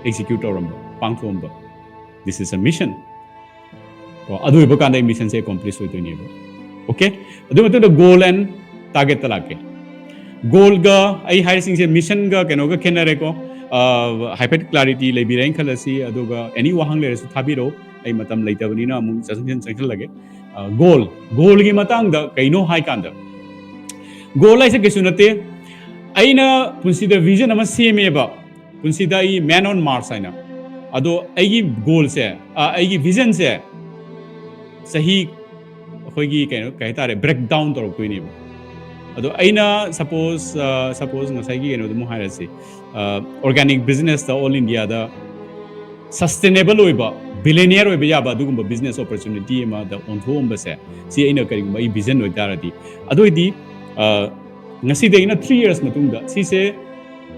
execute ꯇꯧꯔꯝꯕ, ꯄꯥꯡꯊꯣꯛꯑꯝꯕ, this is a mission꯫ ꯀꯣ, ꯑꯗꯨ ꯑꯣꯏꯕ ꯀꯥꯟꯗ ꯑꯩ missionꯁꯦ accomplish ꯑꯣꯏꯗꯣꯏꯅꯦꯕ꯫ Okay, ꯑꯗꯨ ꯃꯇꯨꯡꯗ goal and targetꯇ ꯂꯥꯛꯀꯦ꯫ Goalꯒ ꯑꯩ ꯍꯥꯏꯔꯤꯁꯤꯡꯁꯦ missionꯒ ꯀꯩꯅꯣꯒ ꯈꯦꯠꯅꯔꯦꯀꯣ꯫ ꯍꯥꯏꯐꯦꯠ clarity ꯂꯩꯕꯤꯔꯦꯅ ꯈꯜꯂꯁꯤ, ꯑꯗꯨꯒ any ꯋꯥꯍꯪ ꯂꯩꯔꯁꯨ ꯊꯥꯕꯤꯔꯛꯎ꯫ ꯑꯩ ꯃꯇꯝ ꯂꯩꯇꯕꯅꯤꯅ ꯑꯃꯨꯛ ꯆꯪꯁꯤꯟ ꯆꯪꯁꯤꯜꯂꯒꯦ꯫ Goal, goalꯒꯤ ꯃꯇꯥꯡꯗ ꯀꯩꯅꯣ ꯍꯥꯏ ꯀꯥꯟꯗ, goal ꯍꯥꯏꯁꯦ ꯀꯩꯁꯨ ꯅꯠꯇꯦ꯫ ꯑꯩꯅ ꯄꯨꯟꯁꯤꯗ vision ꯑꯃ ꯁꯦꯝꯃꯦꯕ, ꯄꯨꯟꯁꯤꯗ ꯑꯩ Man on Mars ꯍꯥꯏꯅ꯫ ꯑꯗꯣ ꯑꯩꯒꯤ goalꯁꯦ, ꯑ, ꯑꯩꯒꯤ visionꯁꯦ ꯆꯍꯤ, ꯑꯩꯈꯣꯏꯒꯤ ꯀꯩꯅꯣ, ꯀꯩ ꯍꯥꯏꯇꯥꯔꯦ, break down ꯇꯧꯔꯛꯇꯣꯏꯅꯦꯕ꯫ ꯑꯗꯣ ꯑꯩꯅ suppose, ꯑ, suppose ꯉꯁꯥꯏꯒꯤ ꯀꯩꯅꯣꯗꯨꯃꯨꯛ ꯍꯥꯏꯔꯁꯤ, ꯑ, organic businessꯇ all Indiaꯗ sustainable ꯑꯣꯏꯕ, billionaire ꯑꯣꯏꯕ ꯌꯥꯕ ꯑꯗꯨꯒꯨꯝꯕ business opportunity ꯑꯃꯗ ꯑꯣꯟꯊꯣꯛꯑꯝꯕꯁꯦ, ꯁꯤ ꯑꯩꯅ ꯀꯔꯤꯒꯨꯝꯕ ꯑꯩ vision ꯑꯣꯏꯇꯥꯔꯗꯤ, ꯑꯗꯨ ꯑꯣꯏꯗꯤ, ꯑ, ꯉꯁꯤꯗꯒꯤꯅ three years ꯃꯇꯨꯡꯗ ꯁꯤꯁꯦ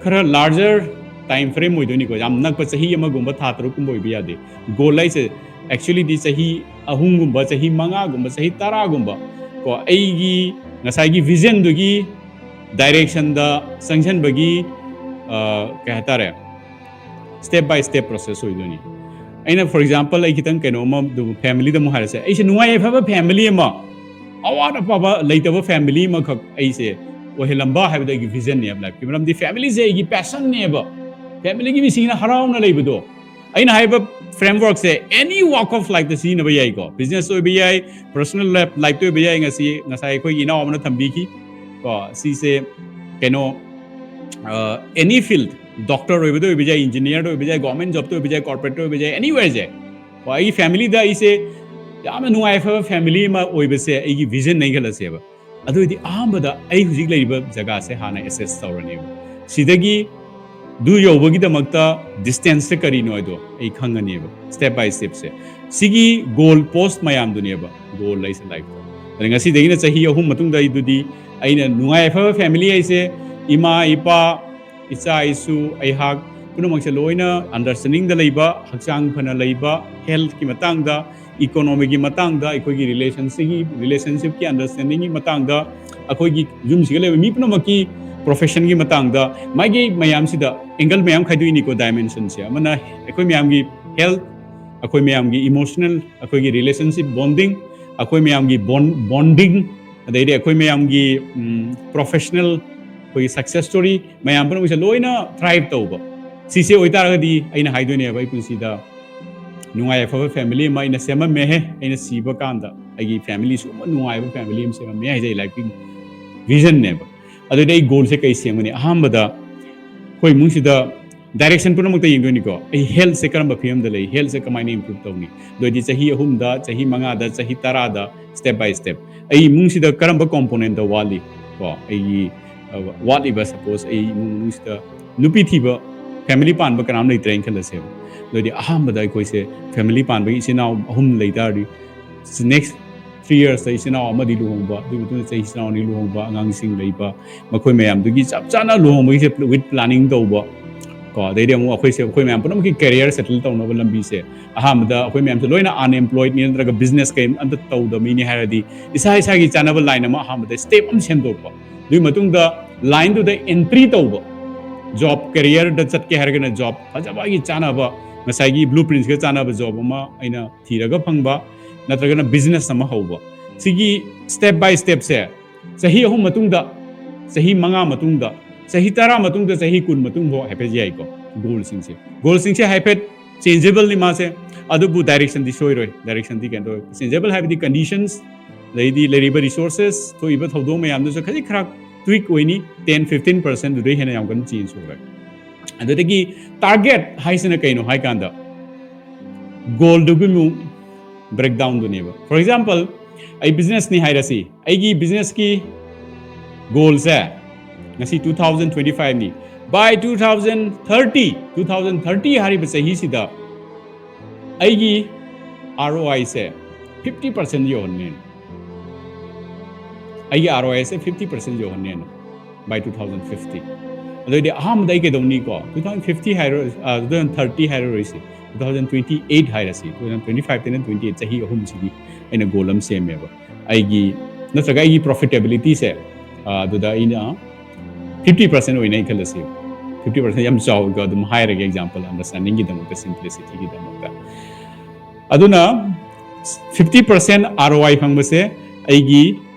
ꯈꯔ larger time frame ꯑꯣꯏꯗꯣꯏꯅꯤꯀꯣ, ꯌꯥꯝ ꯅꯛꯄ ꯆꯍꯤ ꯑꯃꯒꯨꯝꯕ ꯊꯥ ꯇꯔꯨꯛꯀꯨꯝꯕ ꯑꯣꯏꯕ ꯌꯥꯗꯦ꯫ Goal ꯍꯥꯏꯁꯦ actuallyꯗꯤ ꯆꯍꯤ ꯑꯍꯨꯝꯒꯨꯝꯕ, ꯆꯍꯤ ꯃꯉꯥꯒꯨꯝꯕ, ꯆꯍꯤ ꯇꯔꯥꯒꯨꯝꯕ ꯀꯣ, ꯑꯩꯒꯤ ꯉꯁꯥꯏꯒꯤ visionꯗꯨꯒꯤ directionꯗ ꯆꯪꯁꯤꯟꯕꯒꯤ, ꯑ, ꯀꯩ ꯍꯥꯏꯇꯥꯔꯦ, step by step process ꯑꯣꯏꯗꯣꯏꯅꯤ꯫ ꯑꯩꯅ, for example, ꯑꯩ ꯈꯤꯇꯪ ꯀꯩꯅꯣ ꯑꯃ, familyꯗ ꯑꯃꯨꯛ ꯍꯥꯏꯔꯁꯦ, ꯑꯩꯁꯦ ꯅꯨꯡꯉꯥꯏ ꯌꯥꯏꯐꯕ family ꯑꯃ, ꯑꯋꯥꯠ ꯑꯄꯥꯕ ꯂꯩꯇꯕ family ꯑꯃꯈꯛ ꯑꯩꯁꯦ ꯑꯣꯏꯍꯜꯂꯝꯕ ꯍꯥꯏꯕꯗꯣ ꯑꯩꯒꯤ vision ꯅꯦꯕ ꯂꯥꯏꯐꯀꯤ꯫ ꯃꯔꯝꯗꯤ family ꯁꯦ ꯑꯩꯒꯤ passion ꯅꯦꯕ꯫ Family ꯒꯤ ꯃꯤꯁꯤꯡꯅ ꯍꯔꯥꯎꯅ ꯂꯩꯕꯗꯣ꯫ ꯑꯩꯅ ꯍꯥꯏꯕ framework say any walk of life ꯇ ꯁꯤꯖꯤꯟꯅꯕ ꯌꯥꯏꯀꯣ꯫ Business ꯑꯣꯏꯕ ꯌꯥꯏ, personal life, life ꯇ ꯑꯣꯏꯕ ꯌꯥꯏ꯫ ꯉꯁꯤ, ꯉꯁꯥꯏ ꯑꯩꯈꯣꯏꯒꯤ ꯏꯅꯥꯎ ꯑꯃꯅ ꯊꯝꯕꯤꯈꯤ ꯀꯣ, ꯁꯤꯁꯦ ꯀꯩꯅꯣ, ꯑ, any field, doctor ꯑꯣꯏꯕꯗ ꯑꯣꯏꯕ ꯌꯥꯏ, engineer ꯗ ꯑꯣꯏꯕ ꯌꯥꯏ, government job ꯇ ꯑꯣꯏꯕ ꯌꯥꯏ, corporate ꯇ ꯑꯣꯏꯕ ꯌꯥꯏ, anywhere ꯁꯦ꯫ ꯀꯣ, ꯑꯩꯒꯤ family ꯗ ꯑꯩꯁꯦ ꯌꯥꯝꯅ ꯅꯨꯡꯉꯥꯏ ꯌꯥꯏꯐꯕ family ꯑꯃ ꯑꯣꯏꯕꯁꯦ ꯑꯩꯒꯤ vision ꯅꯦ ꯈꯜꯂꯁꯦꯕ꯫ ꯑꯗꯨ ꯑꯣꯏꯗꯤ ꯑꯍꯥꯟꯕꯗ ꯑꯩ ꯍꯧꯖꯤꯛ ꯂꯩꯔꯤꯕ ꯖꯒꯥꯁꯦ ꯍꯥꯟꯅ assess ꯇꯧꯔꯅꯦꯕ꯫ ꯁꯤꯗꯒꯤ ꯑꯗꯨ ꯌꯧꯕꯒꯤꯗꯃꯛꯇ distance ꯁꯦ ꯀꯔꯤꯅꯣ ꯍꯥꯏꯗꯣ ꯑꯩ ꯈꯪꯉꯅꯦꯕ, step by step ꯁꯦ꯫ ꯁꯤꯒꯤ goal post ꯃꯌꯥꯝꯗꯨꯅꯦꯕ goal ꯍꯥꯏꯁꯦ life ꯇ꯫ ꯑꯗ ꯉꯁꯤꯗꯒꯤꯅ ꯆꯍꯤ ꯑꯍꯨꯝ ꯃꯇꯨꯡꯗ ꯑꯩꯗꯨꯗꯤ ꯑꯩꯅ ꯅꯨꯡꯉꯥꯏ ꯌꯥꯏꯐꯕ family ꯍꯥꯏꯁꯦ ꯏꯃꯥ, ꯏꯄꯥ, ꯏꯆꯥ, ꯏꯁꯨ, ꯑꯩꯍꯥꯛ ꯄꯨꯝꯅꯃꯛꯁꯦ ꯂꯣꯏꯅ understanding ꯗ ꯂꯩꯕ, ꯍꯛꯆꯥꯡ ꯐꯅ ꯂꯩꯕ, health ꯀꯤ ꯃꯇꯥꯡꯗ, economy ꯒꯤ ꯃꯇꯥꯡꯗ, ꯑꯩꯈꯣꯏꯒꯤ relationship ꯀꯤ, relationship ꯀꯤ understanding ꯒꯤ ꯃꯇꯥꯡꯗ, ꯑꯩꯈꯣꯏꯒꯤ ꯌꯨꯝꯁꯤꯒ ꯂꯩꯕ ꯃꯤ ꯄꯨꯝꯅꯃꯛꯀꯤ profession ꯒꯤ ꯃꯇꯥꯡꯗ, ꯃꯥꯒꯤ ꯃꯌꯥꯝꯁꯤꯗ angle ꯃꯌꯥꯝ ꯈꯥꯏꯗꯣꯛꯏꯅꯤꯀꯣ, dimension ꯁꯦ꯫ ꯑꯃꯅ ꯑꯩꯈꯣꯏ ꯃꯌꯥꯝꯒꯤ health, ꯑꯩꯈꯣꯏ ꯃꯌꯥꯝꯒꯤ emotional, ꯑꯩꯈꯣꯏꯒꯤ relationship bonding, ꯑꯩꯈꯣꯏ ꯃꯌꯥꯝꯒꯤ bond, bonding, ꯑꯗꯩꯗꯤ ꯑꯩꯈꯣꯏ ꯃꯌꯥꯝꯒꯤ, ꯎꯝ, professional, ꯑꯩꯈꯣꯏꯒꯤ success story, ꯃꯌꯥꯝ ꯄꯨꯝꯅꯃꯛꯁꯦ ꯂꯣꯏꯅ thrive ꯇꯧꯕ꯫ ꯁꯤꯁꯦ ꯑꯣꯏꯇꯥꯔꯒꯗꯤ ꯑꯩꯅ ꯍꯥꯏꯗꯣꯏꯅꯦꯕ, ꯑꯩ ꯄꯨꯟꯁꯤꯗ ꯅꯨꯡꯉꯥꯏ ꯌꯥꯏꯐꯕ family ꯑꯃ ꯑꯩꯅ ꯁꯦꯝꯃꯝꯃꯦꯍꯦ, ꯑꯩꯅ ꯁꯤꯕ ꯀꯥꯟꯗ ꯑꯩꯒꯤ family ꯁꯤꯒꯨꯝꯕ ꯅꯨꯡꯉꯥꯏꯕ family ꯑꯃ ꯁꯦꯝꯃꯝꯃꯦ ꯍꯥꯏꯁꯦ ꯑꯩ life ꯀꯤ vision ꯅꯦꯕ꯫ ꯑꯗꯨꯗꯤ ꯑꯩ goal ꯁꯦ ꯀꯩ ꯁꯦꯝꯒꯅꯤ? ꯑꯍꯥꯟꯕꯗ ꯑꯩꯈꯣꯏ ꯏꯃꯨꯡꯁꯤꯗ direction ꯄꯨꯝꯅꯃꯛꯇ ꯌꯦꯡꯗꯣꯏꯅꯤꯀꯣ꯫ ꯑꯩ health ꯁꯦ ꯀꯔꯝꯕ ꯐꯤꯕꯝꯗ ꯂꯩ, health ꯁꯦ ꯀꯃꯥꯏꯅ improve ꯇꯧꯅꯤ? ꯑꯗꯨ ꯑꯣꯏꯗꯤ ꯆꯍꯤ ꯑꯍꯨꯝꯗ, ꯆꯍꯤ ꯃꯉꯥꯗ, ꯆꯍꯤ ꯇꯔꯥꯗ, step by step ꯑꯩ ꯏꯃꯨꯡꯁꯤꯗ ꯀꯔꯝꯕ component ꯇ ꯋꯥꯠꯂꯤ ꯀꯣ? ꯑꯩꯒꯤ, ꯑ, ꯋꯥꯠꯂꯤꯕ, suppose ꯑꯩ ꯏꯃꯨꯡ ꯃꯅꯨꯡꯁꯤꯗ ꯅꯨꯄꯤ ꯊꯤꯕ, family ꯄꯥꯟꯕ ꯀꯅꯥꯝ ꯂꯩꯇ꯭ꯔꯦꯅ ꯈꯜꯂꯁꯦꯕ꯫ ꯑꯗꯨ ꯑꯣꯏꯗꯤ ꯑꯍꯥꯟꯕꯗ ꯑꯩꯈꯣꯏꯁꯦ family ꯄꯥꯟꯕꯒꯤ ꯏꯆꯤꯟ ꯏꯅꯥꯎ ꯑꯍꯨꯝ ꯂꯩ ꯇꯥꯔꯗꯤ, next three years ꯇ ꯏꯆꯤꯟ ꯏꯅꯥꯎ ꯑꯃꯗꯤ ꯂꯨꯍꯣꯡꯕ, ꯑꯗꯨꯒꯤ ꯃꯇꯨꯡꯗ ꯆꯍꯤ ꯏꯆꯤꯟ ꯏꯅꯥꯎ ꯑꯅꯤ ꯂꯨꯍꯣꯡꯕ, ꯑꯉꯥꯡꯁꯤꯡ ꯂꯩꯕ, ꯃꯈꯣꯏ ꯃꯌꯥꯝꯗꯨꯒꯤ ꯆꯞ ꯆꯥꯅ ꯂꯨꯍꯣꯡꯕꯒꯤꯁꯦ with planning ꯇꯧꯕ ꯀꯣ꯫ ꯑꯗꯩꯗꯤ ꯑꯃꯨꯛ ꯑꯩꯈꯣꯏꯁꯦ, ꯑꯩꯈꯣꯏ ꯃꯌꯥꯝ ꯄꯨꯝꯅꯃꯛꯀꯤ career settle ꯇꯧꯅꯕ ꯂꯝꯕꯤꯁꯦ, ꯑꯍꯥꯟꯕꯗ ꯑꯩꯈꯣꯏ ꯃꯌꯥꯝꯁꯦ ꯂꯣꯏꯅ unemployed ꯅꯤ ꯅꯠꯇ꯭ꯔꯒ business ꯀꯩꯝ ꯑꯝꯇ ꯇꯧꯗꯕ ꯃꯤꯅꯤ ꯍꯥꯏꯔꯗꯤ, ꯏꯁꯥ ꯏꯁꯥꯒꯤ ꯆꯥꯅꯕ line ꯑꯃ ꯑꯍꯥꯟꯕꯗ step ꯑꯃ ꯁꯦꯝꯗꯣꯛꯄ, ꯑꯗꯨꯒꯤ ꯃꯇꯨꯡꯗ line ꯗꯨꯗ entry ꯇꯧꯕ꯫ Job career ꯗ ꯆꯠꯀꯦ ꯍꯥꯏꯔꯒꯅ job ꯐꯖꯕ, ꯑꯩꯒꯤ ꯆꯥꯅꯕ, ꯉꯁꯥꯏꯒꯤ blueprint ꯀ ꯆꯥꯅꯕ job ꯑꯃ ꯑꯩꯅ ꯊꯤꯔꯒ ꯐꯪꯕ, ꯅꯠꯇ꯭ꯔꯒꯅ business ꯑꯃ ꯍꯧꯕ꯫ ꯁꯤꯒꯤ step by step ꯁꯦ ꯆꯍꯤ ꯑꯍꯨꯝ ꯃꯇꯨꯡꯗ ꯆꯍꯤ ꯃꯉꯥ ꯃꯇꯨꯡꯗ, ꯆꯍꯤ ꯇꯔꯥ ꯃꯇꯨꯡꯗ, ꯆꯍꯤ ꯀꯨꯟ ꯃꯇꯨꯡꯐꯥꯎ ꯍꯥꯏꯐꯦꯠ ꯌꯥꯏꯀꯣ꯫ ꯒꯣꯜꯁꯤꯡꯁꯦ ꯒꯣꯜꯁꯤꯡꯁꯦ ꯍꯥꯏꯐꯦꯠ ꯆꯦꯟꯖꯦꯕꯜꯅꯤ ꯃꯥꯁꯦ꯫ ꯑꯗꯨꯕꯨ ꯗꯥꯏꯔꯦꯛꯁꯟꯗꯤ ꯁꯣꯏꯔꯣꯏ꯫ ꯗꯥꯏꯔꯦꯛꯁꯟꯗꯤ ꯀꯩꯅꯣ ꯇꯧꯔꯣꯏ꯫ ꯆꯦꯟꯖꯦꯕꯜ ꯍꯥꯏꯕꯗꯤ ꯀꯟꯗꯤꯁꯟꯁ, ꯑꯗꯩꯗꯤ ꯂꯩꯔꯤꯕ ꯔꯤꯁꯣꯔꯁꯦꯁ, ꯊꯣꯛꯏꯕ ꯊꯧꯗꯣꯛ ꯃꯌꯥꯝꯗꯨꯁꯨ ꯈꯖꯤꯛ ꯈꯔ ꯇ꯭ꯋꯤꯛ ꯑꯣꯏꯅꯤ꯫ ꯇꯦꯟ ꯐꯤꯐꯇꯤꯟ ꯄꯥꯔꯁꯦꯟꯗꯨꯗꯩ ꯍꯦꯟꯅ ꯌꯥꯝ ꯀꯟꯅ ꯆꯦꯟꯖ ꯇꯧꯔꯣꯏ꯫ ꯑꯗꯨꯗꯒꯤ ꯇꯥꯔꯒꯦꯠ ꯍꯥꯏꯁꯤꯅ ꯀꯩꯅꯣ ꯍꯥꯏ ꯀꯥꯟꯗ, ꯒꯣꯜꯗꯨꯒꯤ ꯑꯃꯨꯛ ꯕ꯭ꯔꯦꯛꯗꯥꯎꯟꯗꯨꯅꯦꯕ꯫ ꯐꯣꯔ ꯑꯦꯛꯖꯥꯝꯄꯜ, ꯑꯩ ꯕꯤꯖꯤꯅꯦꯁꯅꯤ ꯍꯥꯏꯔꯁꯤ꯫ ꯑꯩꯒꯤ ꯕꯤꯖꯤꯅꯦꯁꯀꯤ ꯒꯣꯜꯁꯦ ꯉꯁꯤ ꯇꯨ ꯊꯥꯎꯖꯟ ꯇ꯭ꯋꯦꯟꯇꯤ ꯐꯥꯏꯚꯅꯤ꯫ By two thousand thirty, two thousand thirty ꯍꯥꯏꯔꯤꯕ ꯆꯍꯤꯁꯤꯗ ꯑꯩꯒꯤ ꯑꯥꯔ ꯑꯣ ꯑꯥꯏꯁꯦ ꯐꯤꯐꯇꯤ ꯄꯥꯔꯁꯦꯟ ꯌꯧꯍꯟꯅꯦꯅ꯫ ꯑꯩꯒꯤ ꯑꯥꯔ ꯑꯣ ꯑꯥꯏꯁꯦ ꯐꯤꯐꯇꯤ ꯄꯥꯔꯁꯦꯟ ꯌꯧꯍꯟꯅꯦꯅ꯫ By two thousand fifty꯫ ꯑꯗꯨꯑꯣꯏꯗꯤ ꯑꯍꯥꯟꯕꯗ ꯑꯩ ꯀꯩꯗꯧꯅꯤꯀꯣ? Two thousand fifty ꯍꯥꯏꯔꯣ, two thousand thirty ꯍꯥꯏꯔꯔꯣꯏꯁꯤ, two thousand twenty eight ꯍꯥꯏꯔꯁꯤ꯫ Two thousand twenty five ꯇꯩꯅ twenty eight, ꯆꯍꯤ ꯑꯍꯨꯝꯁꯤꯒꯤ ꯑꯩꯅ ꯒꯣꯜ ꯑꯃ ꯁꯦꯝꯃꯦꯕ꯫ ꯑꯩꯒꯤ, ꯅꯠꯇ꯭ꯔꯒ ꯑꯩꯒꯤ ꯄ꯭ꯔꯣꯐꯤꯇꯦꯕꯤꯂꯤꯇꯤꯁꯦ, ꯑꯗꯨꯗ ꯑꯩꯅ ꯐꯤꯐꯇꯤ ꯄꯥꯔꯁꯦꯟ ꯑꯣꯏꯅ ꯑꯩ ꯈꯜꯂꯁꯤ꯫ ꯐꯤꯐꯇꯤ ꯄꯥꯔꯁꯦꯟ ꯌꯥꯝ ꯆꯥꯎꯏꯀꯣ, ꯑꯗꯨꯝ ꯍꯥꯏꯔꯒꯦ, ꯑꯦꯛꯖꯥꯝꯄꯜ ꯑꯟꯗꯔꯁ꯭ꯇꯦꯟꯗꯤꯡꯒꯤꯗꯃꯛꯇ, ꯁꯤꯝꯄ꯭ꯂꯤꯁꯤꯇꯤꯒꯤꯗꯃꯛꯇ꯫ ꯑꯗꯨꯅ ꯐꯤꯐꯇꯤ ꯄꯥꯔꯁꯦꯟ ꯑꯥꯔ ꯑꯣ ꯑꯥꯏ ꯐꯪꯕꯁꯦ ꯑꯩꯒꯤ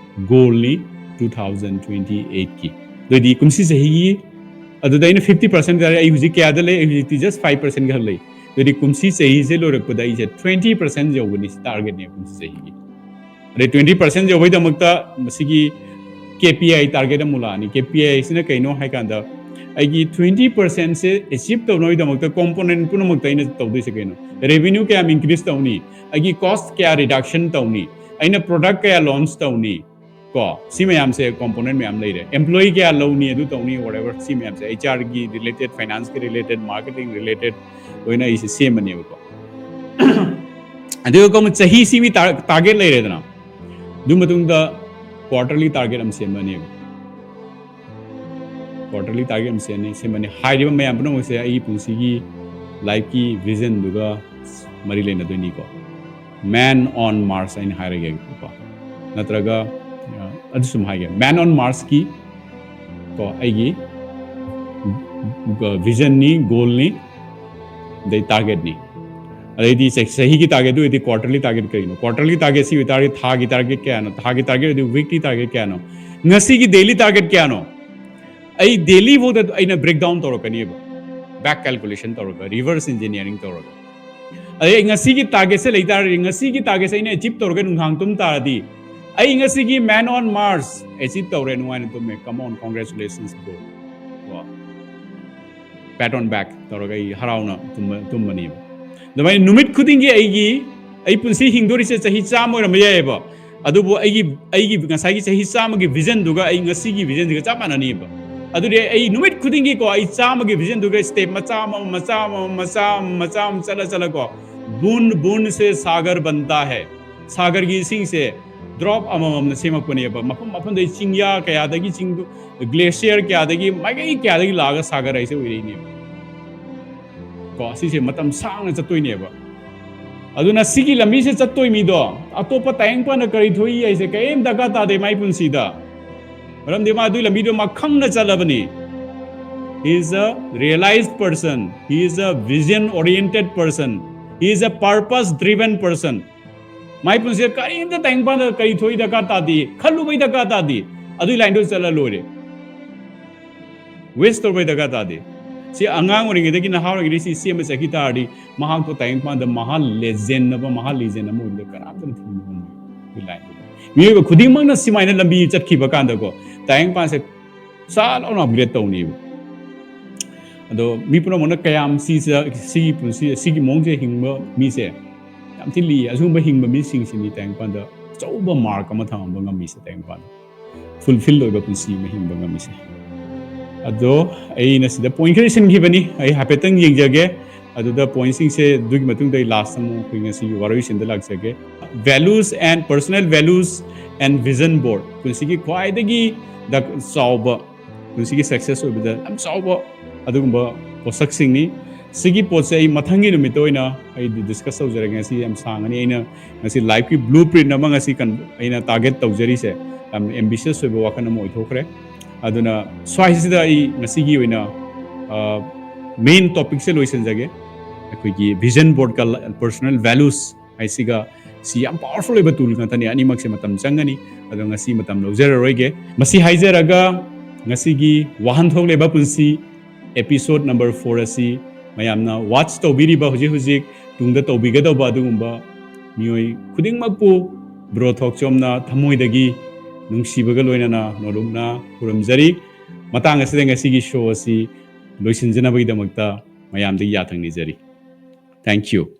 ꯒꯣꯜꯅꯤ two thousand twenty eight ꯀꯤ꯫ ꯑꯗꯨꯑꯣꯏꯗꯤ ꯀꯨꯝꯁꯤ ꯆꯍꯤꯒꯤ, ꯑꯗꯨꯗ ꯑꯩꯅ ꯐꯤꯐꯇꯤ ꯄꯥꯔꯁꯦꯟ ꯇꯥꯔꯦ, ꯑꯩ ꯍꯧꯖꯤꯛ ꯀꯌꯥꯗ ꯂꯩ? ꯑꯩ ꯍꯧꯖꯤꯛꯇꯤ ꯖꯁ ꯐꯥꯏꯚ ꯄꯥꯔꯁꯦꯟ ꯈꯛ ꯂꯩ꯫ ꯑꯗꯨꯗꯤ ꯀꯨꯝꯁꯤ ꯆꯍꯤꯁꯦ ꯂꯣꯏꯔꯛꯄꯗ ꯑꯩꯁꯦ ꯇ꯭ꯋꯦꯟꯇꯤ ꯄꯥꯔꯁꯦꯟ ꯌꯧꯒꯅꯤ, ꯁꯤ ꯇꯥꯔꯒꯦꯠꯅꯦ ꯀꯨꯝꯁꯤ ꯆꯍꯤꯒꯤ꯫ ꯑꯗꯩ ꯇ꯭ꯋꯦꯟꯇꯤ ꯄꯥꯔꯁꯦꯟ ꯌꯧꯕꯩꯗꯃꯛꯇ ꯃꯁꯤꯒꯤ ꯀꯦ ꯄꯤ ꯑꯥꯏ ꯇꯥꯔꯒꯦꯠ ꯑꯃꯨꯛ ꯂꯥꯛꯑꯅꯤ꯫ ꯀꯦ ꯄꯤ ꯑꯥꯏ ꯁꯤꯅ ꯀꯩꯅꯣ ꯍꯥꯏ ꯀꯥꯟꯗ, ꯑꯩꯒꯤ ꯇ꯭ꯋꯦꯟꯇꯤ ꯄꯥꯔꯁꯦꯟꯁꯦ ꯑꯦꯆꯤꯞ ꯇꯧꯅꯕꯒꯤꯗꯃꯛꯇ ꯀꯣꯝꯄꯣꯅꯦꯟ ꯄꯨꯝꯅꯃꯛꯇ ꯑꯩꯅ ꯇꯧꯗꯣꯏꯁꯦ ꯀꯩꯅꯣ? ꯔꯦꯚꯤꯅ꯭ꯌꯨ ꯀꯌꯥꯝ ꯏꯟꯀ꯭ꯔꯤꯁ ꯇꯧꯅꯤ? ꯑꯩꯒꯤ ꯀꯣꯁ ꯀꯌꯥ ꯔꯤꯗꯛꯁꯟ ꯇꯧꯅꯤ? ꯑꯩꯅ ꯄ꯭ꯔꯣꯗꯛ ꯀꯌꯥ ꯂꯣꯟꯆ ꯇꯧꯅꯤ? ꯀꯣ, ꯁꯤ ꯃꯌꯥꯝꯁꯦ ꯀꯣꯝꯄꯣꯅꯦꯟ ꯃꯌꯥꯝ ꯂꯩꯔꯦ꯫ ꯑꯦꯝꯄ꯭ꯂꯣꯌꯤ ꯀꯌꯥ ꯂꯧꯅꯤ, ꯑꯗꯨ ꯇꯧꯅꯤ, whatever, ꯁꯤ ꯃꯌꯥꯝꯁꯦ, ꯑꯩꯆ ꯑꯥꯔꯒꯤ ꯔꯤꯂꯦꯇꯦꯗ, ꯐꯥꯏꯅꯥꯟꯁꯀꯤ ꯔꯤꯂꯦꯇꯦꯗ, ꯃꯥꯔꯀꯦꯇꯤꯡ ꯔꯤꯂꯦꯇꯦꯗ ꯂꯣꯏꯅ ꯑꯩꯁꯦ ꯁꯦꯝꯃꯅꯦꯕꯀꯣ꯫ ꯑꯗꯨꯒ ꯑꯃꯨꯛ ꯆꯍꯤ ꯁꯤꯒꯤ ꯇꯥꯔꯒꯦꯠ ꯂꯩꯔꯦꯗꯅ, ꯑꯗꯨ ꯃꯇꯨꯡꯗ ꯀ꯭ꯋꯥꯔꯇꯔꯂꯤ ꯇꯥꯔꯒꯦꯠ ꯑꯃ ꯁꯦꯝꯃꯅꯦꯕ꯫ ꯀ꯭ꯋꯥꯔꯇꯔꯂꯤ ꯇꯥꯔꯒꯦꯠ ꯑꯃ ꯁꯦꯝꯃꯅꯤ, ꯁꯦꯝꯃꯅꯤ꯫ ꯍꯥꯏꯔꯤꯕ ꯃꯌꯥꯝ ꯄꯨꯝꯅꯃꯛꯁꯦ ꯑꯩꯒꯤ ꯄꯨꯟꯁꯤꯒꯤ ꯂꯥꯏꯐꯀꯤ ꯚꯤꯖꯟꯗꯨꯒ ꯃꯔꯤ ꯂꯩꯅꯗꯣꯏꯅꯤꯀꯣ꯫ Man on Mars ꯍꯥꯏꯅ ꯍꯥꯏꯔꯒꯦꯀꯣ, ꯅꯠꯇ꯭ꯔꯒ, ꯑ, ꯑꯗꯨ ꯁꯨꯝ ꯍꯥꯏꯒꯦ, Man on Mars ꯀꯤ ꯀꯣ, ꯑꯩꯒꯤ ꯚꯤꯖꯟꯅꯤ, ꯒꯣꯜꯅꯤ, ꯑꯗꯩ ꯇꯥꯔꯒꯦꯠꯅꯤ꯫ ꯑꯗꯩꯗꯤ ꯆꯍꯤꯒꯤ ꯇꯥꯔꯒꯦꯠꯇꯨ ꯑꯣꯏꯔꯗꯤ ꯀ꯭ꯋꯥꯔꯇꯔꯂꯤ ꯇꯥꯔꯒꯦꯠ ꯀꯔꯤꯅꯣ, ꯀ꯭ꯋꯥꯔꯇꯔꯂꯤ ꯇꯥꯔꯒꯦꯠꯁꯤ ꯑꯣꯏꯇꯥꯔꯗꯤ ꯊꯥꯒꯤ ꯇꯥꯔꯒꯦꯠ ꯀꯌꯥꯅꯣ, ꯊꯥꯒꯤ ꯇꯥꯔꯒꯦꯠ ꯑꯣꯏꯔꯗꯤ ꯋꯤꯛꯂꯤ ꯇꯥꯔꯒꯦꯠ ꯀꯌꯥꯅꯣ, ꯉꯁꯤꯒꯤ ꯗꯦꯂꯤ ꯇꯥꯔꯒꯦꯠ ꯀꯌꯥꯅꯣ? ꯑꯩ ꯗꯦꯂꯤ ꯐꯥꯎꯗ ꯑꯩꯅ ꯕ꯭ꯔꯦꯛ ꯗꯥꯎꯟ ꯇꯧꯔꯛꯀꯅꯦꯕ, ꯕꯦꯛ ꯀꯦꯜꯀꯨꯂꯦꯁꯟ ꯇꯧꯔꯒ, ꯔꯤꯚꯔꯁ ꯏꯟꯖꯤꯅꯤꯌꯥꯔꯤꯡ ꯇꯧꯔꯒ꯫ ꯑꯗꯩ ꯑꯩ ꯉꯁꯤꯒꯤ ꯇꯥꯔꯒꯦꯠꯁꯦ ꯂꯩ ꯇꯥꯔꯗꯤ, ꯉꯁꯤꯒꯤ ꯇꯥꯔꯒꯦꯠꯁꯦ ꯑꯩꯅ ꯑꯦꯆꯤꯞ ꯇꯧꯔꯒ ꯅꯨꯡꯗꯥꯡ ꯇꯨꯝ ꯇꯥꯔꯗꯤ, ꯑꯩ ꯉꯁꯤꯒꯤ ꯃꯦꯟ ꯑꯣꯟ ꯃꯥꯔꯁ ꯑꯦꯆꯤꯞ ꯇꯧꯔꯦ, ꯅꯨꯡꯉꯥꯏꯅ ꯇꯨꯝꯃꯦ, come on, congratulations bro꯫ ꯀꯣ, pat on back ꯇꯧꯔꯒ ꯑꯩ ꯍꯔꯥꯎꯅ ꯇꯨꯝꯕ ꯇꯨꯝꯕꯅꯦꯕ꯫ ꯑꯗꯨꯃꯥꯏꯅ ꯅꯨꯃꯤꯠ ꯈꯨꯗꯤꯡꯒꯤ ꯑꯩꯒꯤ, ꯑꯩ ꯄꯨꯟꯁꯤ ꯍꯤꯡꯗꯣꯔꯤꯁꯦ ꯆꯍꯤ ꯆꯥꯝꯃ ꯑꯣꯏꯔꯝꯕ ꯌꯥꯏꯑꯕ, ꯑꯗꯨꯕꯨ ꯑꯩꯒꯤ ꯑꯩꯒꯤ ꯉꯁꯥꯏꯒꯤ ꯆꯍꯤ ꯆꯥꯝꯃꯒꯤ ꯚꯤꯖꯟꯗꯨꯒ ꯑꯩ ꯉꯁꯤꯒꯤ ꯚꯤꯖꯟꯁꯤꯒ ꯆꯞ ꯃꯥꯟꯅꯅꯦꯕ꯫ ꯑꯗꯨꯗꯤ ꯑꯩ ꯅꯨꯃꯤꯠ ꯈꯨꯗꯤꯡꯒꯤꯀꯣ, ꯑꯩ ꯆꯥꯝꯃꯒꯤ ꯚꯤꯖꯟꯗꯨꯒ ꯁ꯭ꯇꯦꯞ ꯃꯆꯥ ꯑꯃꯃꯝ ꯃꯆꯥ ꯑꯃꯃꯝ ꯃꯆꯥ ꯑꯃꯃꯝ ꯃꯆꯥ ꯑꯃꯃꯝ ꯆꯠꯂ ꯆꯠꯂꯀꯣ, ꯕꯨꯟ ꯕꯨꯟ ꯁꯦ ꯁꯥꯒꯔ ꯕꯟꯇꯥ ꯍꯦ, ꯁꯥꯒꯔꯒꯤ ꯏꯁꯤꯡꯁꯦ ꯗ꯭ꯔꯣꯞ ꯑꯃꯃꯝꯅ ꯁꯦꯝꯃꯛꯄꯅꯦꯕ꯫ ꯃꯐꯝ ꯃꯐꯝꯗꯒꯤ ꯆꯤꯡꯌꯥ ꯀꯌꯥꯗꯒꯤ, ꯆꯤꯡꯗꯨ, ꯒ꯭ꯂꯦꯁꯤꯌꯔ ꯀꯌꯥꯗꯒꯤ, ꯃꯥꯏꯀꯩ ꯀꯌꯥꯗꯒꯤ ꯂꯥꯛꯑꯒ ꯁꯥꯒꯔ ꯍꯥꯏꯁꯦ ꯑꯣꯏꯔꯛꯏꯅꯦꯕ꯫ ꯀꯣ, ꯁꯤꯁꯦ ꯃꯇꯝ ꯁꯥꯡꯅ ꯆꯠꯇꯣꯏꯅꯦꯕ꯫ ꯑꯗꯨꯅ ꯁꯤꯒꯤ ꯂꯝꯕꯤꯁꯦ ꯆꯠꯇꯣꯏ ꯃꯤꯗꯣ ꯑꯇꯣꯞꯄ ꯇꯥꯏꯌꯦꯡꯄꯥꯅ ꯀꯔꯤ ꯊꯣꯛꯏ ꯍꯥꯏꯁꯦ ꯀꯔꯤꯝ ꯗꯔꯀꯥꯔ ꯇꯥꯗꯦ ꯃꯥꯏ ꯄꯨꯟꯁꯤꯗ꯫ ꯃꯔꯝꯗꯤ ꯃꯥ ꯑꯗꯨꯒꯤ ꯂꯝꯕꯤꯗꯣ ꯃꯥ ꯈꯪꯅ ꯆꯠꯂꯕꯅꯤ꯫ He is a realized person. He is a vision oriented person. He is a purpose driven person. ꯃꯥꯏ ꯄꯨꯟꯁꯤꯗ ꯀꯔꯤꯝꯇ ꯇꯥꯏꯌꯦꯡꯄꯥꯗ ꯀꯔꯤ ꯊꯣꯛꯏ ꯗꯔꯀꯥꯔ ꯇꯥꯗꯦ, ꯈꯜꯂꯨꯕꯩ ꯗꯔꯀꯥꯔ ꯇꯥꯗꯦ꯫ ꯑꯗꯨꯒꯤ ꯂꯥꯏꯟꯗꯨ ꯆꯠꯂ ꯂꯣꯏꯔꯦ꯫ ꯋꯦꯁ ꯇꯧꯕꯩ ꯗꯔꯀꯥꯔ ꯇꯥꯗꯦ꯫ ꯁꯤ ꯑꯉꯥꯡ ꯑꯣꯏꯔꯤꯉꯩꯗꯒꯤ, ꯅꯍꯥ ꯑꯣꯏꯔꯤꯉꯩꯗꯒꯤ ꯁꯤ ꯁꯦꯝꯃ ꯆꯠꯈꯤ ꯇꯥꯔꯗꯤ, ꯃꯍꯥꯛꯇꯣ ꯇꯥꯏꯌꯦꯡꯄꯥꯗ ꯃꯍꯥ ꯂꯦꯖꯦꯟ ꯑꯃ, ꯃꯍꯥ ꯂꯦꯖꯦꯟ ꯑꯃ ꯑꯣꯏꯕꯗ ꯀꯅꯥꯝꯇꯅ ꯊꯤꯡꯕ ꯉꯝꯃꯣꯏ꯫ ꯑꯗꯨꯒꯤ ꯂꯥꯏꯟꯗꯨꯗ ꯃꯤꯑꯣꯏꯕ ꯈꯨꯗꯤꯡꯃꯛꯅ ꯁꯤꯃꯥꯏꯅ ꯂꯝꯕꯤ ꯆꯠꯈꯤꯕ ꯀꯥꯟꯗꯀꯣ, ꯇꯥꯏꯌꯦꯡꯄꯥꯁꯦ ꯆꯥ ꯂꯥꯎꯅ ꯑꯞꯒ꯭ꯔꯦꯗ ꯇꯧꯅꯦꯕ꯫ ꯑꯗꯣ ꯃꯤ ꯄꯨꯝꯅꯃꯛꯅ ꯀꯌꯥꯝ ꯁꯤꯁꯦ, ꯁꯤꯒꯤ ꯄꯨꯟꯁꯤ, ꯁꯤꯒꯤ ꯃꯑꯣꯡꯁꯦ ꯍꯤꯡꯕ ꯃꯤꯁꯦ ꯌꯥꯝ ꯊꯤ ꯂꯤ꯫ ꯑꯁꯤꯒꯨꯝꯕ ꯍꯤꯡꯕ ꯃꯤꯁꯤꯡꯁꯤꯅꯤ ꯇꯥꯏꯌꯦꯡꯄꯥꯗ ꯑꯆꯧꯕ ꯃꯥꯔꯛ ꯑꯃ ꯊꯝꯕ ꯉꯝꯃꯤꯁꯦ, ꯇꯥꯏꯌꯦꯡꯄꯥꯗ ꯐꯨꯜꯐꯤꯜ ꯑꯣꯏꯕ ꯄꯨꯟꯁꯤ ꯑꯃ ꯍꯤꯡꯕ ꯉꯝꯃꯤꯁꯦ꯫ ꯑꯗꯣ ꯑꯩꯅ ꯁꯤꯗ ꯄꯣꯏꯟ ꯈꯔ ꯁꯤꯟꯈꯤꯕꯅꯤ, ꯑꯩ ꯍꯥꯏꯐꯦꯠꯇꯪ ꯌꯦꯡꯖꯒꯦ꯫ ꯑꯗꯨꯗ ꯄꯣꯏꯟꯁꯤꯡꯁꯦ ꯑꯗꯨꯒꯤ ꯃꯇꯨꯡꯗ ꯑꯩ ꯂꯥꯁꯇ ꯑꯃꯨꯛ ꯑꯩꯈꯣꯏ ꯉꯁꯤꯒꯤ ꯋꯥꯔꯣꯏꯁꯤꯟꯗ ꯂꯥꯛꯆꯒꯦ꯫ Values and personal values and vision board, ꯄꯨꯟꯁꯤꯒꯤ ꯈ꯭ꯋꯥꯏꯗꯒꯤ ꯗꯔ-, ꯆꯥꯎꯕ, ꯄꯨꯟꯁꯤꯒꯤ ꯁꯛꯁꯦꯁ ꯑꯣꯏꯕꯗ ꯌꯥꯝ ꯆꯥꯎꯕ ꯑꯗꯨꯒꯨꯝꯕ ꯄꯣꯠꯁꯛꯁꯤꯡꯅꯤ꯫ ꯁꯤꯒꯤ ꯄꯣꯠꯁꯦ ꯑꯩ ꯃꯊꯪꯒꯤ ꯅꯨꯃꯤꯠꯇ ꯑꯣꯏꯅ ꯑꯩ ꯗꯤꯁꯀꯁ ꯇꯧꯖꯔꯒꯦ꯫ ꯉꯁꯤ ꯌꯥꯝ ꯁꯥꯡꯉꯅꯤ꯫ ꯑꯩꯅ ꯉꯁꯤ ꯂꯥꯏꯐꯀꯤ ꯕ꯭ꯂꯨ ꯄ꯭ꯔꯤꯟ ꯑꯃ ꯉꯁꯤ ꯀꯟ-, ꯑꯩꯅ ꯇꯥꯔꯒꯦꯠ ꯇꯧꯖꯔꯤꯁꯦ ꯌꯥꯝ ꯑꯦꯝꯕꯤꯁꯤꯌꯁ ꯑꯣꯏꯕ ꯋꯥꯈꯜ ꯑꯃ ꯑꯣꯏꯊꯣꯛꯈ꯭ꯔꯦ꯫ ꯑꯗꯨꯅ ꯁ꯭ꯋꯥꯏꯁꯤꯗ ꯑꯩ ꯉꯁꯤꯒꯤ ꯑꯣꯏꯅ, ꯑ, ꯃꯦꯟ ꯇꯣꯄꯤꯛꯁꯦ ꯂꯣꯏꯁꯤꯟꯖꯒꯦ꯫ ꯑꯩꯈꯣꯏꯒꯤ vision boardꯀ personal values ꯍꯥꯏꯁꯤꯒ, ꯁꯤ ꯌꯥꯝ powerful ꯑꯣꯏꯕ tool ꯉꯥꯛꯇꯅꯤ꯫ ꯑꯅꯤꯃꯛꯁꯦ ꯃꯇꯝ ꯆꯪꯒꯅꯤ, ꯑꯗꯣ ꯉꯁꯤ ꯃꯇꯝ ꯂꯧꯖꯔꯔꯣꯏꯒꯦ꯫ ꯃꯁꯤ ꯍꯥꯏꯖꯔꯒ ꯉꯁꯤꯒꯤ ꯋꯥꯍꯟꯊꯣꯛ ꯂꯩꯕ ꯄꯨꯟꯁꯤ episode number four ꯑꯁꯤ ꯃꯌꯥꯝꯅ watch ꯇꯧꯕꯤꯔꯤꯕ, ꯍꯧꯖꯤꯛ ꯍꯧꯖꯤꯛ ꯇꯨꯡꯗ ꯇꯧꯕꯤꯒꯗꯧꯕ ꯑꯗꯨꯒꯨꯝꯕ ꯃꯤꯑꯣꯏ ꯈꯨꯗꯤꯡꯃꯛꯄꯨ bro ꯊꯣꯛꯆꯣꯝꯅ ꯊꯃꯣꯏꯗꯒꯤ ꯅꯨꯡꯁꯤꯕꯒ ꯂꯣꯏꯅꯅ ꯅꯣꯂꯨꯛꯅ ꯈꯨꯔꯨꯝꯖꯔꯤ꯫ ꯃꯇꯥꯡ ꯑꯁꯤꯗ ꯉꯁꯤꯒꯤ show ꯑꯁꯤ ꯂꯣꯏꯁꯤꯟꯖꯅꯕꯒꯤꯗꯃꯛꯇ ꯃꯌꯥꯝꯗꯒꯤ ꯌꯥꯊꯪ ꯅꯤꯖꯔꯤ꯫ Thank you꯫